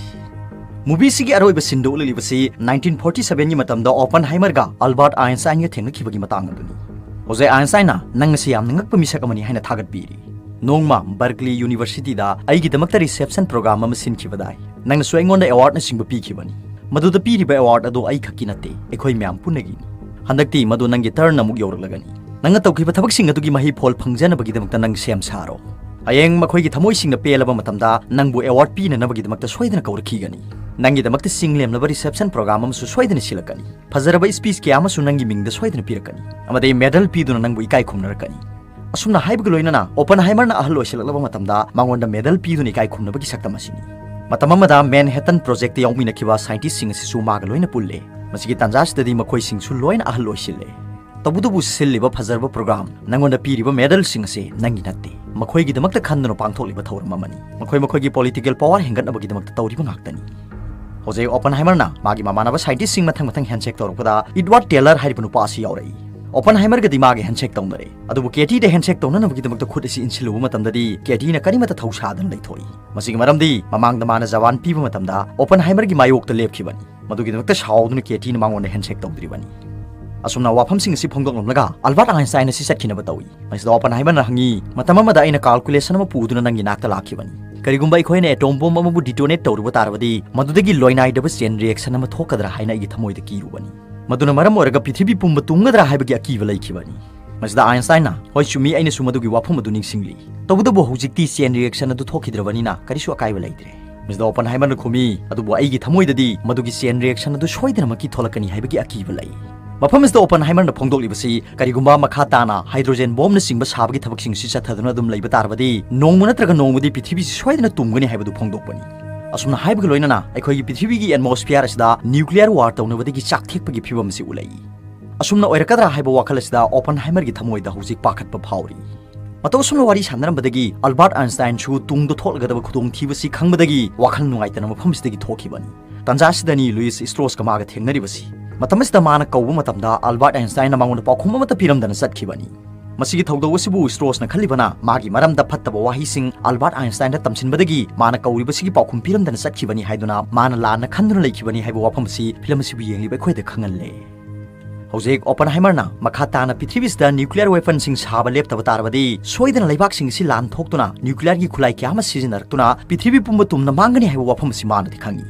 Movieꯁꯤꯒꯤ ꯑꯔꯣꯏꯕ sceneꯗ ꯎꯠꯂꯛꯂꯤꯕꯁꯤ nineteen forty sevenꯒꯤ ꯃꯇꯝꯗ Oppenheimerꯒ Albert Einsteinꯒ ꯊꯦꯡꯅꯈꯤꯕꯒꯤ ꯃꯇꯥꯡ ꯑꯗꯨꯅꯤ꯫ ꯍꯧꯖꯤꯛ Einsteinꯅ "ꯅꯪ ꯑꯁꯤ ꯌꯥꯝꯅ ꯉꯛꯄ ꯃꯤꯁꯛ ꯑꯃꯅꯤ" ꯍꯥꯏꯅ ꯊꯥꯒꯠꯄꯤꯔꯤ꯫ "ꯅꯣꯡꯃ Berkeley Universityꯗ ꯑꯩꯒꯤꯗꯃꯛꯇ reception program ꯑꯃ ꯁꯤꯟꯈꯤꯕꯗꯥꯏ꯫ ꯅꯪꯅꯁꯨ ꯑꯩꯉꯣꯟꯗ awardꯅꯆꯤꯡꯕ ꯄꯤꯈꯤꯕꯅꯤ꯫ ꯃꯗꯨꯗ ꯄꯤꯔꯤꯕ award ꯑꯗꯨ ꯑꯩ ꯈꯛꯀꯤ ꯅꯠꯇꯦ, ꯑꯩꯈꯣꯏ ꯃꯌꯥꯝ ꯄꯨꯟꯅꯒꯤꯅꯤ꯫ ꯍꯟꯗꯛꯇꯤ ꯃꯗꯨ ꯅꯪꯒꯤ turn ꯑꯃꯨꯛ ꯌꯧꯔꯛꯂꯒꯅꯤ꯫ ꯅꯪꯅ ꯇꯧꯈꯤꯕ ꯊꯕꯛꯁꯤꯡ ꯑꯗꯨꯒꯤ ꯃꯍꯩ ꯐꯣꯜ ꯐꯪꯖꯅꯕꯒꯤꯗꯃꯛꯇ ꯅꯪ ꯁꯦꯝ ꯁꯥꯔꯣ꯫ ꯍꯌꯦꯡ ꯃꯈꯣꯏꯒꯤ ꯊꯃꯣꯏꯁꯤꯡꯅ ꯄꯦꯜꯂꯕ ꯃꯇꯝꯗ ꯅꯪꯕꯨ award ꯄꯤꯅꯅꯕꯒꯤꯗꯃꯛꯇ ꯁꯣꯏꯗꯅ ꯀꯧꯔꯛꯈꯤꯒꯅꯤ꯫ ꯅꯪꯒꯤꯗꯃꯛꯇ ꯆꯤꯡꯂꯦꯝꯂꯕ reception program ꯑꯃꯁꯨ ꯁꯣꯏꯗꯅ ꯁꯤꯜꯂꯛꯀꯅꯤ꯫ ꯐꯖꯔꯕ speech ꯀꯌꯥ ꯑꯃꯁꯨ ꯅꯪꯒꯤ ꯃꯤꯡꯗ ꯁꯣꯏꯗꯅ ꯄꯤꯔꯛꯀꯅꯤ, ꯑꯃꯗꯤ medal ꯄꯤꯗꯨꯅ ꯅꯪꯕꯨ ꯏꯀꯥꯏ ꯈꯨꯝꯅꯔꯛꯀꯅꯤ꯫" ꯑꯁꯨꯝꯅ ꯍꯥꯏꯕꯒ ꯂꯣꯏꯅꯅ Oppenheimerꯅ ꯑꯍꯜ ꯑꯣꯏꯁꯤꯜꯂꯛꯂꯕ ꯃꯇꯝꯗ ꯃꯉꯣꯟꯗ medal ꯄꯤꯗꯨꯅ ꯏꯀꯥꯏ ꯈꯨꯝꯅꯕꯒꯤ ꯁꯛꯇꯝ ꯑꯁꯤꯅꯤ꯫ ꯃꯇꯝ ꯑꯃꯗ Manhattan Projectꯇ ꯌꯥꯎꯃꯤꯟꯅꯈꯤꯕ scientistꯁꯤꯡ ꯑꯁꯤꯁꯨ ꯃꯥꯒ ꯂꯣꯏꯅ ꯄꯨꯜꯂꯦ꯫ ꯃꯁꯤꯒꯤ ꯇꯥꯟꯖꯥꯁꯤꯗꯗꯤ ꯃꯈꯣꯏꯁꯤꯡꯁꯨ ꯂꯣꯏꯅ ꯑꯍꯜ ꯑꯣꯏꯁꯤꯜꯂꯦ꯫ ꯇꯧꯕꯇꯕꯨ ꯁꯤꯜꯂꯤꯕ ꯐꯖꯔꯕ program, ꯅꯪꯉꯣꯟꯗ ꯄꯤꯔꯤꯕ medalꯁꯤꯡ ꯑꯁꯤ ꯅꯪꯒꯤ ꯅꯠꯇꯦ꯫ ꯃꯈꯣꯏꯒꯤꯗꯃꯛꯇ ꯈꯟꯗꯨꯅ ꯄꯥꯡꯊꯣꯛꯂꯤꯕ ꯊꯧꯔꯝ ꯑꯃꯅꯤ꯫ ꯃꯈꯣꯏ ꯃꯈꯣꯏꯒꯤ political power ꯍꯦꯟꯒꯠꯅꯕꯒꯤꯗꯃꯛꯇ ꯇꯧꯔꯤꯕ ꯉꯥꯛꯇꯅꯤ꯫ ꯍꯧꯖꯤꯛ Oppenheimerꯅ ꯃꯥꯒꯤ ꯃꯃꯥꯟꯅꯕ scientistꯁꯤꯡ ꯃꯊꯪ ꯃꯊꯪ handshake ꯇꯧꯔꯛꯄꯗ Edward Teller ꯍꯥꯏꯔꯤꯕ ꯅꯨꯄꯥ ꯑꯁꯤ ꯌꯥꯎꯔꯛꯏ꯫ Oppenheimerꯒꯗꯤ ꯃꯥꯒꯤ handshake ꯇꯧꯅꯔꯦ, ꯑꯗꯨꯕꯨ Katieꯗ handshake ꯇꯧꯅꯅꯕꯒꯤꯗꯃꯛꯇ ꯈꯨꯠ ꯑꯁꯤ ꯏꯟꯁꯤꯜꯂꯨꯕ ꯃꯇꯝꯗꯗꯤ Katieꯅ ꯀꯔꯤꯃꯠꯇ ꯊꯧꯁꯥꯗꯅ ꯂꯩꯊꯣꯛꯏ꯫ ꯃꯁꯤꯒꯤ ꯃꯔꯝꯗꯤ ꯃꯃꯥꯡꯗ ꯃꯥꯅ ꯖꯋꯥꯟ ꯄꯤꯕ ꯃꯇꯝꯗ Oppenheimerꯒꯤ ꯃꯥꯌꯣꯛꯇ ꯂꯦꯞꯈꯤꯕꯅꯤ꯫ ꯃꯗꯨꯒꯤꯗꯃꯛꯇ ꯁꯥꯎꯗꯨꯅ Katieꯅ ꯃꯉꯣꯟꯗ handshake ꯇꯧꯗ꯭ꯔꯤꯕꯅꯤ꯫ ꯑꯁꯨꯝꯅ ꯋꯥꯐꯝꯁꯤꯡ ꯑꯁꯤ ꯐꯣꯡꯗꯣꯛꯂꯝꯂꯒ Albert Einstein ꯑꯁꯤ ꯆꯠꯈꯤꯅꯕ ꯇꯧꯏ꯫ ꯃꯁꯤꯗ Oppenheimerꯅ ꯍꯪꯉꯤ, "ꯃꯇꯝ ꯑꯃꯗ ꯑꯩꯅ calculation ꯑꯃ ꯄꯨꯗꯨꯅ ꯅꯪꯒꯤ ꯅꯥꯛꯇ ꯂꯥꯛꯈꯤꯕꯅꯤ꯫ ꯀꯔꯤꯒꯨꯝꯕ ꯑꯩꯈꯣꯏꯅ atom bomb ꯑꯃꯕꯨ detonate ꯇꯧꯔꯨꯕ ꯇꯥꯔꯕꯗꯤ, ꯃꯗꯨꯗꯒꯤ ꯂꯣꯏꯅꯥꯏꯗꯕ chain reaction ꯑꯃ ꯊꯣꯛꯀꯗ꯭ꯔꯥ ꯍꯥꯏꯅ ꯑꯩꯒꯤ ꯊꯃꯣꯏꯗ ꯀꯤꯔꯨꯕꯅꯤ꯫ ꯃꯗꯨꯅ ꯃꯔꯝ ꯑꯣꯏꯔꯒ ꯄ꯭ꯔꯤꯊꯤꯕꯤ ꯄꯨꯝꯕ ꯇꯨꯝꯒꯗ꯭ꯔꯥ ꯍꯥꯏꯕꯒꯤ ꯑꯀꯤꯕ ꯂꯩꯈꯤꯕꯅꯤ꯫" ꯃꯁꯤꯗ Einsteinꯅ, "ꯍꯣꯏ, ꯆꯨꯝꯃꯤ, ꯑꯩꯅꯁꯨ ꯃꯗꯨꯒꯤ ꯋꯥꯐꯝ ꯑꯗꯨ ꯅꯤꯡꯁꯤꯡꯂꯤ꯫ ꯇꯧꯕꯇꯕꯨ ꯍꯧꯖꯤꯛꯇꯤ chain reaction ꯑꯗꯨ ꯊꯣꯛꯈꯤꯗ꯭ꯔꯕꯅꯤꯅ ꯀꯔꯤꯁꯨ ꯑꯀꯥꯏꯕ ꯂꯩꯇ꯭ꯔꯦ꯫" ꯃꯁꯤꯗ Oppenheimerꯅ ꯈꯨꯝꯃꯤ, "ꯑꯗꯨꯕꯨ ꯑꯩꯒꯤ ꯊꯃꯣꯏꯗꯗꯤ ꯃꯗꯨꯒꯤ chain reaction ꯑꯗꯨ ꯁꯣꯏꯗꯅꯃꯛꯀꯤ ꯊꯣꯛꯂꯛꯀꯅꯤ ꯍꯥꯏꯕꯒꯤ ꯑꯀꯤꯕ ꯂꯩ꯫" ꯃꯐꯝ ꯑꯁꯤꯗ Oppenheimerꯅ ꯐꯣꯡꯗꯣꯛꯂꯤꯕꯁꯤ ꯀꯔꯤꯒꯨꯝꯕ ꯃꯈꯥ ꯇꯥꯅ hydrogen bombꯅꯆꯤꯡꯕ ꯁꯥꯕꯒꯤ ꯊꯕꯛꯁꯤꯡ ꯑꯁꯤ ꯆꯠꯊꯗꯨꯅ ꯑꯗꯨꯝ ꯂꯩꯕ ꯇꯥꯔꯕꯗꯤ, ꯅꯣꯡꯃ ꯅꯠꯇ꯭ꯔꯒ ꯅꯣꯡꯃꯗꯤ ꯄ꯭ꯔꯤꯊꯤꯕꯤꯁꯤ ꯁꯣꯏꯗꯅ ꯇꯨꯝꯒꯅꯤ ꯍꯥꯏꯕꯗꯨ ꯐꯣꯡꯗꯣꯛꯄꯅꯤ꯫ ꯑꯁꯨꯝꯅ ꯍꯥꯏꯕꯒ ꯂꯣꯏꯅꯅ ꯑꯩꯈꯣꯏꯒꯤ ꯄ꯭ꯔꯤꯊꯤꯕꯤꯒꯤ atmosphere ꯑꯁꯤꯗ nuclear war ꯇꯧꯅꯕꯗꯒꯤ ꯆꯥꯛ ꯊꯦꯛꯄꯒꯤ ꯐꯤꯕꯝ ꯑꯁꯤ ꯎꯠꯂꯛꯏ꯫ ꯑꯁꯨꯝꯅ ꯑꯣꯏꯔꯛꯀꯗ꯭ꯔꯥ ꯍꯥꯏꯕ ꯋꯥꯈꯜ ꯑꯁꯤꯗ Oppenheimerꯒꯤ ꯊꯃꯣꯏꯗ ꯍꯧꯖꯤꯛ ꯄꯥꯈꯠꯄ ꯐꯥꯎꯔꯤ꯫ ꯃꯇꯧ ꯑꯁꯨꯝꯅ ꯋꯥꯔꯤ ꯁꯥꯟꯅꯔꯝꯕꯗꯒꯤ Albert Einsteinꯁꯨ ꯇꯨꯡꯗ ꯊꯣꯛꯂꯒꯗꯕ ꯈꯨꯗꯣꯡꯊꯤꯕꯁꯤ ꯈꯪꯕꯗꯒꯤ ꯋꯥꯈꯜ ꯅꯨꯡꯉꯥꯏꯇꯅ ꯃꯐꯝꯁꯤꯗꯒꯤ ꯊꯣꯛꯈꯤꯕꯅꯤ꯫ ꯇꯥꯟꯖꯥꯁꯤꯗꯅꯤ Louis Straussꯀ ꯃꯥꯒ ꯊꯦꯡꯅꯔꯤꯕꯁꯤ꯫ ꯃꯇꯝ ꯑꯁꯤꯗ ꯃꯥꯅ ꯀꯧꯕ ꯃꯇꯝꯗ Albert Einsteinꯅ ꯃꯉꯣꯟꯗ ꯄꯥꯎꯈꯨꯝ ꯑꯃꯠꯇ ꯄꯤꯔꯝꯗꯅ ꯆꯠꯈꯤꯕꯅꯤ꯫ ꯃꯁꯤꯒꯤ ꯊꯧꯗꯧ ꯑꯁꯤꯕꯨ ꯁ꯭ꯇ꯭ꯔꯣꯁꯅ ꯈꯜꯂꯤꯕꯅ ꯃꯥꯒꯤ ꯃꯔꯝꯗ ꯐꯠꯇꯕ ꯋꯥꯍꯩꯁꯤꯡ ꯑꯜꯕꯥꯔꯠ ꯑꯥꯏꯟꯁꯇꯥꯏꯟꯗ ꯇꯝꯁꯤꯟꯕꯗꯒꯤ ꯃꯥꯅ ꯀꯧꯔꯤꯕꯁꯤꯒꯤ ꯄꯥꯎꯈꯨꯝ ꯄꯤꯔꯝꯗꯅ ꯆꯠꯈꯤꯕꯅꯤ ꯍꯥꯏꯗꯨꯅ ꯃꯥꯅ ꯂꯥꯟꯅ ꯈꯟꯗꯨꯅ ꯂꯩꯈꯤꯕꯅꯤ ꯍꯥꯏꯕ ꯋꯥꯐꯝ ꯑꯁꯤ ꯐꯤꯂꯝ ꯑꯁꯤꯕꯨ ꯌꯦꯡꯂꯤꯕ ꯑꯩꯈꯣꯏꯗ ꯈꯪꯍꯜꯂꯦ꯫ ꯍꯧꯖꯤꯛ ꯑꯣꯄꯟꯍꯥꯏꯃꯔꯅ ꯃꯈꯥ ꯇꯥꯅ ꯄ꯭ꯔꯤꯊꯤꯕꯤꯁꯤꯗ ꯅ꯭ꯌꯨꯀ꯭ꯂꯤꯌꯔ ꯋꯦꯄꯟꯁꯤꯡ ꯁꯥꯕ ꯂꯦꯞꯇꯕ ꯇꯥꯔꯕꯗꯤ ꯁꯣꯏꯗꯅ ꯂꯩꯕꯥꯛꯁꯤꯡ ꯑꯁꯤ ꯂꯥꯟ ꯊꯣꯛꯇꯨꯅ ꯅ꯭ꯌꯨꯀ꯭ꯂꯤꯌꯔꯒꯤ ꯈꯨꯠꯂꯥꯏ ꯀꯌꯥ ꯑꯃ ꯁꯤꯖꯤꯟꯅꯔꯛꯇꯨꯅ ꯄ꯭ꯔꯤꯊꯤꯕꯤ ꯄꯨꯝꯕ ꯇꯨꯝꯅ ꯃꯥꯡꯒꯅꯤ ꯍꯥꯏꯕ ꯋꯥꯐꯝ ꯑꯁꯤ ꯃꯥꯅꯗꯤ ꯈꯪꯏ꯫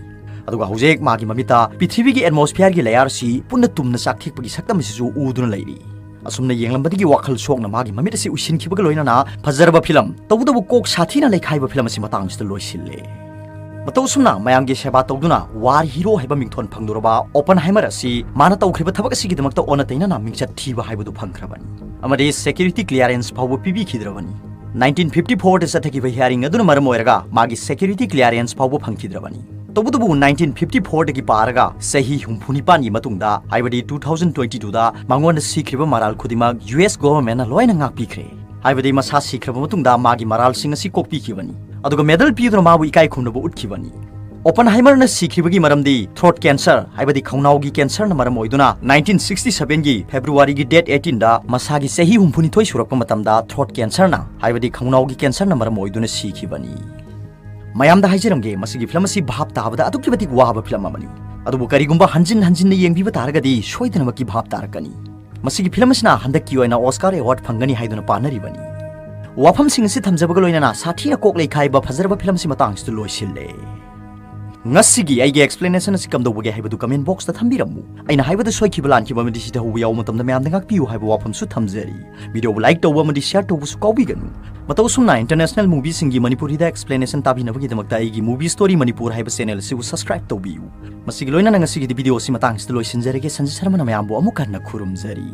ꯑꯗꯨꯒ ꯍꯧꯖꯤꯛ ꯃꯥꯒꯤ ꯃꯃꯤꯠꯇ ꯄ꯭ꯔꯤꯊꯤꯕꯤꯒꯤ ꯑꯦꯠꯃꯣꯁꯐꯤꯌꯔꯒꯤ ꯂꯦꯌꯔ ꯑꯁꯤ ꯄꯨꯟꯅ ꯇꯨꯝꯅ ꯆꯥꯛꯊꯦꯛꯄꯒꯤ ꯁꯛꯇꯝ ꯑꯁꯤꯁꯨ ꯎꯗꯨꯅ ꯂꯩꯔꯤ꯫ ꯑꯁꯨꯝꯅ ꯌꯦꯡꯂꯝꯕꯗꯒꯤ ꯋꯥꯈꯜ ꯁꯣꯛꯅ ꯃꯥꯒꯤ ꯃꯃꯤꯠ ꯑꯁꯤ ꯎꯏꯁꯤꯟꯈꯤꯕꯒ ꯂꯣꯏꯅꯅ ꯐꯖꯔꯕ ꯐꯤꯂꯝ, ꯇꯧꯕꯇꯕꯨ ꯀꯣꯛ ꯁꯥꯊꯤꯅ ꯂꯩꯈꯥꯏꯕ ꯐꯤꯂꯝ ꯑꯁꯤ ꯃꯇꯥꯡꯁꯤꯗ ꯂꯣꯏꯁꯤꯜꯂꯦ꯫ ꯃꯇꯧ ꯑꯁꯨꯝꯅ ꯃꯌꯥꯝꯒꯤ ꯁꯦꯕꯥ ꯇꯧꯗꯨꯅ ꯋꯥꯔ ꯍꯤꯔꯣ ꯍꯥꯏꯕ ꯃꯤꯡꯊꯣꯟ ꯐꯪꯂꯨꯔꯕ ꯑꯣꯄꯟꯍꯥꯏꯃꯔ ꯑꯁꯤ ꯃꯥꯅ ꯇꯧꯈ꯭ꯔꯤꯕ ꯊꯕꯛ ꯑꯁꯤꯒꯤꯗꯃꯛꯇ ꯑꯣꯟꯅ ꯇꯩꯅꯅ ꯃꯤꯡꯆꯠ ꯊꯤꯕ ꯍꯥꯏꯕꯗꯨ ꯐꯪꯈ꯭ꯔꯕꯅꯤ ꯑꯃꯗꯤ ꯁꯦꯀ꯭ꯌꯨꯔꯤꯇꯤ ꯀ꯭ꯂꯤꯌꯥꯔꯦꯟꯁ ꯐꯥꯎꯕ ꯄꯤꯕꯤꯈꯤꯗ꯭ꯔꯕꯅꯤ꯫ ꯅꯥꯏꯟꯇꯤꯟ ꯐꯤꯐꯇꯤ ꯐꯣꯔꯗ ꯆꯠꯊꯈꯤꯕ ꯍꯤꯌꯥꯔꯤꯡ ꯑꯗꯨꯅ ꯃꯔꯝ ꯑꯣꯏꯔꯒ ꯃꯥꯒꯤ ꯁꯦꯀ꯭ꯌꯨꯔꯤꯇꯤ ꯀ꯭ꯂꯤꯌꯥꯔꯦꯟꯁ ꯐꯥꯎꯕ ꯐꯪꯈꯤꯗ꯭ꯔꯕꯅꯤ꯫ ꯇꯧꯕꯇꯕꯨ ꯅꯥꯏꯟꯇꯤꯟ ꯐꯤꯐꯇꯤ ꯐꯣꯔꯗꯒꯤ ꯄꯥꯔꯒ ꯆꯍꯤ ꯍꯨꯝꯐꯨ ꯅꯤꯄꯥꯟꯒꯤ ꯃꯇꯨꯡꯗ, ꯍꯥꯏꯕꯗꯤ ꯇꯨ ꯊꯥꯎꯖꯟ ꯇ꯭ꯋꯦꯟꯇꯤ ꯇꯨꯗ ꯃꯉꯣꯟꯗ ꯁꯤꯈ꯭ꯔꯤꯕ ꯃꯔꯥꯜ ꯈꯨꯗꯤꯡꯃꯛ ꯌꯨ ꯑꯦꯁ ꯒꯣꯚꯔꯟꯃꯦꯟꯠꯅ ꯂꯣꯏꯅ ꯉꯥꯛꯄꯤꯈ꯭ꯔꯦ꯫ ꯍꯥꯏꯕꯗꯤ ꯃꯁꯥ ꯁꯤꯈ꯭ꯔꯕ ꯃꯇꯨꯡꯗ ꯃꯥꯒꯤ ꯃꯔꯥꯜꯁꯤꯡ ꯑꯁꯤ ꯀꯣꯛꯄꯤꯈꯤꯕꯅꯤ꯫ ꯑꯗꯨꯒ ꯃꯦꯗꯜ ꯄꯤꯗꯨꯅ ꯃꯥꯕꯨ ꯏꯀꯥꯏ ꯈꯨꯝꯅꯕ ꯎꯠꯈꯤꯕꯅꯤ꯫ ꯑꯣꯄꯟꯍꯥꯏꯃꯔꯅ ꯁꯤꯈ꯭ꯔꯤꯕꯒꯤ ꯃꯔꯝꯗꯤ ꯊ꯭ꯔꯣꯠ ꯀꯦꯟꯁꯔ, ꯍꯥꯏꯕꯗꯤ ꯈꯧꯅꯥꯎꯒꯤ ꯀꯦꯟꯁꯔꯅ ꯃꯔꯝ ꯑꯣꯏꯗꯨꯅ ꯅꯥꯏꯟꯇꯤꯟ ꯁꯤꯛꯁꯇꯤ ꯁꯚꯦꯟꯒꯤ ꯐꯦꯕ꯭ꯔꯨꯋꯥꯔꯤꯒꯤ ꯗꯦꯠ ꯑꯩꯠꯇꯤꯟꯗ ꯃꯁꯥꯒꯤ ꯆꯍꯤ ꯍꯨꯝꯐꯨꯅꯤꯊꯣꯏ ꯁꯨꯔꯛꯄ ꯃꯇꯝꯗ ꯊ꯭ꯔꯣꯠ ꯀꯦꯟꯁꯔꯅ, ꯍꯥꯏꯕꯗꯤ ꯈꯧꯅꯥꯎꯒꯤ ꯀꯦꯟꯁꯔꯅ ꯃꯔꯝ ꯑꯣꯏꯗꯨꯅ ꯁꯤꯈꯤꯕꯅꯤ꯫ ꯃꯌꯥꯝꯗ ꯍꯥꯏꯖꯔꯝꯒꯦ, ꯃꯁꯤꯒꯤ ꯐꯤꯂꯝ ꯑꯁꯤ ꯚꯥꯞ ꯇꯥꯕꯗ ꯑꯗꯨꯛꯀꯤ ꯃꯇꯤꯛ ꯋꯥꯕ ꯐꯤꯂꯝ ꯑꯃꯅꯤ꯫ ꯑꯗꯨꯕꯨ ꯀꯔꯤꯒꯨꯝꯕ ꯍꯟꯖꯤꯟ ꯍꯟꯖꯤꯟꯅ ꯌꯦꯡꯕꯤꯕ ꯇꯥꯔꯒꯗꯤ ꯁꯣꯏꯗꯅꯃꯛꯀꯤ ꯚꯥꯞ ꯇꯥꯔꯛꯀꯅꯤ꯫ ꯃꯁꯤꯒꯤ ꯐꯤꯂꯝ ꯑꯁꯤꯅ ꯍꯟꯗꯛꯀꯤ ꯑꯣꯏꯅ ꯑꯣꯁꯀꯥꯔ ꯑꯦꯋꯥꯔꯗ ꯐꯪꯒꯅꯤ ꯍꯥꯏꯗꯨꯅ ꯄꯥꯅꯔꯤꯕꯅꯤ꯫ ꯋꯥꯐꯝꯁꯤꯡ ꯑꯁꯤ ꯊꯝꯖꯕꯒ ꯂꯣꯏꯅꯅ ꯁꯥꯊꯤꯅ ꯀꯣꯛ ꯂꯩꯈꯥꯏꯕ ꯐꯖꯔꯕ ꯐꯤꯂꯝ ꯑꯁꯤ ꯃꯇꯥꯡꯁꯤꯗ ꯂꯣꯏꯁꯤꯜꯂꯦ꯫ ꯉꯁꯤꯒꯤ ꯑꯩꯒꯤ ꯑꯦꯛꯁꯄ꯭ꯂꯦꯅꯦꯁꯟ ꯑꯁꯤ ꯀꯝꯗꯧꯕꯒꯦ ꯍꯥꯏꯕꯗꯨ ꯀꯃꯦꯟ ꯕꯣꯛꯁꯇ ꯊꯝꯕꯤꯔꯝꯃꯨ꯫ ꯑꯩꯅ ꯍꯥꯏꯕꯗ ꯁꯣꯏꯈꯤꯕ ꯂꯥꯟꯈꯤꯕ ꯑꯃꯗꯤ ꯁꯤꯊꯍꯧꯕ ꯌꯥꯎꯕ ꯃꯇꯝꯗ ꯃꯌꯥꯝꯗ ꯉꯥꯛꯄꯤꯌꯨ ꯍꯥꯏꯕ ꯋꯥꯐꯝꯁꯨ ꯊꯝꯖꯔꯤ꯫ ꯚꯤꯗꯤꯑꯣꯕꯨ ꯂꯥꯏꯛ ꯇꯧꯕ ꯑꯃꯗꯤ ꯁꯤꯌꯔ ꯇꯧꯕꯁꯨ ꯀꯥꯎꯕꯤꯒꯅꯨ꯫ ꯃꯇꯧ ꯑꯁꯨꯝꯅ ꯏꯟꯇꯔꯅꯦꯁꯅꯦꯜ ꯃꯨꯚꯤꯁꯤꯡꯒꯤ ꯃꯅꯤꯄꯨꯔꯤꯗ ꯑꯦꯛꯁꯄ꯭ꯂꯦꯅꯦꯁꯟ ꯇꯥꯕꯤꯅꯕꯒꯤꯗꯃꯛꯇ ꯑꯩꯒꯤ ꯃꯨꯚꯤ ꯁ꯭ꯇꯣꯔꯤ ꯃꯅꯤꯄꯨꯔ ꯍꯥꯏꯕ ꯆꯦꯅꯦꯜ ꯑꯁꯤꯕꯨ ꯁꯕꯁꯀ꯭ꯔꯥꯏꯕ ꯇꯧꯕꯤꯌꯨ꯫ ꯃꯁꯤꯒꯤ ꯂꯣꯏꯅꯅ ꯉꯁꯤꯒꯤꯗꯤ ꯚꯤꯗꯤꯑꯣ ꯑꯁꯤ ꯃꯇꯥꯡꯁꯤꯗ ꯂꯣꯏꯁꯤꯟꯖꯔꯒꯦ꯫ ꯁꯟꯖꯤꯠ ꯁꯔꯃꯅ ꯃꯌꯥꯝꯕꯨ ꯑꯃꯨꯛ ꯍꯟꯅ ꯈꯨꯔꯨꯝꯖꯔꯤ꯫